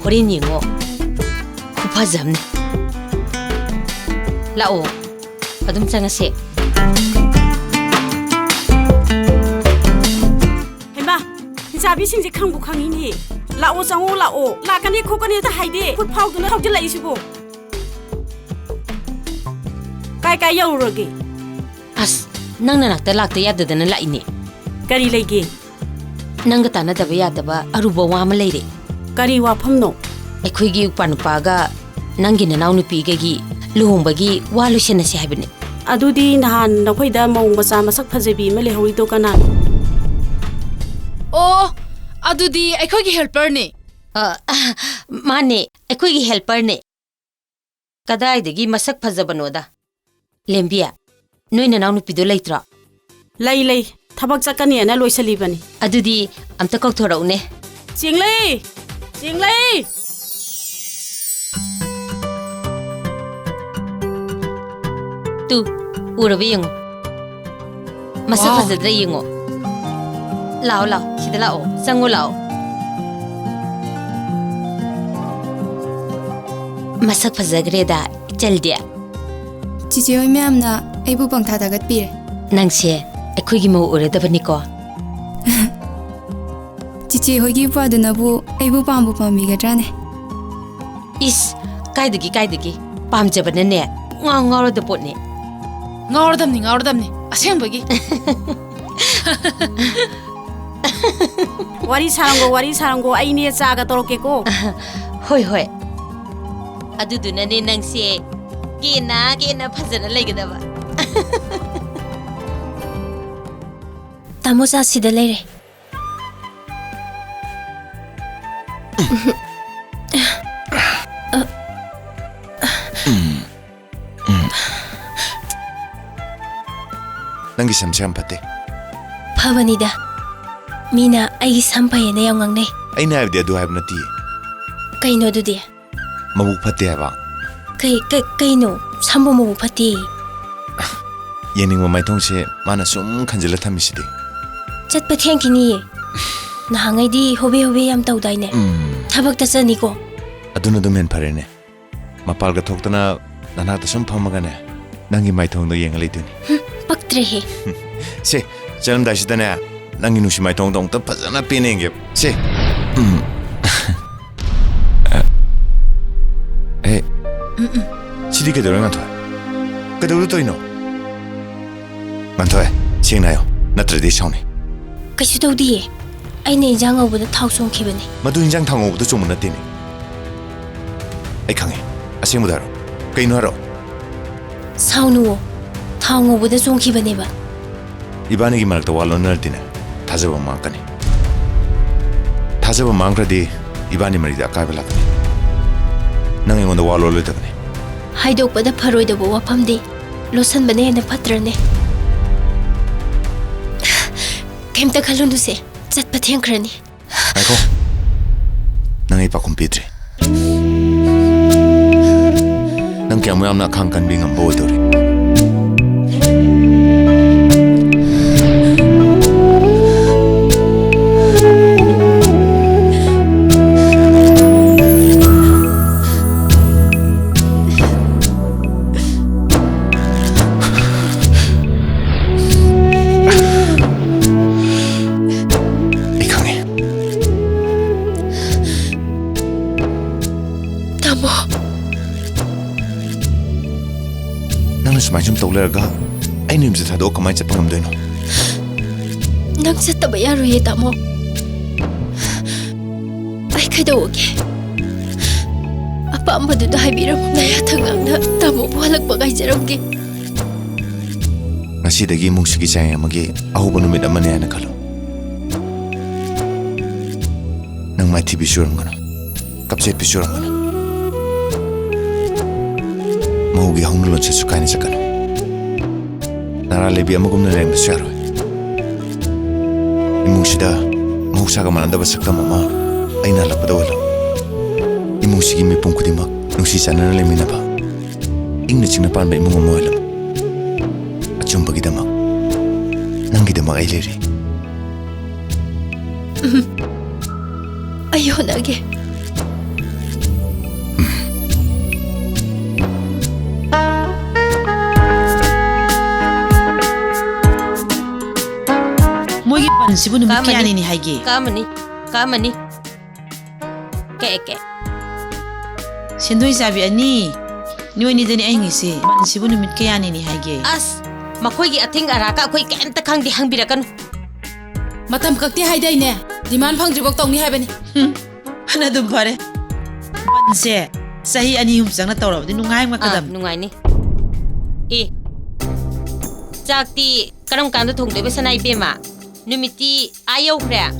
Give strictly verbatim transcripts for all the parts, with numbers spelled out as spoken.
ꯍꯣꯔꯦꯟ ꯌꯦꯡꯉꯣ꯫ ꯈꯨꯐꯖ ꯑꯃꯅꯤ꯫ ꯂꯥꯛꯑꯣ, ꯑꯗꯨꯝ ꯆꯪꯉꯁꯦ꯫ ꯍꯩꯃꯥ, ꯂꯩꯁꯥꯕꯤꯁꯤꯡꯁꯦ ꯈꯪꯕꯨ ꯈꯪꯉꯤꯅꯦ꯫ ꯂꯥꯛꯑꯣ, ꯆꯪꯉꯣ, ꯂꯥꯛꯑꯣ꯫ ꯂꯥꯛꯀꯅꯤ ꯈꯣꯠꯀꯅꯤ ꯑꯝꯇ ꯍꯥꯏꯗꯦ꯫ ꯈꯨꯠ ꯐꯥꯎꯗꯨꯅ ꯐꯥꯎꯖꯤꯜꯂꯛꯏꯁꯤꯕꯣ꯫ ꯀꯥꯏ ꯀꯥꯏ ꯌꯧꯔꯨꯔꯒꯦ? ꯑꯁ, ꯅꯪ ꯅꯅꯥꯛꯇ ꯂꯥꯛꯇ ꯌꯥꯗꯗꯅ ꯂꯥꯛꯏꯅꯦ꯫ ꯀꯔꯤ ꯂꯩꯒꯦ? ꯅꯪꯒ ꯇꯥꯟꯅꯗꯕ ꯌꯥꯗꯕ ꯑꯔꯨꯕ ꯋꯥ ꯑꯃ ꯂꯩꯔꯦ꯫ ꯀꯔꯤ ꯋꯥꯐꯝꯅꯣ? ꯑꯩꯈꯣꯏꯒꯤ ꯏꯄ꯭ꯋꯥ ꯅꯨꯄꯥꯒ ꯅꯪꯒꯤ ꯅꯅꯥꯎꯅꯨꯄꯤꯒꯒꯤ ꯂꯨꯍꯣꯡꯕꯒꯤ ꯋꯥ ꯂꯣꯏꯁꯤꯟꯅꯁꯦ ꯍꯥꯏꯕꯅꯦ꯫ ꯑꯗꯨꯗꯤ ꯅꯍꯥꯟ ꯅꯈꯣꯏꯗ ꯃꯧ ꯃꯆꯥ ꯃꯁꯛ ꯐꯖꯕꯤ ꯑꯃ ꯂꯩꯍꯧꯔꯤꯗꯣ ꯀꯅꯥꯅꯣ? ꯑꯣ, ꯑꯗꯨꯗꯤ ꯑꯩꯈꯣꯏꯒꯤ helperꯅꯦ꯫ ꯑ, ꯃꯥꯅꯦ, ꯑꯩꯈꯣꯏꯒꯤ helperꯅꯦ꯫ ꯀꯗꯥꯏꯗꯒꯤ ꯃꯁꯛ ꯐꯖꯕꯅꯣꯗ? ꯂꯦꯝꯕꯤ, ꯅꯣꯏ ꯅꯅꯥꯎꯅꯨꯄꯤꯗꯣ ꯂꯩꯇ꯭ꯔꯣ? ꯂꯩ, ꯂꯩ꯫ ꯊꯕꯛ ꯆꯠꯀꯅꯤꯅ ꯂꯣꯏꯁꯤꯜꯂꯤꯕꯅꯤ꯫ ꯑꯗꯨꯗꯤ ꯑꯝꯇ ꯀꯧꯊꯣꯔꯛꯎꯅꯦ꯫ ꯆꯦꯡꯂꯩ! ꯆꯦꯡꯂꯩ! ꯇꯨ, ꯎꯔꯕ ꯌꯦꯡꯉꯣ꯫ ꯃꯁꯛ ꯋꯥꯎ! ꯐꯖꯗ꯭ꯔꯥ ꯌꯦꯡꯉꯣ꯫ ꯂꯥꯛꯑꯣ, ꯂꯥꯛꯑꯣ, ꯁꯤꯗ ꯂꯥꯛꯑꯣ, ꯆꯪꯉꯣ ꯂꯥꯛꯑꯣ꯫ ꯃꯁꯛ ꯐꯖꯈ꯭ꯔꯦꯗ, ꯏꯆꯜꯗꯤ꯫ ꯆꯤꯆꯦ ꯍꯣꯏ ꯃꯌꯥꯝꯅ ꯑꯩꯕꯨ ꯄꯪꯊꯥ ꯊꯥꯒꯠꯄꯤꯔꯦ꯫ ꯅꯪꯁꯦ ꯑꯩꯈꯣꯏꯒꯤ ꯃꯧ ꯑꯣꯏꯔꯗꯕꯅꯤꯀꯣ꯫ ꯆꯤꯆꯦ ꯍꯣꯏꯒꯤ ꯏꯄ꯭ꯋꯥꯗꯨꯅꯕꯨ ꯑꯩꯕꯨ ꯄꯥꯝꯕꯨ ꯄꯥꯝꯕꯤꯒꯗ꯭ꯔꯥꯅꯦ? ꯏꯁ, ꯀꯥꯏꯗꯒꯤ, ꯀꯥꯏꯗꯒꯤ? ꯄꯥꯝꯖꯕꯅꯅꯦ ꯉꯥꯎ ꯉꯥꯎꯔꯗ ꯄꯣꯠꯅꯤ꯫ ꯉꯥꯎꯔꯗꯝꯅꯤ, ꯉꯥꯎꯔꯗꯝꯅꯤ, ꯑꯁꯦꯡꯕꯒꯤ꯫ ꯋꯥꯔꯤ ꯁꯥꯔꯝꯒꯣ, ꯋꯥꯔꯤ ꯁꯥꯔꯝꯒꯣ, ꯑꯩꯅꯦ ꯆꯥꯒ ꯇꯧꯔꯛꯀꯦꯀꯣ꯫ ꯍꯣꯏ, ꯍꯣꯏ꯫ ꯑꯗꯨꯗꯨꯅꯅꯦ ꯅꯪꯁꯦ ꯀꯦꯅ ꯀꯦꯅ ꯐꯖꯅ ꯂꯩꯒꯗꯕ꯫ ꯇꯥꯃꯣ ꯆꯥ ꯁꯤꯗ ꯂꯩꯔꯦ꯫ ꯅꯪꯒꯤ ꯁꯝꯁꯦ ꯌꯥꯝ ꯐꯠꯇꯦ꯫ ꯐꯕꯅꯤꯗ꯫ ꯃꯤꯅ ꯑꯩꯒꯤ ꯁꯝ ꯐꯩꯌꯦꯅ ꯌꯥꯝ ꯉꯥꯡꯅꯩ꯫ ꯑꯩꯅ ꯍꯥꯏꯕꯗꯤ ꯑꯗꯨ ꯍꯥꯏꯕ ꯅꯠꯇꯤꯌꯦ꯫ ꯀꯩꯅꯣ ꯑꯗꯨꯗꯤ? ꯃꯕꯨꯛ ꯐꯠꯇꯦ ꯍꯥꯏꯕ꯫ ꯀꯩ, ꯀꯩ, ꯀꯩꯅꯣ? ꯁꯝꯕꯨ ꯃꯕꯨꯛ ꯐꯠꯇꯦ? ꯌꯦꯡꯅꯤꯡꯕ ꯃꯥꯏꯊꯣꯡꯁꯦ ꯃꯥꯅ ꯁꯨꯝ ꯈꯟꯖꯤꯜꯂ ꯊꯝꯃꯤꯁꯤꯗꯤ꯫ ꯆꯠꯄ ꯊꯦꯡꯈꯤꯅꯤꯌꯦ꯫ ꯅꯍꯥꯟꯉꯩꯗꯤ ꯍꯣꯕꯦ ꯍꯣꯕꯦ ꯌꯥꯝ ꯇꯧꯗꯥꯏꯅꯦ? ꯎꯝ꯫ ꯊꯕꯛꯇ ꯆꯠꯅꯤꯀꯣ? ꯑꯗꯨꯅ ꯑꯗꯨꯝ ꯍꯦꯟ ꯐꯔꯦꯅꯦ꯫ ꯃꯄꯥꯜꯒ ꯊꯣꯛꯇꯅ ꯅꯅꯥꯛꯇ ꯁꯨꯝ ꯐꯝꯃꯒꯅꯦ, ꯅꯪꯒꯤ ꯃꯥꯏꯊꯣꯡꯗꯣ ꯌꯦꯡꯉ ꯂꯩꯗꯣꯏꯅꯤ꯫ ꯍꯨꯝ, ꯄꯛꯇ꯭ꯔꯦꯍꯦ꯫ ꯁꯦ, ꯆꯠꯂꯝꯗꯥꯏꯁꯤꯗꯅꯦ, ꯅꯪꯒꯤ ꯅꯨꯡꯁꯤ ꯃꯥꯏꯊꯣꯡꯗꯣ ꯑꯃꯨꯛꯇ ꯐꯖꯅ ꯄꯦꯟꯅ ꯌꯦꯡꯒꯦ꯫ ꯁꯦ꯫ ꯎꯝ꯫ ꯑꯦ꯫ ꯎꯝ, ꯎꯝ꯫ ꯁꯤꯗꯤ ꯀꯩꯗꯧꯔꯦ, ꯉꯥꯟꯊꯣꯏ? ꯀꯩꯗꯧꯔ ꯇꯧꯔꯤꯅꯣ? ꯉꯥꯟꯊꯣꯏ, ꯁꯦꯡꯅ ꯍꯥꯏꯌꯣ, ꯅꯠꯇ꯭ꯔꯗꯤ ꯑꯩ ꯁꯥꯎꯅꯤ꯫ ꯀꯩꯁꯨ ꯇꯧꯗꯤꯌꯦ꯫ ꯑꯩꯅ ꯏꯟꯖꯥꯡ ꯉꯧꯕꯗ ꯊꯥꯎ ꯆꯣꯡꯈꯤꯕꯅꯦ꯫ ꯃꯗꯨ ꯏꯟꯖꯥꯡ ꯊꯥꯎ ꯉꯧꯕꯗ ꯆꯣꯡꯕ ꯅꯠꯇꯦꯅꯦ꯫ ꯑꯩ ꯈꯪꯉꯦ꯫ ꯑꯁꯦꯡꯕꯗ ꯍꯥꯏꯔꯣ꯫ ꯀꯩꯅꯣ ꯍꯥꯏꯔꯣ꯫ ꯁꯥꯎꯅꯨꯋꯣ꯫ ꯊꯥꯎ ꯉꯧꯕꯗ ꯆꯣꯡꯈꯤꯕꯅꯦꯕ꯫ ꯏꯕꯥꯅꯤꯒꯤ ꯃꯔꯛꯇ ꯋꯥ ꯂꯣꯟꯅꯔꯗꯤꯅꯦ, ꯊꯥꯖꯕ ꯃꯥꯡꯉꯛꯀꯅꯤ꯫ ꯊꯥꯖꯕ ꯃꯥꯡꯈ꯭ꯔꯗꯤ ꯏꯕꯥꯅꯤ ꯃꯔꯤꯗ ꯑꯀꯥꯏꯕ ꯂꯥꯛꯀꯅꯤ꯫ ꯅꯪ ꯑꯩꯉꯣꯟꯗ ꯋꯥ ꯂꯣꯜꯂꯣꯏꯗꯕꯅꯤ꯫ ꯍꯥꯏꯗꯣꯛꯄꯗ ꯐꯔꯣꯏꯗꯕ ꯋꯥꯐꯝꯗꯤ ꯂꯣꯠꯁꯟꯕꯅ ꯍꯦꯟꯅ ꯐꯠꯇ꯭ꯔꯅꯦ? ꯀꯩꯝꯇ ꯈꯜꯂꯨꯅꯨꯁꯦ, ꯆꯠꯄ ꯊꯦꯡꯈ꯭ꯔꯅꯤ꯫ ꯉꯥꯏꯈꯣ꯫ ꯅꯪ ꯑꯩ ꯄꯥꯎꯈꯨꯝ ꯄꯤꯗ꯭ꯔꯤ꯫ ꯅꯪ ꯀꯌꯥꯃꯨꯛ ꯌꯥꯝꯅ ꯑꯈꯥꯡ ꯀꯟꯕꯤ ꯉꯝꯕ ꯑꯣꯏꯗꯧꯔꯤ? ꯑꯩ ꯈꯪꯉꯦ꯫ ꯇꯥꯃꯣ꯫ ꯅꯪꯅ ꯁꯨꯃꯥꯏꯅ ꯁꯨꯝ ꯇꯧ ꯂꯩꯔꯒ ꯑꯩꯅ ꯌꯨꯝꯁꯦ ꯊꯥꯗꯣꯛꯑ ꯀꯃꯥꯏꯅ ꯆꯠꯄ ꯉꯝꯗꯣꯏꯅꯣ? ꯅꯪ ꯆꯠꯇꯕ ꯌꯥꯔꯣꯏꯌꯦ, ꯇꯥꯃꯣ꯫ ꯑꯩ ꯀꯩꯗꯧꯔꯒꯦ? ꯑꯄꯥꯝꯕꯗꯨꯗ ꯍꯥꯏꯕꯤꯔꯝꯃꯨ꯫ ꯅꯌꯥ ꯊꯪꯒꯥꯡꯗ ꯇꯥꯃꯣꯕꯨ ꯍꯜꯂꯛꯄ ꯉꯥꯏꯖꯔꯝꯒꯦ꯫ ꯉꯁꯤꯗꯒꯤ ꯏꯃꯨꯡꯁꯤꯒꯤ ꯆꯌꯦꯡ ꯑꯃꯒꯤ ꯑꯍꯧꯕ ꯅꯨꯃꯤꯠ ꯑꯃꯅꯤ ꯍꯥꯏꯅ ꯈꯜꯂꯨ꯫ ꯅꯪ ꯃꯥꯏꯊꯤꯕꯤ ꯆꯨꯔꯝꯒꯅꯨ, ꯀꯞꯆꯦꯠꯄꯤ ꯆꯨꯔꯝꯒꯅꯨ꯫ ꯃꯧꯒꯤ ꯍꯧꯅ ꯂꯣꯟꯆꯠꯁꯨ ꯀꯥꯏꯅ ꯆꯠꯀꯅꯨ꯫ ꯅꯔꯥ ꯂꯩꯕꯤ ꯑꯃꯒꯨꯝꯅ ꯂꯩꯔꯝꯕꯁꯨ ꯌꯥꯔꯣꯏ꯫ ꯏꯃꯨꯡꯁꯤꯗ ꯃꯍꯧꯁꯥꯒ ꯃꯥꯟꯅꯗꯕ ꯁꯛꯇꯝ ꯑꯃ ꯑꯩꯅ ꯍꯜꯂꯛꯄꯗ ꯑꯣꯏꯍꯜꯂꯨ꯫ ꯏꯃꯨꯡꯁꯤꯒꯤ ꯃꯤꯄꯨꯝ ꯈꯨꯗꯤꯡꯃꯛ ꯅꯨꯡꯁꯤ ꯆꯥꯟꯅꯅ ꯂꯩꯃꯤꯟꯅꯕ, ꯏꯪꯅ ꯆꯤꯛꯅ ꯄꯥꯟꯕ ꯏꯃꯨꯡ ꯑꯃ ꯑꯣꯏꯍꯜꯂꯨ꯫ ꯑꯆꯨꯝꯕꯒꯤꯗꯃꯛ, ꯅꯪꯒꯤꯗꯃꯛ ꯑꯩ ꯂꯩꯔꯤ꯫ ꯑꯩ ꯍꯣꯠꯅꯒꯦ꯫ ꯃꯣꯏꯒꯤ ꯕꯟꯁꯤꯕꯨ ꯅꯨꯃꯤꯠ ꯀꯥꯃꯅꯤ꯫ ꯀꯌꯥꯅꯤꯅꯤ ꯍꯥꯏꯒꯦ? ꯀꯥꯃꯅꯤ, ꯀꯥꯃꯅꯤ꯫ ꯀꯦ, ꯀꯦ꯫ ꯁꯦꯟꯗꯣꯏ ꯆꯥꯕꯤ ꯑꯅꯤ, ꯅꯣꯏꯅꯤꯗꯅꯤ ꯑꯩ ꯍꯪꯉꯤꯁꯦ꯫ ꯕꯟꯁꯤꯕꯨ ꯅꯨꯃꯤꯠ ꯀꯌꯥꯅꯤꯅꯤ ꯍꯥꯏꯒꯦ? ꯑꯁ, ꯃꯈꯣꯏꯒꯤ ꯑꯊꯤꯡ ꯑꯔꯥꯛꯀ ꯑꯩꯈꯣꯏ ꯀꯩꯝꯇ ꯈꯪꯗꯦ, ꯍꯪꯕꯤꯔꯛꯀꯅꯨ꯫ ꯃꯇꯝ ꯀꯛꯇꯦ ꯍꯥꯏꯗꯥꯏꯅꯦ? ꯗꯤꯃꯥꯟ ꯐꯪꯗ꯭ꯔꯤꯐꯥꯎ ꯇꯧꯅꯤ ꯍꯥꯏꯕꯅꯤ꯫ ꯍꯨꯝ, ꯐꯅ ꯑꯗꯨꯝ ꯐꯔꯦ꯫ ꯕꯟꯁꯦ ꯆꯍꯤ ꯑꯅꯤ ꯑꯍꯨꯝ ꯆꯪꯅ ꯇꯧꯔꯕꯗꯤ ꯑꯥ, ꯅꯨꯡꯉꯥꯏꯃꯛꯀꯗꯕꯅꯤ꯫ ꯅꯨꯡꯉꯥꯏꯅꯤ꯫ ꯑꯦ, ꯆꯥꯛꯇꯤ ꯀꯔꯝ ꯀꯥꯟꯗ ꯊꯣꯡꯗꯣꯏꯕ, ꯁꯅꯥ ꯏꯕꯦꯝꯃ? ꯅꯨꯃꯤꯠꯇꯤ ꯑꯥ ꯌꯧꯈ꯭ꯔꯦ꯫ ꯑ,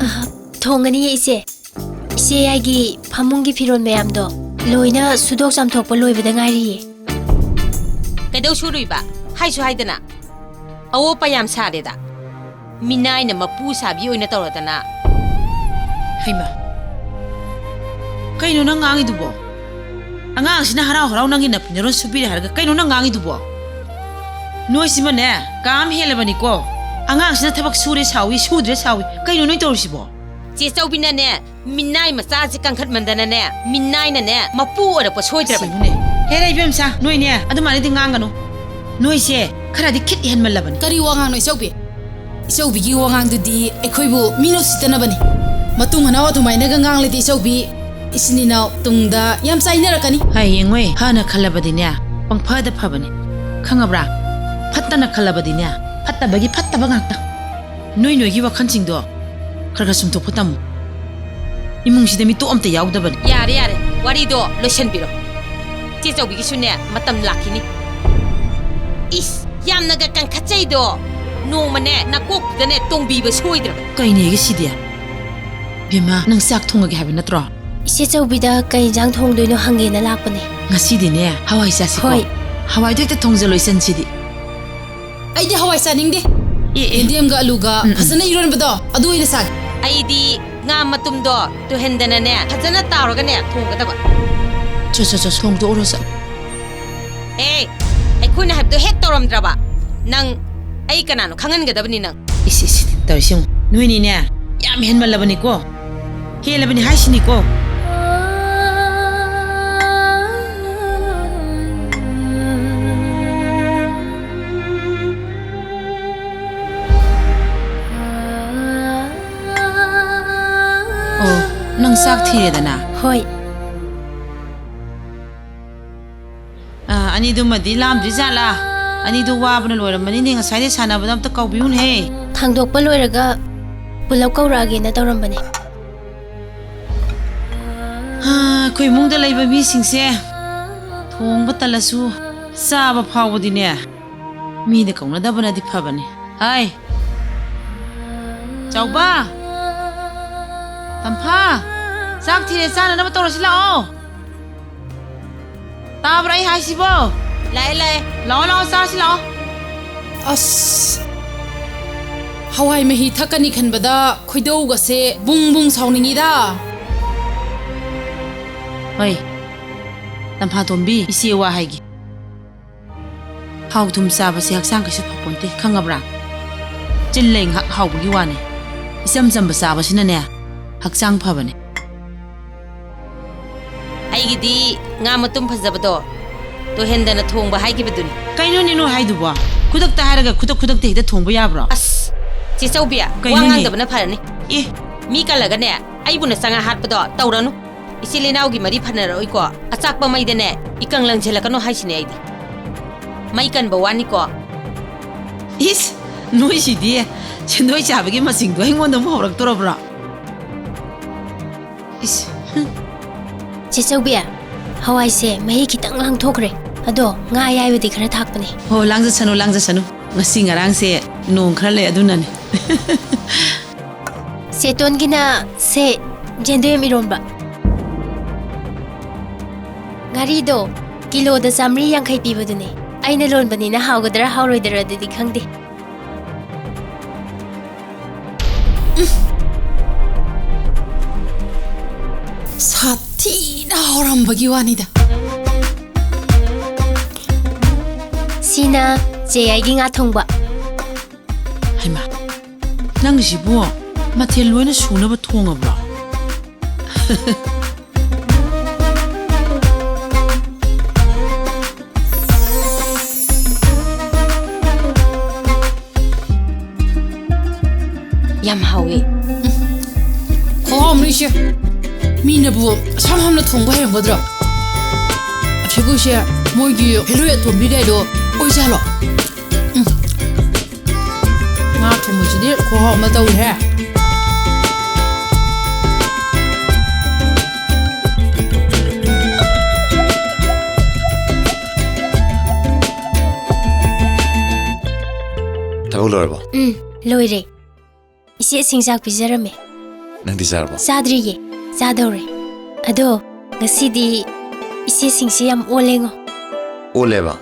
ꯊꯣꯡꯒꯅꯤꯌꯦ, ꯏꯆꯦ꯫ ꯏꯆꯦ ꯑꯩꯒꯤ ꯐꯃꯨꯡꯒꯤ ꯐꯤꯔꯣꯜ ꯃꯌꯥꯝꯗꯣ ꯂꯣꯏꯅ ꯁꯨꯗꯣꯛ ꯆꯥꯝꯊꯣꯛꯄ ꯂꯣꯏꯕꯗ ꯉꯥꯏꯔꯤꯌꯦ꯫ ꯀꯩꯗꯧ ꯁꯨꯔꯨꯏꯕ? ꯍꯥꯏꯁꯨ ꯍꯥꯏꯗꯅ꯫ ꯑꯋꯣꯄ ꯌꯥꯝ ꯁꯥꯔꯦꯗ꯫ ꯃꯤꯅꯥꯏꯅ ꯃꯄꯨ ꯁꯥꯕꯤ ꯑꯣꯏꯅ ꯇꯧꯔꯗꯅ꯫ ꯍꯩꯃꯥ, ꯀꯩꯅꯣ ꯅꯪ ꯉꯥꯡꯉꯤꯗꯨꯕꯣ? ꯑꯉꯥꯡꯁꯤꯅ ꯍꯔꯥꯎ ꯍꯔꯥꯎ ꯅꯪꯒꯤ ꯅꯐꯤ ꯅꯔꯣꯟ ꯁꯨꯕꯤꯔꯦ ꯍꯥꯏꯔꯒ ꯀꯩꯅꯣ ꯅꯪ ꯉꯥꯡꯉꯤꯗꯨꯕꯣ? ꯅꯣꯏꯁꯤꯃꯅꯦ, ꯀꯥ ꯑꯃ ꯍꯦꯜꯂꯕꯅꯤꯀꯣ꯫ ꯑꯉꯥꯡꯁꯤꯅ ꯊꯕꯛ ꯁꯨꯔꯦ ꯁꯥꯎꯏ, ꯁꯨꯗ꯭ꯔꯦ ꯁꯥꯎꯏ꯫ ꯀꯩꯅꯣ ꯅꯣꯏ ꯇꯧꯔꯤꯁꯤꯕꯣ? ꯆꯦ ꯆꯧꯕꯤꯅꯅꯦ, ꯃꯤꯅꯥꯏ ꯃꯆꯥꯁꯦ ꯀꯟꯈꯠꯃꯟꯗꯅꯅꯦ, ꯃꯤꯅꯥꯏꯅꯅꯦ ꯃꯄꯨ ꯑꯣꯏꯔꯛꯄ ꯁꯣꯏꯗ꯭ꯔꯕꯅꯤ꯫ ꯁꯤꯕꯨꯅꯦ꯫ ꯍꯦꯔꯦ, ꯏꯕꯦꯝꯁꯥ, ꯅꯣꯏꯅꯦ ꯑꯗꯨꯃꯥꯏꯅꯗꯤ ꯉꯥꯡꯒꯅꯨ꯫ ꯅꯣꯏꯁꯦ ꯈꯔꯗꯤ ꯈꯤꯠ ꯍꯦꯟꯃꯜꯂꯕꯅꯤ꯫ ꯀꯔꯤ ꯋꯥꯉꯥꯡꯅꯣ ꯏꯆꯧꯕꯤ? ꯏꯆꯧꯕꯤꯒꯤ ꯋꯥꯉꯥꯡꯗꯨꯗꯤ ꯑꯩꯈꯣꯏꯕꯨ ꯃꯤꯅ ꯎꯁꯤꯠꯇꯅꯕꯅꯤ꯫ ꯃꯇꯨꯡ ꯃꯅꯥꯎ ꯑꯗꯨꯃꯥꯏꯅꯒ ꯉꯥꯡꯂꯗꯤ ꯏꯆꯧꯕꯤ, ꯏꯆꯤꯟ ꯏꯅꯥꯎ ꯇꯨꯡꯗ ꯌꯥꯝ ꯆꯥꯏꯅꯔꯛꯀꯅꯤ꯫ ꯍꯌꯦꯡꯉꯣꯏ ꯐꯅ ꯈꯜꯂꯕꯗꯤꯅꯦ, ꯄꯪꯐꯗ ꯐꯕꯅꯤ꯫ ꯈꯪꯉꯕ꯭ꯔꯥ? ꯐꯠꯇꯅ ꯈꯜꯂꯕꯗꯤꯅꯦ, ꯐꯠꯇꯕꯒꯤ ꯐꯠꯇꯕ ꯉꯥꯛꯇ꯫ ꯅꯣꯏ ꯅꯣꯏꯒꯤ ꯋꯥꯈꯜꯁꯤꯡꯗꯣ ꯈꯔ ꯈꯔ ꯆꯨꯝꯊꯣꯛꯄ ꯇꯝꯃꯨ꯫ ꯏꯃꯨꯡꯁꯤꯗ ꯃꯤꯇꯣꯞ ꯑꯝꯇ ꯌꯥꯎꯗꯕꯅꯤ꯫ ꯌꯥꯔꯦ, ꯌꯥꯔꯦ, ꯋꯥꯔꯤꯗꯣ ꯂꯣꯏꯁꯟꯕꯤꯔꯣ꯫ ꯆꯦ ꯆꯧꯕꯤꯒꯤꯁꯨꯅꯦ ꯃꯇꯝ ꯂꯥꯛꯈꯤꯅꯤ꯫ ꯏꯁ, ꯌꯥꯝꯅꯒ ꯀꯟꯈꯠꯆꯩꯗꯣ꯫ ꯅꯣꯡꯃꯅꯦ ꯅꯀꯣꯛꯇꯨꯗꯅꯦ ꯇꯣꯡꯕꯤꯕ ꯁꯣꯏꯗ꯭ꯔꯕꯅꯤ꯫ ꯀꯩꯅꯦꯒꯤ ꯁꯤꯗꯤ? ꯕꯦꯝꯃ, ꯅꯪ ꯆꯥꯛ ꯊꯣꯡꯉꯒꯦ ꯍꯥꯏꯕ ꯅꯠꯇ꯭ꯔꯣ? ꯏꯆꯦ ꯆꯧꯕꯤꯗ ꯀꯩ ꯏꯟꯖꯥꯡ ꯊꯣꯡꯗꯣꯏꯅꯣ ꯍꯪꯒꯦꯅ ꯂꯥꯛꯄꯅꯦ꯫ ꯉꯁꯤꯗꯤꯅꯦ ꯍꯋꯥꯏ ꯆꯥꯁꯤꯀꯣ꯫ ꯍꯣꯏ꯫ ꯍꯋꯥꯏꯗꯣ ꯍꯦꯛꯇ ꯊꯣꯡꯖꯜꯂꯣ ꯏꯆꯟꯁꯤꯗꯤ꯫ ꯑꯩꯗꯤ ꯍꯋꯥꯏ ꯆꯥꯅꯤꯡꯗꯦ꯫ ꯑꯦ, ꯑꯦ꯫ ꯌꯦꯟꯗꯦꯝꯒ ꯑꯂꯨꯒ ꯎꯝ, ꯎꯝ꯫ ꯐꯖꯅ ꯏꯔꯣꯟꯕꯗꯣ, ꯑꯗꯨ ꯑꯣꯏꯅ ꯆꯥꯒꯦ꯫ ꯑꯩꯗꯤ ꯉꯥ ꯃꯇꯨꯝꯗꯣ ꯇꯨꯍꯟꯗꯅꯅꯦ, ꯐꯖꯅ ꯇꯥꯎꯔꯒꯅꯦ ꯊꯣꯡꯒꯗꯕ꯫ ꯆꯣ, ꯆꯣ, ꯆꯣ, ꯊꯣꯡꯗꯣꯛꯎꯔꯣ ꯆꯠꯂꯣ꯫ ꯑꯦ, ꯑꯩꯈꯣꯏꯅ ꯍꯥꯏꯕꯗꯣ ꯍꯦꯛ ꯇꯧꯔꯝꯗ꯭ꯔꯕ? ꯅꯪ, ꯑꯩ ꯀꯅꯥꯅꯣ ꯈꯪꯍꯟꯒꯗꯕꯅꯤ ꯅꯪ꯫ ꯏꯁ, ꯏꯁ, ꯇꯧꯔꯤꯁꯤ ꯌꯦꯡꯉꯨ꯫ ꯅꯣꯏꯅꯤꯅꯦ, ꯌꯥꯝ ꯍꯦꯟꯃꯜꯂꯕꯅꯤꯀꯣ꯫ ꯍꯦꯜꯂꯕꯅꯤ ꯍꯥꯏꯁꯤꯅꯤꯀꯣ꯫ ꯑꯣ, ꯅꯪ ꯆꯥꯛ ꯊꯤꯔꯦꯗꯅ? ꯍꯣꯏ꯫ ꯑꯥ, ꯑꯅꯤꯗꯨꯃꯗꯤ ꯂꯥꯝꯗ꯭ꯔꯤ ꯖꯥꯠꯂꯥ? ꯑꯅꯤꯗꯨ ꯋꯥꯕꯅ ꯂꯣꯏꯔꯝꯃꯅꯤꯅꯦ, ꯉꯁꯥꯏꯗꯩ ꯁꯥꯟꯅꯕꯗ ꯑꯝꯇ ꯀꯧꯕꯤꯌꯨꯅꯦꯍꯦ꯫ ꯊꯥꯡꯗꯣꯛꯄ ꯂꯣꯏꯔꯒ ꯄꯨꯂꯞ ꯀꯧꯔꯛꯑꯒꯦꯅ ꯇꯧꯔꯝꯕꯅꯦ꯫ ꯍꯥ, ꯑꯩꯈꯣꯏ ꯏꯃꯨꯡꯗ ꯂꯩꯕ ꯃꯤꯁꯤꯡꯁꯦ ꯊꯣꯡꯕ ꯇꯜꯂꯁꯨ ꯆꯥꯕ ꯐꯥꯎꯕꯗꯤꯅꯦ ꯃꯤꯅ ꯀꯧꯅꯗꯕꯅꯗꯤ ꯐꯕꯅꯦ꯫ ꯍꯥꯏ, ꯆꯥꯎꯕ, ꯇꯝꯐꯥ, ꯆꯥꯛ ꯊꯤꯔꯦ, ꯆꯥꯅꯅꯕ ꯇꯧꯔꯁꯤ ꯂꯥꯛꯑꯣ꯫ ꯇꯥꯕ꯭ꯔꯥ ꯑꯩ ꯍꯥꯏꯁꯤꯕꯣ? ꯂꯥꯛꯑꯦ, ꯂꯥꯛꯑꯦ꯫ ꯂꯥꯛꯑꯣ, ꯂꯥꯛꯑꯣ, ꯆꯥꯔꯁꯤ ꯂꯥꯛꯑꯣ꯫ ꯑꯁ, ꯍꯋꯥꯏ ꯃꯍꯤ ꯊꯛꯀꯅꯤ ꯈꯟꯕꯗ ꯈꯣꯏꯗꯧꯒꯁꯦ ꯕꯨꯡ ꯕꯨꯡ ꯁꯥꯎꯅꯤꯡꯉꯤꯗ꯫ ꯍꯣꯏ, ꯇꯝꯐꯥꯇꯣꯝꯕꯤ, ꯏꯆꯦ ꯋꯥ ꯍꯥꯏꯒꯦ꯫ ꯊꯥꯎ ꯊꯨꯝ ꯆꯥꯕꯁꯦ ꯍꯛꯆꯥꯡ ꯀꯩꯁꯨ ꯐꯄꯣꯟꯇꯦ, ꯈꯪꯉꯕ꯭ꯔꯥ? ꯆꯤꯜ ꯂꯩ ꯉꯥꯏꯍꯥꯛ ꯍꯥꯎꯕꯒꯤ ꯋꯥꯅꯦ꯫ ꯏꯆꯝ ꯆꯝꯕ ꯆꯥꯕꯁꯤꯅꯅꯦ, ꯍꯛꯆꯥꯡ ꯐꯕꯅꯦ꯫ ꯑꯩꯒꯤꯗꯤ ꯉꯥ ꯃꯇꯨꯝ ꯐꯖꯕꯗꯣ ꯇꯣꯏꯍꯟꯗꯅ ꯊꯣꯡꯕ ꯍꯥꯏꯈꯤꯕꯗꯨꯅꯤ꯫ ꯀꯩꯅꯣꯅꯦ ꯅꯣꯏ ꯍꯥꯏꯗꯨꯕꯣ? ꯈꯨꯗꯛꯇ ꯍꯥꯏꯔꯒ ꯈꯨꯗꯛ ꯈꯨꯗꯛꯇ ꯍꯦꯛꯇ ꯊꯣꯡꯕ ꯌꯥꯕ꯭ꯔꯣ? ꯑꯁ, ꯆꯦ ꯆꯧꯕꯤ, ꯋꯥ ꯀꯩꯅꯣꯅꯦ? ꯉꯥꯡꯗꯕꯅ ꯐꯔꯅꯤ꯫ ꯑꯦ꯫ ꯃꯤ ꯀꯜꯂꯒꯅꯦ, ꯑꯩꯕꯨ ꯅꯆꯥꯉꯥ ꯍꯥꯠꯄꯗꯣ ꯇꯧꯔꯅꯨ꯫ ꯏꯆꯤꯜ ꯏꯅꯥꯎꯒꯤ ꯃꯔꯤ ꯐꯅꯔꯛꯑꯣꯏꯀꯣ꯫ ꯑꯆꯥꯛꯄ ꯃꯩꯗꯅꯦ ꯏꯀꯪ ꯂꯪꯁꯤꯜꯂꯛꯀꯅꯣ ꯍꯥꯏꯁꯤꯅꯦ ꯑꯩꯗꯤ꯫ ꯃꯩ ꯀꯟꯕ ꯋꯥꯅꯤꯀꯣ꯫ ꯏꯁ, ꯅꯣꯏꯁꯤꯗꯤ ꯁꯦꯟꯗꯣꯏ ꯆꯥꯕꯒꯤ ꯃꯁꯤꯡꯗꯣ ꯑꯩꯉꯣꯟꯗ ꯑꯃꯨꯛ ꯍꯧꯔꯛꯇꯣꯔꯕ꯭ꯔꯣ? ꯏꯁ, ꯍꯨꯝ꯫ ꯆꯦ ꯆꯧꯕꯤ, ꯍꯋꯥꯏꯁꯦ ꯃꯍꯤ ꯈꯤꯇꯪ ꯂꯥꯡꯊꯣꯛꯈ꯭ꯔꯦ꯫ ꯑꯗꯣ ꯉꯥ ꯑꯌꯥꯏꯕꯗꯤ ꯈꯔ ꯊꯥꯛꯄꯅꯦ꯫ ꯍꯣ, ꯂꯥꯡꯖꯁꯅꯨ, ꯂꯥꯡꯖꯁꯅꯨ꯫ ꯉꯁꯤ ꯉꯔꯥꯡꯁꯦ ꯅꯣꯡ ꯈꯔ ꯂꯩ, ꯑꯗꯨꯅꯅꯦ꯫ ꯆꯦꯇꯣꯟꯒꯤꯅ ꯁꯦ ꯌꯦꯟꯗꯦꯝ ꯏꯔꯣꯝꯕ꯫ ꯉꯥꯔꯤꯗꯣ ꯀꯤꯂꯣꯗ ꯆꯥꯃꯔꯤ ꯌꯥꯡꯈꯩ ꯄꯤꯕꯗꯨꯅꯦ꯫ ꯑꯩꯅ ꯂꯣꯟꯕꯅꯤꯅ ꯍꯥꯎꯒꯗ꯭ꯔꯥ ꯍꯥꯎꯔꯣꯏꯗ꯭ꯔꯥ ꯑꯗꯨꯗꯤ ꯈꯪꯗꯦ꯫ ꯎꯝ꯫ ꯁꯥꯊꯤꯅ ꯍꯥꯎꯔꯝꯕꯒꯤ ꯋꯥꯅꯤꯗ꯫ ꯁꯤꯅ ꯆꯦ ꯑꯩꯒꯤ ꯉꯥ ꯊꯣꯡꯕ꯫ ꯍꯩꯃꯥ, ꯅꯪꯒꯤꯁꯤꯕꯨ ꯃꯊꯦꯜ ꯂꯣꯏꯅ ꯁꯨꯅꯕ ꯊꯣꯡꯉꯕ꯭ꯔꯣ? ꯌꯥꯝ ꯍꯥꯎꯋꯦ꯫ ꯈꯨꯍꯥꯎ ꯑꯃ, ꯏꯆꯦ꯫ ꯃꯤꯅꯕꯨ ꯑꯁꯨꯛ ꯌꯥꯝꯅ ꯊꯣꯡꯕ ꯍꯩꯔꯝꯒꯗ꯭ꯔꯣ? ꯑꯁꯤꯕꯨ, ꯏꯆꯦ, ꯃꯣꯏꯒꯤ ꯍꯦꯂꯣꯏ ꯑꯇꯣꯝꯕꯤ ꯀꯥꯏꯗꯣ ꯑꯣꯏꯖꯥꯠꯂꯣ? ꯎꯝ꯫ ꯉꯥ ꯊꯣꯡꯕꯁꯤꯗꯤ ꯈꯨꯍꯥꯎ ꯑꯃ ꯇꯧꯔꯦꯍꯦ꯫ ꯊꯕꯛ ꯂꯣꯏꯔꯕꯣ? ꯎꯝ, ꯂꯣꯏꯔꯦ꯫ ꯏꯆꯦꯁꯤꯡ ꯆꯥꯛ ꯄꯤꯖꯔꯝꯃꯦ꯫ ꯅꯪꯗꯤ ꯆꯥꯔꯕꯣ? ꯆꯥꯗ꯭ꯔꯤꯌꯦ, ꯆꯥꯗꯧꯔꯦ꯫ ꯑꯗꯣ ꯉꯁꯤꯗꯤ ꯏꯆꯦꯁꯤꯡꯁꯦ ꯌꯥꯝ ꯑꯣꯜꯂꯦꯉꯣ꯫ ꯑꯣꯜꯂꯦꯕ?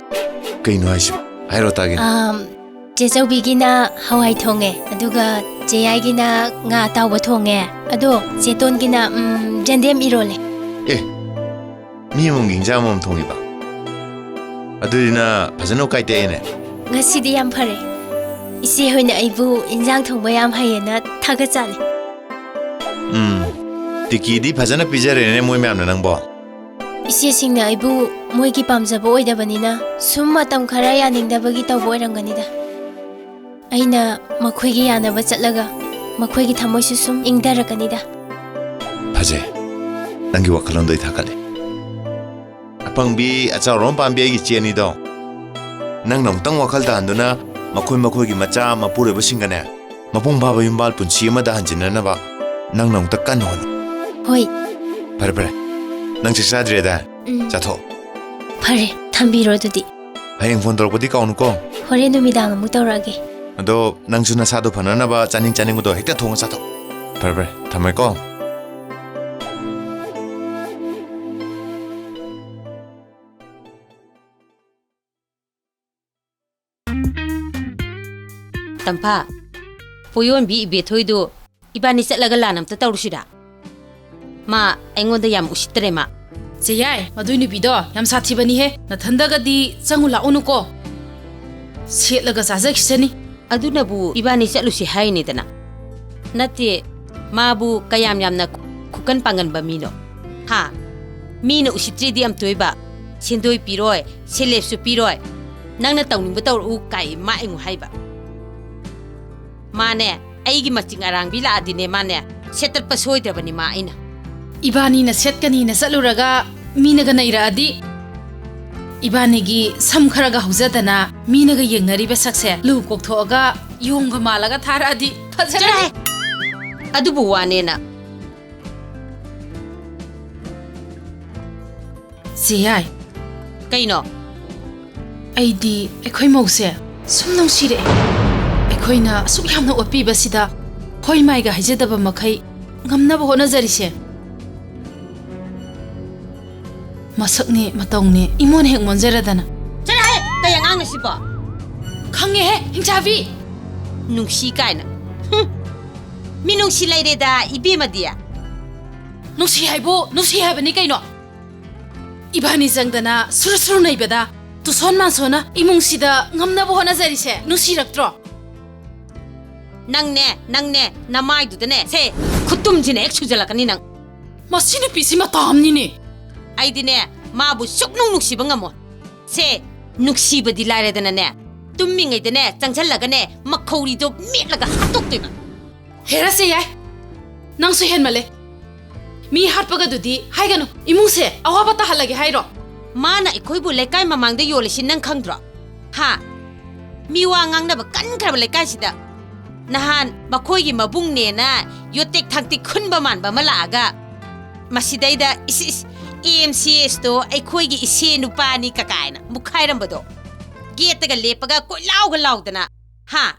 ꯀꯩꯅꯣ ꯍꯥꯏꯁꯤꯕꯣ? ꯍꯥꯏꯔꯣ ꯇꯥꯒꯦ꯫ ꯑꯥꯝ, ꯆꯦ ꯆꯧꯕꯤꯒꯤꯅ ꯍꯋꯥꯏ ꯊꯣꯡꯉꯦ, ꯑꯗꯨꯒ ꯆꯦ ꯌꯥꯏꯒꯤꯅ ꯉꯥ ꯑꯇꯥꯎꯕ ꯊꯣꯡꯉꯦ, ꯑꯗꯣ ꯆꯦ ꯇꯣꯟꯒꯤꯅ, ꯎꯝ, ꯌꯦꯟꯗꯦꯝ ꯏꯔꯣꯜꯂꯦ꯫ ꯑꯦ, ꯃꯤ ꯑꯃꯃꯝꯒꯤ ꯍꯤꯟꯖꯥꯡ ꯑꯃꯃꯝ ꯊꯣꯡꯉꯤꯕ? ꯑꯗꯨꯗꯤ ꯅ ꯐꯖꯅ ꯎꯀꯥꯏ ꯇꯛꯑꯦꯅꯦ꯫ ꯉꯁꯤꯗꯤ ꯌꯥꯝ ꯐꯔꯦ꯫ ꯏꯆꯦ ꯍꯣꯏꯅ ꯑꯩꯕꯨ ꯏꯟꯖꯥꯡ ꯊꯣꯡꯕ ꯌꯥꯝ ꯍꯩꯌꯦꯅ ꯊꯥꯒꯠꯆꯔꯤ꯫ ꯎꯝ, ꯇꯤꯀꯤꯗꯤ ꯐꯖꯅ ꯄꯤꯖꯔꯦꯅꯦ ꯃꯣꯏ ꯃꯌꯥꯝꯅ ꯅꯪꯕꯣ꯫ ꯏꯆꯦꯁꯤꯡꯅ ꯑꯩꯕꯨ ꯃꯣꯏꯒꯤ ꯄꯥꯝꯖꯕ ꯑꯣꯏꯗꯕꯅꯤꯅ ꯁꯨꯝ ꯃꯇꯝ ꯈꯔ ꯌꯥꯅꯤꯡꯗꯕꯒꯤ ꯇꯧꯕ ꯑꯣꯏꯔꯝꯒꯅꯤꯗ꯫ ꯑꯩꯅ ꯃꯈꯣꯏꯒꯤ ꯌꯥꯅꯕ ꯆꯠꯂꯒ ꯃꯈꯣꯏꯒꯤ ꯊꯃꯣꯏꯁꯨ ꯁꯨꯝ ꯏꯪꯊꯔꯛꯀꯅꯤꯗ꯫ ꯐꯖꯩ꯫ ꯅꯪꯒꯤ ꯋꯥꯈꯜꯂꯣꯟꯗꯣ ꯑꯩ ꯊꯥꯒꯠꯂꯦ꯫ ꯑꯄꯪꯕꯤ ꯑꯆꯥꯎꯔꯣꯝ ꯄꯥꯝꯕꯤ ꯑꯩꯒꯤ ꯏꯆꯦꯅꯤꯗꯣ꯫ ꯅꯪꯅ ꯑꯃꯨꯛꯇꯪ ꯋꯥꯈꯜ ꯇꯥꯍꯟꯗꯨꯅ ꯃꯈꯣꯏ ꯃꯈꯣꯏꯒꯤ ꯃꯆꯥ ꯃꯄꯨꯔꯣꯏꯕꯁꯤꯡꯒꯅꯦ ꯃꯄꯨꯡ ꯐꯥꯕ ꯌꯨꯝꯕꯥꯜ ꯄꯨꯟꯁꯤ ꯑꯃꯗ ꯍꯟꯖꯤꯟꯅꯅꯕ ꯅꯪꯅ ꯑꯃꯨꯛꯇ ꯀꯟꯅ ꯍꯣꯠꯅꯧ꯫ ꯍꯣꯏ꯫ ꯐꯔꯦ, ꯐꯔꯦ꯫ ꯅꯪ ꯆꯥꯛ ꯆꯥꯗ꯭ꯔꯦꯗꯥꯏ? ꯎꯝ꯫ ꯆꯥꯊꯣꯛ꯫ ꯐꯔꯦ, ꯊꯝꯕꯤꯔꯣ ꯑꯗꯨꯗꯤ꯫ ꯍꯌꯦꯡ ꯐꯣꯟ ꯇꯧꯔꯛꯄꯗꯤ ꯀꯥꯎꯅꯨꯀꯣ꯫ ꯍꯣꯔꯦꯟ ꯅꯨꯃꯤꯗꯥꯡ ꯑꯃꯨꯛ ꯇꯧꯔꯛꯑꯒꯦ꯫ ꯑꯗꯣ ꯅꯪꯁꯨ ꯅꯁꯥꯗꯣ ꯐꯅꯅꯕ ꯆꯥꯅꯤꯡ ꯆꯥꯅꯤꯡꯕꯗꯣ ꯍꯦꯛꯇ ꯊꯣꯡꯉ ꯆꯥꯊꯣꯛ꯫ ꯐꯔꯦ, ꯐꯔꯦ, ꯊꯝꯃꯦꯀꯣ꯫ ꯇꯝꯐꯥ, ꯄꯣꯌꯣꯟꯕꯤ ꯏꯕꯦꯊꯣꯏꯗꯨ ꯏꯕꯥꯅꯤ ꯆꯠꯂꯒ ꯂꯥꯟ ꯑꯝꯇ ꯇꯧꯔꯨꯁꯤꯔꯥ? ꯃꯥ ꯑꯩꯉꯣꯟꯗ ꯌꯥꯝ ꯎꯁꯤꯠꯇ꯭ꯔꯦ ꯃꯥ꯫ ꯆꯦꯌꯥꯏ, ꯃꯗꯨꯏ ꯅꯨꯄꯤꯗꯣ ꯌꯥꯝ ꯁꯥꯊꯤꯕꯅꯤꯍꯦ꯫ ꯅꯊꯟꯗꯒꯗꯤ ꯆꯪꯉꯨ ꯂꯥꯛꯎꯅꯨꯀꯣ꯫ ꯁꯦꯠꯂꯒ ꯆꯥꯖꯈꯤꯁꯅꯤ꯫ ꯑꯗꯨꯅꯕꯨ ꯏꯕꯥꯅꯤ ꯆꯠꯂꯨꯁꯤ ꯍꯥꯏꯅꯤꯗꯅ꯫ ꯅꯠꯇꯦ, ꯃꯥꯕꯨ ꯀꯌꯥꯝ ꯌꯥꯝꯅ ꯈꯨꯀꯟ ꯄꯥꯡꯒꯟꯕ ꯃꯤꯅꯣ? ꯍꯥ? ꯃꯤꯅ ꯎꯁꯤꯠꯇ꯭ꯔꯤꯗꯤ ꯑꯝꯇꯣꯏꯕ, ꯁꯦꯟꯗꯣꯏ ꯄꯤꯔꯣꯏ, ꯁꯦꯂꯦꯞꯁꯨ ꯄꯤꯔꯣꯏ, ꯅꯪꯅ ꯇꯧꯅꯤꯡꯕ ꯇꯧꯔꯛꯎ ꯀꯥꯏ ꯃꯥ ꯑꯩꯉꯣꯟ ꯍꯥꯏꯕ꯫ ꯃꯥꯅꯦ, ꯑꯩꯒꯤ ꯃꯆꯤꯡ ꯑꯔꯥꯡꯕꯤ ꯂꯥꯛꯑꯗꯤꯅꯦ, ꯃꯥꯅꯦ, ꯁꯦꯠꯇꯠꯄ ꯁꯣꯏꯗ꯭ꯔꯕꯅꯤ ꯃꯥ ꯑꯩꯅ꯫ ꯏꯕꯥꯅꯤꯅ ꯁꯦꯠꯀꯅꯤꯅ ꯆꯠꯂꯨꯔꯒ ꯃꯤꯅꯒ ꯅꯩꯔꯛꯑꯗꯤ? ꯏꯕꯥꯅꯤꯒꯤ ꯁꯝ ꯈꯔꯒ ꯍꯧꯖꯗꯅ ꯃꯤꯅꯒ ꯌꯦꯡꯅꯔꯤꯕ ꯁꯛꯁꯦ ꯂꯨ ꯀꯣꯛꯊꯣꯛꯑꯒ ꯌꯣꯡꯒ ꯃꯥꯜꯂꯒ ꯊꯥꯔꯛꯑꯗꯤ ꯐꯖꯔꯅꯤ꯫ ꯆꯠꯂꯣꯍꯦ! ꯑꯗꯨꯕꯨ ꯋꯥꯅꯦꯅ꯫ ꯆꯦ ꯌꯥꯏ꯫ ꯀꯩꯅꯣ? ꯑꯩꯗꯤ ꯑꯩꯈꯣꯏ ꯃꯧꯁꯦ ꯁꯨꯝ ꯅꯨꯡꯁꯤꯔꯛꯑꯦ꯫ ꯑꯩꯈꯣꯏꯅ ꯑꯁꯨꯛ ꯌꯥꯝꯅ ꯑꯣꯠꯄꯤꯕꯁꯤꯗ ꯍꯣꯏ ꯃꯥꯏꯒ ꯍꯥꯏꯖꯗꯕ ꯃꯈꯩ ꯉꯝꯅꯕ ꯍꯣꯠꯅꯖꯔꯤꯁꯦ꯫ ꯃꯁꯛꯅꯦ ꯃꯇꯧꯅꯦ ꯏꯃꯣꯟ ꯍꯦꯛ ꯃꯣꯟꯖꯔꯗꯅ꯫ ꯆꯠꯂꯍꯦ! ꯀꯩ ꯑꯉꯥꯡꯅꯣ ꯁꯤꯕꯣ? ꯈꯪꯉꯦꯍꯦ, ꯍꯤꯡꯆꯥꯕꯤ! ꯅꯨꯡꯁꯤ ꯀꯥꯏꯅ꯫ ꯍꯨꯝ! ꯃꯤ ꯅꯨꯡꯁꯤ ꯂꯩꯔꯦꯗ, ꯏꯕꯦꯝꯃꯗꯤ꯫ ꯅꯨꯡꯁꯤ ꯍꯥꯏꯕꯨ ꯅꯨꯡꯁꯤ ꯍꯥꯏꯕꯅꯤ ꯀꯩꯅꯣ꯫ ꯏꯕꯥꯅꯤ ꯆꯪꯗꯅ ꯁꯨꯔ ꯁꯨꯔ ꯅꯩꯕꯗ ꯇꯨꯁꯣꯟ ꯃꯥꯟꯁꯣꯟꯅ ꯏꯃꯨꯡꯁꯤꯗ ꯉꯝꯅꯕ ꯍꯣꯠꯅꯖꯔꯤꯁꯦ ꯅꯨꯡꯁꯤꯔꯛꯇ꯭ꯔꯣ? ꯅꯪꯅꯦ, ꯅꯪꯅꯦ, ꯅꯃꯥꯏꯗꯨꯗꯅꯦ, ꯁꯦ, ꯈꯨꯠꯇꯨꯝꯁꯤꯅ ꯍꯦꯛ ꯁꯨꯖꯜꯂꯛꯀꯅꯤ ꯅꯪ꯫ ꯃꯁꯤ ꯅꯨꯄꯤꯁꯤ ꯃꯇꯥ ꯑꯃꯅꯤꯅꯦ꯫ ꯑꯩꯗꯤꯅꯦ, ꯃꯥꯕꯨ ꯁꯨꯛꯅꯨꯡ ꯅꯨꯡꯁꯤꯕ ꯉꯝꯃꯣꯏ꯫ ꯁꯦ, ꯅꯨꯡꯁꯤꯕꯗꯤ ꯂꯥꯏꯔꯗꯅꯅꯦ, ꯇꯨꯝꯃꯤꯉꯩꯗꯅꯦ, ꯆꯪꯁꯜꯂꯒꯅꯦ, ꯃꯈꯧꯔꯤꯗꯣ ꯃꯦꯠꯂꯒ ꯍꯥꯠꯇꯣꯛꯇꯣꯏꯕ꯫ ꯍꯦꯔꯥ ꯆꯦ ꯌꯥꯏ, ꯅꯪꯁꯨ ꯍꯦꯟꯃꯜꯂꯦ꯫ ꯃꯤ ꯍꯥꯠꯄꯒꯗꯨꯗꯤ ꯍꯥꯏꯒꯅꯨ, ꯏꯃꯨꯡꯁꯦ ꯑꯋꯥꯕ ꯇꯥꯍꯜꯂꯒꯦ ꯍꯥꯏꯔꯣ? ꯃꯥꯅ ꯑꯩꯈꯣꯏꯕꯨ ꯂꯩꯀꯥꯏ ꯃꯃꯥꯡꯗ ꯌꯣꯜꯂꯤꯁꯤ ꯅꯪ ꯈꯪꯗ꯭ꯔꯣ? ꯍꯥ? ꯃꯤ ꯋꯥ ꯉꯥꯡꯅꯕ ꯀꯟꯈ꯭ꯔꯕ ꯂꯩꯀꯥꯏꯁꯤꯗ꯫ ꯅꯍꯥꯟ ꯃꯈꯣꯏꯒꯤ ꯃꯕꯨꯡꯅꯦꯅ ꯌꯣꯠꯇꯦꯛ ꯊꯥꯡꯇꯦꯛ ꯈꯨꯟꯕ ꯃꯥꯟꯕ ꯑꯃ ꯂꯥꯛꯑꯒ, ꯃꯁꯤꯗꯩꯗ "ꯏꯁ, ꯏꯁ, ꯑꯦ ꯑꯦꯝ ꯁꯤ ꯑꯦꯁꯇꯣ ꯑꯩꯈꯣꯏꯒꯤ ꯏꯁꯦ ꯅꯨꯄꯥꯅꯤ" ꯀꯀꯥꯏꯅ ꯃꯨꯛꯈꯥꯏꯔꯝꯕꯗꯣ꯫ ꯒꯦꯠꯇꯒ ꯂꯦꯞꯄꯒ ꯀꯣꯏꯂꯥꯎꯒ ꯂꯥꯎꯗꯅ, ꯍꯥ?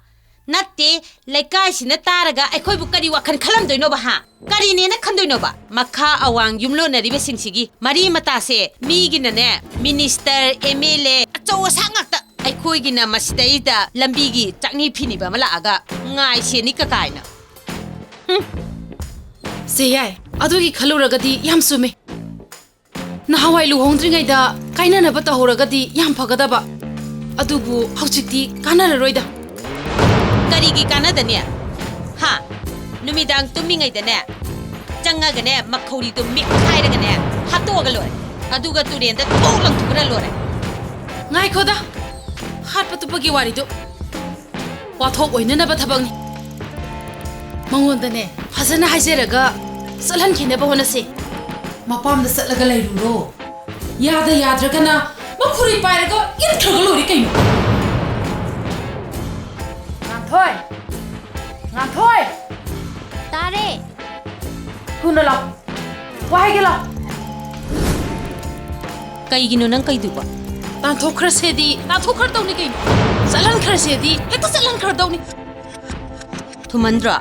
ꯅꯠꯇꯦ, ꯂꯩꯀꯥꯏꯁꯤꯅ ꯇꯥꯔꯒ ꯑꯩꯈꯣꯏꯕꯨ ꯀꯔꯤ ꯋꯥꯈꯜ ꯈꯜꯂꯝꯗꯣꯏꯅꯣꯕ, ꯍꯥ? ꯀꯔꯤꯅꯦꯅ ꯈꯟꯗꯣꯏꯅꯣꯕ? ꯃꯈꯥ ꯑꯋꯥꯡ ꯌꯨꯝꯂꯣꯟꯅꯔꯤꯕꯁꯤꯡꯁꯤꯒꯤ ꯃꯔꯤ ꯃꯇꯥꯁꯦ ꯃꯤꯒꯤꯅꯅꯦ, ꯃꯤꯅꯤꯁꯇꯔ, ꯑꯦꯝ ꯑꯦꯜ ꯑꯦ, ꯑꯆꯧ ꯑꯁꯥꯡ ꯉꯥꯛꯇ꯫ ꯑꯩꯈꯣꯏꯒꯤꯅ ꯃꯁꯤꯗꯩꯗ ꯂꯝꯕꯤꯒꯤ ꯆꯥꯛꯅꯤ ꯐꯤꯅꯤꯕ ꯑꯃ ꯂꯥꯛꯑꯒ ꯉꯥꯏ ꯁꯦꯅꯤ ꯀꯀꯥꯏꯅ꯫ ꯍꯨꯝ꯫ ꯆꯦ ꯌꯥꯏ, ꯑꯗꯨꯒꯤ ꯈꯜꯂꯨꯔꯒꯗꯤ ꯌꯥꯝ ꯆꯨꯝꯃꯦ꯫ ꯅꯍꯥꯟꯋꯥꯏ ꯂꯨꯍꯣꯡꯗ꯭ꯔꯤꯉꯩꯗ ꯀꯥꯏꯅꯅꯕ ꯇꯧꯍꯧꯔꯒꯗꯤ ꯌꯥꯝ ꯐꯒꯗꯕ꯫ ꯑꯗꯨꯕꯨ ꯍꯧꯖꯤꯛꯇꯤ ꯀꯥꯟꯅꯔꯔꯣꯏꯗ꯫ ꯀꯔꯤꯒꯤ ꯀꯥꯟꯅꯗꯅꯤ? ꯍꯥ? ꯅꯨꯃꯤꯗꯥꯡ ꯇꯨꯝꯃꯤꯉꯩꯗꯅꯦ, ꯆꯪꯉꯒꯅꯦ, ꯃꯈꯧꯔꯤꯗꯣ ꯃꯦꯠꯈꯥꯏꯔꯒꯅꯦ, ꯍꯥꯠꯇꯣꯛꯑꯒ ꯂꯣꯏꯔꯦ꯫ ꯑꯗꯨꯒ ꯇꯨꯔꯦꯟꯗ ꯊꯣꯛ ꯂꯪꯊꯣꯛꯈ꯭ꯔ ꯂꯣꯏꯔꯦ꯫ ꯉꯥꯏꯈꯣꯗ, ꯍꯥꯠꯄ ꯇꯨꯞꯄꯒꯤ ꯋꯥꯔꯤꯗꯣ ꯋꯥꯊꯣꯛ ꯑꯣꯏꯅꯅꯕ ꯊꯕꯛꯅꯤ꯫ ꯃꯉꯣꯟꯗꯅꯦ, ꯐꯖꯅ ꯍꯥꯏꯖꯔꯒ ꯆꯠꯍꯟꯈꯤꯅꯕ ꯍꯣꯠꯅꯁꯤ꯫ ꯃꯄꯥꯝꯗ ꯆꯠꯂꯒ ꯂꯩꯔꯨꯔꯣ꯫ ꯌꯥꯗ ꯌꯥꯗ꯭ꯔꯒꯅ ꯃꯈꯨꯔꯤ ꯄꯥꯏꯔꯒ ꯏꯟꯈ꯭ꯔꯒ ꯂꯣꯏꯔꯦ ꯀꯩꯅꯣ꯫ ꯉꯥꯟꯊꯣꯏ! ꯉꯥꯟꯊꯣꯏ! ꯇꯥꯔꯦ꯫ ꯊꯨꯅ ꯂꯥꯛ꯫ ꯋꯥ ꯍꯥꯏꯒꯦ ꯂꯥꯛ꯫ ꯀꯩꯒꯤꯅꯣ ꯅꯪ ꯀꯩꯗꯨꯕꯣ? ꯇꯥꯟꯊꯣꯛꯈ꯭ꯔꯁꯦꯗꯤ ꯇꯥꯟꯊꯣꯛꯈ꯭ꯔꯗꯧꯅꯤ ꯀꯩꯅꯣ꯫ ꯆꯠꯍꯟꯈ꯭ꯔꯁꯦꯗꯤ ꯍꯦꯛꯇ ꯆꯠꯍꯟꯈ꯭ꯔꯗꯧꯅꯤ꯫ ꯊꯨꯃꯟꯗ꯭ꯔꯣ?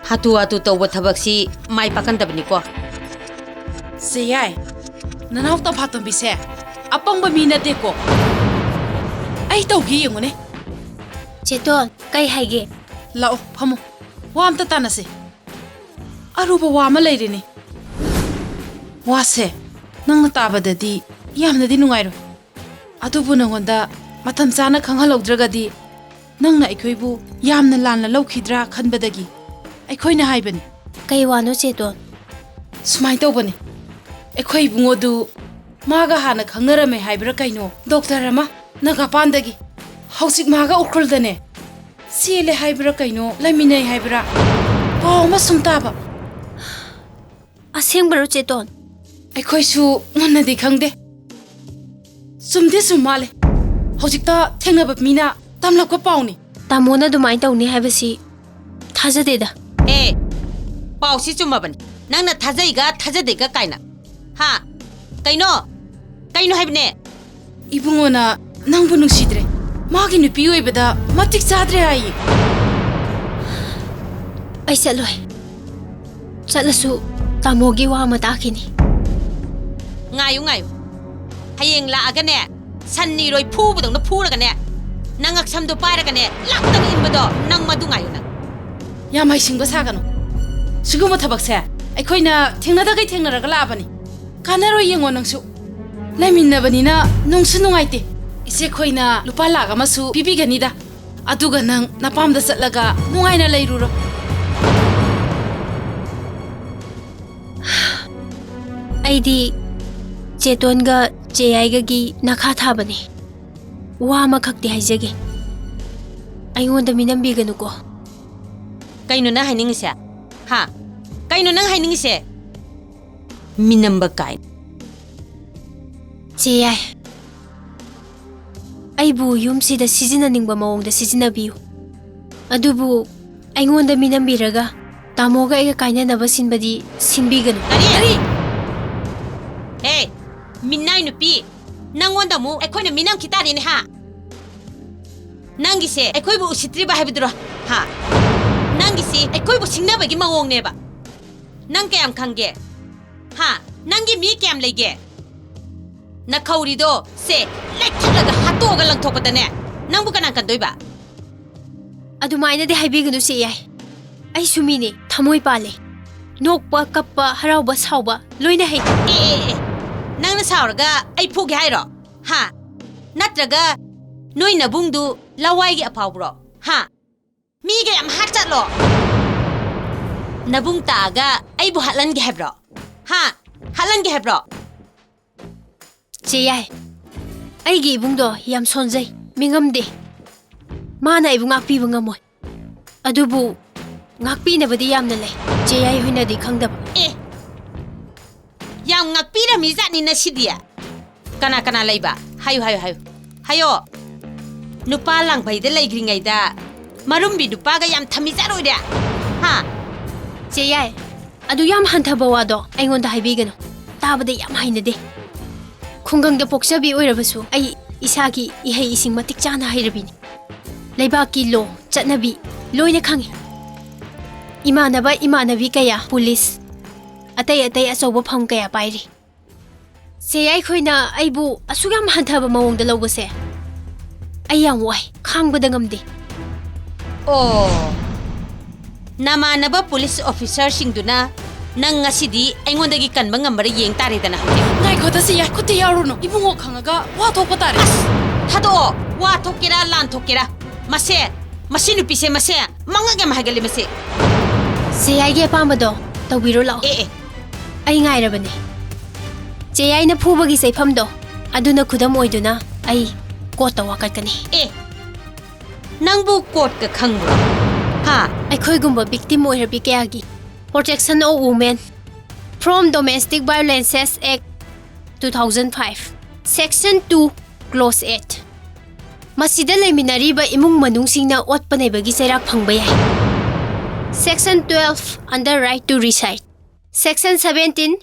ꯍꯥꯇꯨ ꯍꯥꯇꯨ ꯇꯧꯕ ꯊꯕꯛꯁꯤ ꯃꯥꯏ ꯄꯥꯛꯀꯟꯗꯕꯅꯤꯀꯣ꯫ ꯆꯦ ꯌꯥꯏ, ꯅꯅꯥꯎ ꯇꯝꯐꯥꯇꯣꯝꯕꯤꯁꯦ ꯑꯄꯪꯕ ꯃꯤ ꯅꯠꯇꯦꯀꯣ꯫ ꯑꯩ ꯇꯧꯒꯦ ꯌꯦꯡꯉꯨꯅꯦ꯫ ꯆꯦꯇꯣꯟ, ꯀꯩ ꯍꯥꯏꯒꯦ? ꯂꯥꯛꯑꯣ, ꯐꯝꯃꯣ꯫ ꯋꯥ ꯑꯝꯇ ꯇꯥꯟꯅꯁꯦ꯫ ꯑꯔꯨꯕ ꯋꯥ ꯑꯃ ꯂꯩꯔꯦꯅꯦ꯫ ꯋꯥꯁꯦ ꯅꯪꯅ ꯇꯥꯕꯗꯗꯤ ꯌꯥꯝꯅꯗꯤ ꯅꯨꯡꯉꯥꯏꯔꯣꯏ꯫ ꯑꯗꯨꯕꯨ ꯅꯉꯣꯟꯗ ꯃꯇꯝ ꯆꯥꯅ ꯈꯪꯍꯜꯍꯧꯗ꯭ꯔꯒꯗꯤ ꯅꯪꯅ ꯑꯩꯈꯣꯏꯕꯨ ꯌꯥꯝꯅ ꯂꯥꯟꯅ ꯂꯧꯈꯤꯗ꯭ꯔꯥ ꯈꯟꯕꯗꯒꯤ ꯑꯩꯈꯣꯏꯅ ꯍꯥꯏꯕꯅꯤ꯫ ꯀꯩ ꯋꯥꯅꯣ ꯆꯦꯇꯣꯟ? ꯁꯨꯃꯥꯏꯅ ꯇꯧꯕꯅꯤ, ꯑꯩꯈꯣꯏ ꯏꯕꯨꯡꯉꯣꯗꯨ ꯃꯥꯒ ꯍꯥꯟꯅ ꯈꯪꯅꯔꯝꯃꯦ ꯍꯥꯏꯕ꯭ꯔꯥ ꯀꯩꯅꯣ, ꯗꯣꯛꯇꯔ ꯑꯃ ꯅꯥꯒꯥꯄꯥꯟꯗꯒꯤ꯫ ꯍꯧꯖꯤꯛ ꯃꯥꯒ ꯎꯈ꯭ꯔꯨꯜꯗꯅꯦ꯫ ꯆꯦꯜꯂꯦ ꯍꯥꯏꯕ꯭ꯔꯥ ꯀꯩꯅꯣ, ꯂꯩꯃꯤꯟꯅꯩ ꯍꯥꯏꯕ꯭ꯔꯥ, ꯄꯥꯎ ꯑꯃ ꯁꯨꯝ ꯇꯥꯕ꯫ ꯑꯁꯦꯡꯕꯔꯣ ꯆꯦꯇꯣꯟ? ꯑꯩꯈꯣꯏꯁꯨ ꯃꯨꯟꯅꯗꯤ ꯈꯪꯗꯦ꯫ ꯆꯨꯝꯗꯤ ꯆꯨꯝ ꯃꯥꯜꯂꯦ꯫ ꯍꯧꯖꯤꯛꯇ ꯊꯦꯡꯅꯕ ꯃꯤꯅ ꯇꯝꯂꯛꯄ ꯄꯥꯎꯅꯤ꯫ ꯇꯥꯃꯣꯅ ꯑꯗꯨꯃꯥꯏꯅ ꯇꯧꯅꯤ ꯍꯥꯏꯕꯁꯤ ꯊꯥꯖꯗꯦꯗ꯫ ꯑꯦ, ꯄꯥꯎꯁꯤ ꯆꯨꯝꯃꯕꯅꯤ꯫ ꯅꯪꯅ ꯊꯥꯖꯩꯒ ꯊꯥꯖꯗꯦꯒ ꯀꯥꯏꯅ꯫ ꯍꯥ? ꯀꯩꯅꯣ? ꯀꯩꯅꯣ ꯍꯥꯏꯕꯅꯦ? ꯏꯕꯨꯡꯉꯣꯅ ꯅꯪꯕꯨ ꯅꯨꯡꯁꯤꯗ꯭ꯔꯦ, ꯃꯥꯒꯤ ꯅꯨꯄꯤ ꯑꯣꯏꯕꯗ ꯃꯇꯤꯛ ꯆꯥꯗ꯭ꯔꯦ ꯍꯥꯏꯌꯦ꯫ ꯑꯩ ꯆꯠꯂꯣꯏ꯫ ꯆꯠꯂꯁꯨ ꯇꯥꯃꯣꯒꯤ ꯋꯥ ꯑꯃ ꯇꯥꯈꯤꯅꯤ꯫ ꯉꯥꯏꯌꯨ, ꯉꯥꯏꯌꯨ꯫ ꯍꯌꯦꯡ ꯂꯥꯛꯑꯒꯅꯦ, ꯁꯟ ꯅꯤꯔꯣꯏ ꯐꯨꯕꯗꯧꯅ ꯐꯨꯔꯒꯅꯦ, ꯅꯉꯛꯁꯝꯗꯣ ꯄꯥꯏꯔꯒꯅꯦ, ꯂꯥꯛꯇꯅ ꯏꯟꯕꯗꯣ, ꯅꯪ ꯃꯗꯨ ꯉꯥꯏꯌꯨ ꯅꯪ꯫ ꯌꯥꯝ ꯍꯩꯁꯤꯡꯕ ꯁꯥꯒꯅꯨ꯫ ꯁꯤꯒꯨꯝꯕ ꯊꯕꯛꯁꯦ ꯑꯩꯈꯣꯏꯅ ꯊꯦꯡꯅꯗꯈꯩ ꯊꯦꯡꯅꯔꯒ ꯂꯥꯛꯑꯕꯅꯤ꯫ ꯀꯥꯟꯅꯔꯣꯏ, ꯌꯦꯡꯉꯣ ꯅꯪꯁꯨ꯫ ꯂꯩꯃꯤꯟꯅꯕꯅꯤꯅ ꯅꯨꯡꯁꯨ ꯅꯨꯡꯉꯥꯏꯇꯦ꯫ ꯏꯆꯦ ꯈꯣꯏꯅ ꯂꯨꯄꯥ ꯂꯥꯛ ꯑꯃꯁꯨ ꯄꯤꯕꯤꯒꯅꯤꯗ꯫ ꯑꯗꯨꯒ ꯅꯪ ꯅꯄꯥꯝꯗ ꯆꯠꯂꯒ ꯅꯨꯡꯉꯥꯏꯅ ꯂꯩꯔꯨꯔꯣ꯫ ꯑꯩꯗꯤ ꯆꯦꯇꯣꯟꯒ ꯆꯦꯌꯥꯏꯒꯒꯤ ꯅꯈꯥ ꯊꯥꯕꯅꯦ꯫ ꯋꯥ ꯑꯃꯈꯛꯇꯤ ꯍꯥꯏꯖꯒꯦ, ꯑꯩꯉꯣꯟꯗ ꯃꯤꯅꯝꯕꯤꯒꯅꯨꯀꯣ꯫ ꯀꯩꯅꯣ ꯅꯪ ꯍꯥꯏꯅꯤꯡꯉꯤꯁꯦ? ꯍꯥ? ꯀꯩꯅꯣ ꯅꯪ ꯍꯥꯏꯅꯤꯡꯉꯤꯁꯦ? ꯃꯤꯅꯝꯕ ꯀꯥꯏꯅ꯫ ꯆꯦꯌꯥꯏ, ꯑꯩꯕꯨ ꯌꯨꯝꯁꯤꯗ ꯁꯤꯖꯤꯟꯅꯅꯤꯡꯕ ꯃꯑꯣꯡꯗ ꯁꯤꯖꯤꯟꯅꯕꯤꯌꯨ, ꯑꯗꯨꯕꯨ ꯑꯩꯉꯣꯟꯗ ꯃꯤꯅꯝꯕꯤꯔꯒ ꯇꯥꯃꯣꯒ ꯑꯩꯒ ꯀꯥꯏꯅꯅꯕ ꯁꯤꯟꯕꯗꯤ ꯁꯤꯟꯕꯤꯒꯅꯨ꯫ ꯀꯔꯤ? ꯀꯔꯤ? ꯍꯦ, ꯃꯤꯅꯥꯏ ꯅꯨꯄꯤ, ꯅꯪꯉꯣꯟꯗ ꯑꯃꯨꯛ ꯑꯩꯈꯣꯏꯅ ꯃꯤꯅꯝꯈꯤ ꯇꯥꯔꯦꯅꯦ, ꯍꯥ? ꯅꯪꯒꯤꯁꯦ ꯑꯩꯈꯣꯏꯕꯨ ꯎꯁꯤꯠꯇ꯭ꯔꯤꯕ ꯍꯥꯏꯕꯗꯨꯔꯣ? ꯍꯥ? ꯅꯪꯒꯤꯁꯤ ꯑꯩꯈꯣꯏꯕꯨ ꯁꯤꯡꯅꯕꯒꯤ ꯃꯑꯣꯡꯅꯦꯕ꯫ ꯅꯪ ꯀꯌꯥꯝ ꯈꯪꯒꯦ? ꯍꯥ? ꯅꯪꯒꯤ ꯃꯤ ꯀꯌꯥꯝ ꯂꯩꯒꯦ? ꯅꯈꯧꯔꯤꯗꯣ ꯁꯦ ꯂꯩꯈꯠꯂꯒ ꯍꯥꯠꯇꯣꯛꯑꯒ ꯂꯪꯊꯣꯛꯄꯗꯅꯦ, ꯅꯪꯕꯨ ꯀꯅꯥ ꯀꯟꯗꯣꯏꯕ? ꯑꯗꯨꯃꯥꯏꯅꯗꯤ ꯍꯥꯏꯕꯤꯒꯅꯨ ꯆꯦꯌꯥꯏ꯫ ꯑꯩꯁꯨ ꯃꯤꯅꯦ, ꯊꯃꯣꯏ ꯄꯥꯜꯂꯦ꯫ ꯅꯣꯛꯄ, ꯀꯞꯄ, ꯍꯔꯥꯎꯕ, ꯁꯥꯎꯕ ꯂꯣꯏꯅ ꯍꯩ꯫ ꯑꯦ, ꯑꯦ, ꯑꯦ, ꯅꯪꯅ ꯁꯥꯎꯔꯒ ꯑꯩ ꯐꯨꯒꯦ ꯍꯥꯏꯔꯣ? ꯍꯥ? ꯅꯠꯇ꯭ꯔꯒ ꯅꯣꯏ ꯅꯕꯨꯡꯗꯨ ꯂꯋꯥꯏꯒꯤ ꯑꯐꯥꯎꯕ꯭ꯔꯣ? ꯍꯥ? ꯃꯤꯒ ꯌꯥꯝ ꯍꯥꯠ ꯆꯠꯂꯣ? ꯅꯕꯨꯡ ꯇꯥꯛꯑꯒ ꯑꯩꯕꯨ ꯍꯥꯠꯍꯟꯒꯦ ꯍꯥꯏꯕ꯭ꯔꯣ? ꯍꯥ? ꯍꯥꯠꯍꯟꯒꯦ ꯍꯥꯏꯕ꯭ꯔꯣ? ꯆꯦꯌꯥꯏ, ꯑꯩꯒꯤ ꯏꯕꯨꯡꯗꯣ ꯌꯥꯝ ꯁꯣꯟꯖꯩ, ꯃꯤꯉꯝꯗꯦ꯫ ꯃꯥꯅ ꯑꯩꯕꯨ ꯉꯥꯛꯄꯤꯕ ꯉꯝꯃꯣꯏ꯫ ꯑꯗꯨꯕꯨ ꯉꯥꯛꯄꯤꯅꯕꯗꯤ ꯌꯥꯝꯅ ꯂꯩ, ꯆꯦꯌꯥꯏ ꯍꯣꯏꯅꯗꯤ ꯈꯪꯗꯕ꯫ ꯑꯦ, ꯌꯥꯝ ꯉꯥꯛꯄꯤꯔꯝꯃꯤ ꯖꯥꯠꯅꯤ ꯅꯁꯤꯗꯤ꯫ ꯀꯅꯥ ꯀꯅꯥ ꯂꯩꯕ? ꯍꯥꯏꯌꯨ, ꯍꯥꯏꯌꯨ, ꯍꯥꯏꯌꯨ꯫ ꯍꯥꯏꯌꯣ꯫ ꯅꯨꯄꯥ ꯂꯥꯡꯐꯩꯗ ꯂꯩꯈ꯭ꯔꯤꯉꯩꯗ ꯃꯔꯨꯝꯕꯤ ꯅꯨꯄꯥꯒ ꯌꯥꯝ ꯊꯝꯃꯤ ꯖꯥꯠ ꯑꯣꯏꯔꯦ꯫ ꯍꯥ? ꯆꯦꯌꯥꯏ, ꯑꯗꯨ ꯌꯥꯝ ꯍꯟꯊꯕ ꯋꯥꯗꯣ ꯑꯩꯉꯣꯟꯗ ꯍꯥꯏꯕꯤꯒꯅꯨ꯫ ꯇꯥꯕꯗ ꯌꯥꯝ ꯍꯩꯅꯗꯦ꯫ ꯈꯨꯡꯒꯪꯗ ꯄꯣꯛꯆꯕꯤ ꯑꯣꯏꯔꯕꯁꯨ ꯑꯩ ꯏꯁꯥꯒꯤ ꯏꯍꯩ ꯏꯁꯤꯡ ꯃꯇꯤꯛ ꯆꯥꯅ ꯍꯩꯔꯕꯤꯅꯤ꯫ ꯂꯩꯕꯥꯛꯀꯤ ꯂꯣ, ꯆꯠꯅꯕꯤ ꯂꯣꯏꯅ ꯈꯪꯏ꯫ ꯏꯃꯥꯟꯅꯕ ꯏꯃꯥꯟꯅꯕꯤ ꯀꯌꯥ ꯄꯨꯂꯤꯁ, ꯑꯇꯩ ꯑꯇꯩ ꯑꯆꯧꯕ ꯐꯝ ꯀꯌꯥ ꯄꯥꯏꯔꯤ꯫ ꯆꯦꯌꯥꯏ ꯈꯣꯏꯅ ꯑꯩꯕꯨ ꯑꯁꯨꯛ ꯌꯥꯝ ꯍꯟꯊꯕ ꯃꯑꯣꯡꯗ ꯂꯧꯕꯁꯦ ꯑꯩ ꯌꯥꯝ ꯋꯥꯏ, ꯈꯥꯡꯕꯗ ꯉꯝꯗꯦ꯫ ꯑꯣ, ꯅꯃꯥꯟꯅꯕ ꯄꯨꯂꯤꯁ ꯑꯣꯐꯤꯁꯔꯁꯤꯡꯗꯨꯅ ꯅꯪ ꯉꯁꯤꯗꯤ ꯑꯩꯉꯣꯟꯗꯒꯤ ꯀꯟꯕ ꯉꯝꯕꯔꯥ ꯌꯦꯡ ꯇꯥꯔꯦꯗꯅ ꯍꯧꯖꯤꯛ꯫ ꯉꯥꯏꯈꯣꯗ ꯆꯦꯌꯥꯏ, ꯈꯨꯠꯇ ꯌꯥꯎꯔꯨꯅꯨ꯫ ꯏꯕꯨꯡꯉꯣ ꯈꯪꯉꯒ ꯋꯥ ꯊꯣꯛꯄ ꯇꯥꯔꯦ꯫ ꯑꯁ! ꯊꯥꯗꯣꯛꯑꯣ! ꯋꯥ ꯊꯣꯛꯀꯦꯔꯥ ꯂꯥꯟ ꯊꯣꯛꯀꯦꯔꯥ꯫ ꯃꯁꯦ, ꯃꯁꯤ ꯅꯨꯄꯤꯁꯦ ꯃꯁꯦ ꯃꯉꯛ ꯌꯥꯝ ꯍꯥꯏꯒꯜꯂꯤ ꯃꯁꯦ꯫ ꯆꯦꯌꯥꯏꯒꯤ ꯑꯄꯥꯝꯕꯗꯣ ꯇꯧꯕꯤꯔꯣ ꯂꯥꯛꯑꯣ꯫ ꯑꯦ, ꯑꯦ꯫ ꯑꯩ ꯉꯥꯏꯔꯕꯅꯦ꯫ ꯆꯦꯌꯥꯏꯅ ꯐꯨꯕꯒꯤ ꯆꯩꯐꯝꯗꯣ, ꯑꯗꯨꯅ ꯈꯨꯗꯝ ꯑꯣꯏꯗꯨꯅ ꯑꯩ ꯀꯣꯔꯠꯇ ꯋꯥꯀꯠꯀꯅꯤ꯫ ꯑꯦ, ꯅꯪꯕꯨ ꯀꯣꯔꯠꯀ ꯈꯪꯕ꯭ꯔꯣ? ꯍꯥ? ꯑꯩꯈꯣꯏꯒꯨꯝꯕ victim ꯑꯣꯏꯔꯕꯤ ꯀꯌꯥꯒꯤ Protection of Women from Domestic Violences Act two thousand five, Section two, Clause eight꯫ ꯃꯁꯤꯗ ꯂꯩꯃꯤꯟꯅꯔꯤꯕ ꯏꯃꯨꯡ ꯃꯅꯨꯡꯁꯤꯡꯅ ꯑꯣꯠꯄ ꯅꯩꯕꯒꯤ ꯆꯩꯔꯥꯛ ꯐꯪꯕ ꯌꯥꯏ꯫ Section twelve under right to reside, Section seventeen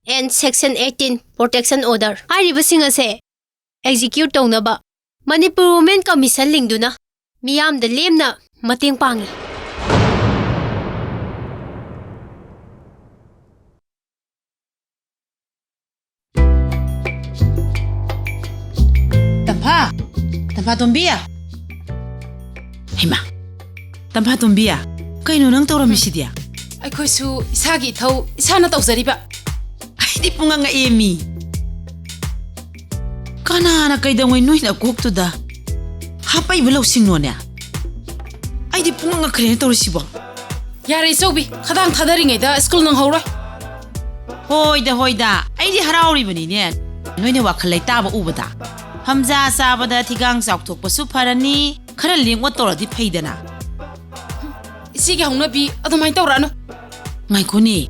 and Section eighteen Protection Order ꯍꯥꯏꯔꯤꯕꯁꯤꯡ ꯑꯁꯦ execute ꯇꯧꯅꯕ Manipur Women Commission ꯂꯤꯡꯗꯨꯅ ꯃꯤꯌꯥꯝꯗ ꯂꯦꯝꯅ ꯃꯇꯦꯡ ꯄꯥꯡꯏ꯫ ꯇꯝꯐꯥ, ꯇꯝꯐꯥ ꯇꯣꯝꯕꯤ꯫ ꯍꯩꯃꯥ, ꯇꯝꯐꯥ ꯇꯣꯝꯕꯤ, ꯀꯩꯅꯣ ꯅꯪ ꯇꯧꯔꯝꯃꯤꯁꯤꯗꯤ? ꯑꯩꯈꯣꯏꯁꯨ ꯏꯁꯥꯒꯤ ꯏꯊꯧ ꯏꯁꯥꯅ ꯇꯧꯖꯔꯤꯕ꯫ ꯑꯩꯗꯤ ꯄꯨꯡꯉꯛ ꯉꯛꯑꯦ ꯃꯤ꯫ ꯀꯅꯥꯅ ꯀꯩꯗꯧꯉꯩ ꯅꯣꯏ ꯅꯀꯣꯛꯇꯨꯗ ꯍꯥꯞꯄꯛꯏꯕ ꯂꯧꯁꯤꯡꯅꯣꯅꯦ? ꯑꯩꯗꯤ ꯄꯨꯡꯉꯛ ꯉꯛꯈ꯭ꯔꯦꯅꯦ ꯇꯧꯔꯤꯁꯤꯕꯣ꯫ ꯌꯥꯔꯦ ꯏꯆꯧꯕꯤ, ꯈꯗꯥꯡ ꯊꯥꯗꯔꯤꯉꯩꯗ ꯁ꯭ꯀꯨꯜ ꯅꯪꯍꯧꯔꯣꯏ꯫ ꯍꯣꯏꯗ, ꯍꯣꯏꯗ, ꯑꯩꯗꯤ ꯍꯔꯥꯎꯔꯤꯕꯅꯤꯅꯦ, ꯅꯣꯏꯅ ꯋꯥꯈꯜ ꯂꯩꯇꯥꯕ ꯎꯕꯗ꯫ ꯐꯝꯖꯥ ꯆꯥꯕꯗ ꯊꯤꯒꯥꯡ ꯆꯥꯎꯊꯣꯛꯄꯁꯨ ꯐꯔꯅꯤ, ꯈꯔ ꯂꯦꯡ ꯑꯣꯠ ꯇꯧꯔꯗꯤ ꯐꯩꯗꯅ꯫ ꯏꯆꯦꯒꯤ ꯍꯧꯅꯕꯤ ꯑꯗꯨꯃꯥꯏꯅ ꯇꯧꯔꯛꯑꯅꯨ꯫ ꯉꯥꯏꯈꯣꯅꯦ,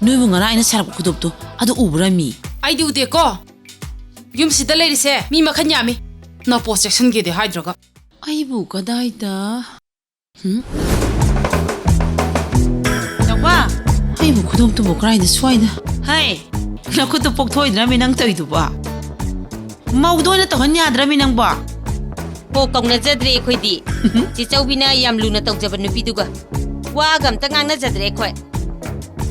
ꯅꯣꯏꯕꯨ ꯉꯔꯥꯡ ꯑꯩꯅ ꯁꯥꯔꯛꯄ ꯈꯨꯗꯣꯞꯇꯣ ꯑꯗꯨ ꯎꯕ꯭ꯔꯥ ꯃꯤ? ꯑꯩꯗꯤ ꯎꯗꯦꯀꯣ꯫ ꯌꯨꯝꯁꯤꯗ ꯂꯩꯔꯤꯁꯦ ꯃꯤ ꯃꯈꯜ ꯌꯥꯝꯃꯤ, ꯅꯄꯣ ꯆꯦꯛꯁꯤꯟꯒꯦꯗꯤ ꯍꯥꯏꯗ꯭ꯔꯒ꯫ ꯑꯩꯕꯨ ꯀꯗꯥꯏꯗ? ꯍꯨꯝ? ꯆꯥꯎꯕ! ꯑꯩꯕꯨ ꯈꯨꯗꯣꯞꯇꯨꯕꯨ ꯀꯗꯥꯏꯗ ꯁ꯭ꯋꯥꯏꯗ? ꯍꯩ! ꯅꯈꯨꯠꯇꯨ ꯄꯣꯛꯊꯣꯛꯏꯗ꯭ꯔꯃꯤ ꯅꯪ ꯇꯧꯏꯗꯨꯕꯣ? ꯃꯧꯗ ꯑꯣꯏꯅ ꯇꯧꯍꯟ ꯌꯥꯗ꯭ꯔꯃꯤ ꯅꯪꯕꯣ? ꯍꯣ, ꯀꯧꯅꯖꯗ꯭ꯔꯦ ꯑꯩꯈꯣꯏꯗꯤ꯫ ꯆꯦ ꯆꯧꯕꯤꯅ ꯌꯥꯝ ꯂꯨꯅ ꯇꯧꯖꯕ ꯅꯨꯄꯤꯗꯨꯒ ꯋꯥꯒ ꯑꯝꯇ ꯉꯥꯡꯅꯖꯗ꯭ꯔꯦ ꯑꯩꯈꯣꯏ꯫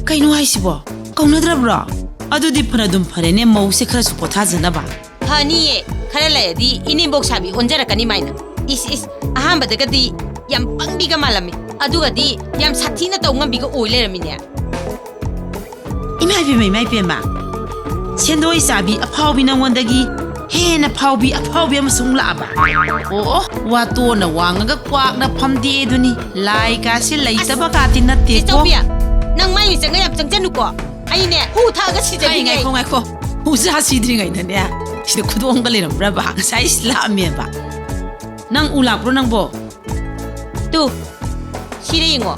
ꯀꯩꯅꯣ ꯍꯥꯏꯁꯤꯕꯣ? ꯀꯧꯅꯗ꯭ꯔꯕ꯭ꯔꯣ? ꯑꯗꯨꯗꯤ ꯐꯅꯗꯨꯝ ꯐꯔꯦꯅꯦ, ꯃꯧꯁꯦ ꯈꯔꯁꯨ ꯄꯣꯊꯥꯖꯅꯕ꯫ ꯐꯅꯤꯌꯦ, ꯈꯔ ꯂꯩꯔꯗꯤ ꯏꯅꯦꯝꯕꯣꯛ ꯁꯥꯕꯤ ꯑꯣꯟꯖꯔꯛꯀꯅꯤ ꯃꯥꯏꯅ꯫ ꯏꯁ, ꯏꯁ, ꯑꯍꯥꯟꯕꯗꯒꯗꯤ ꯌꯥꯝ ꯄꯪꯕꯤꯒ ꯃꯥꯜꯂꯝꯃꯤ, ꯑꯗꯨꯒꯗꯤ ꯌꯥꯝ ꯁꯥꯊꯤꯅ ꯇꯧ ꯉꯝꯕꯤꯒ ꯑꯣꯏ ꯂꯩꯔꯝꯃꯤꯅꯦ꯫ ꯏꯃꯥ ꯏꯕꯦꯝꯃ, ꯏꯃꯥ ꯏꯕꯦꯝꯃ, ꯁꯦꯟꯗꯣꯏ ꯆꯥꯕꯤ ꯑꯐꯥꯎꯕꯤ ꯅꯪꯉꯣꯟꯗꯒꯤ ꯍꯦꯟꯅ ꯐꯥꯎꯕꯤ ꯑꯐꯥꯎꯕꯤ ꯑꯃꯁꯨ ꯑꯃꯨꯛ ꯂꯥꯛꯑꯕ? ꯑꯣ, ꯑꯣ, ꯋꯥꯇꯣꯟꯅ ꯋꯥꯡꯉꯒ ꯀ꯭ꯋꯥꯛꯅ ꯐꯝꯗꯦꯛꯑꯦꯗꯨꯅꯤ꯫ ꯂꯥꯏ ꯀꯥꯁꯦ ꯂꯩꯇꯕ ꯀꯥꯇꯤ ꯅꯠꯇꯦꯀꯣ꯫ ꯆꯦ ꯆꯧꯕꯤ, ꯅꯪ ꯃꯥꯏ ꯃꯤꯆꯪꯒ ꯌꯥꯝ ꯆꯪꯖꯅꯨꯀꯣ꯫ ꯑꯩꯅꯦ ꯍꯨ ꯊꯛꯑꯒ ꯁꯤꯖꯅꯤꯡꯉꯦ꯫ ꯉꯥꯏꯈꯣ, ꯉꯥꯏꯈꯣ꯫ ꯍꯨ ꯆꯥ ꯁꯤꯗ꯭ꯔꯤꯉꯩꯗꯅꯦ, ꯁꯤꯗ ꯈꯨꯗꯣꯡꯒ ꯂꯩꯔꯝꯕ꯭ꯔꯕ? ꯉꯁꯥꯏ ꯂꯥꯛꯑꯝꯃꯦꯕ꯫ ꯅꯪ ꯎ ꯂꯥꯛꯄ꯭ꯔꯣ ꯅꯪꯕꯣ? ꯇꯨ, ꯁꯤꯗ ꯌꯦꯡꯉꯣ꯫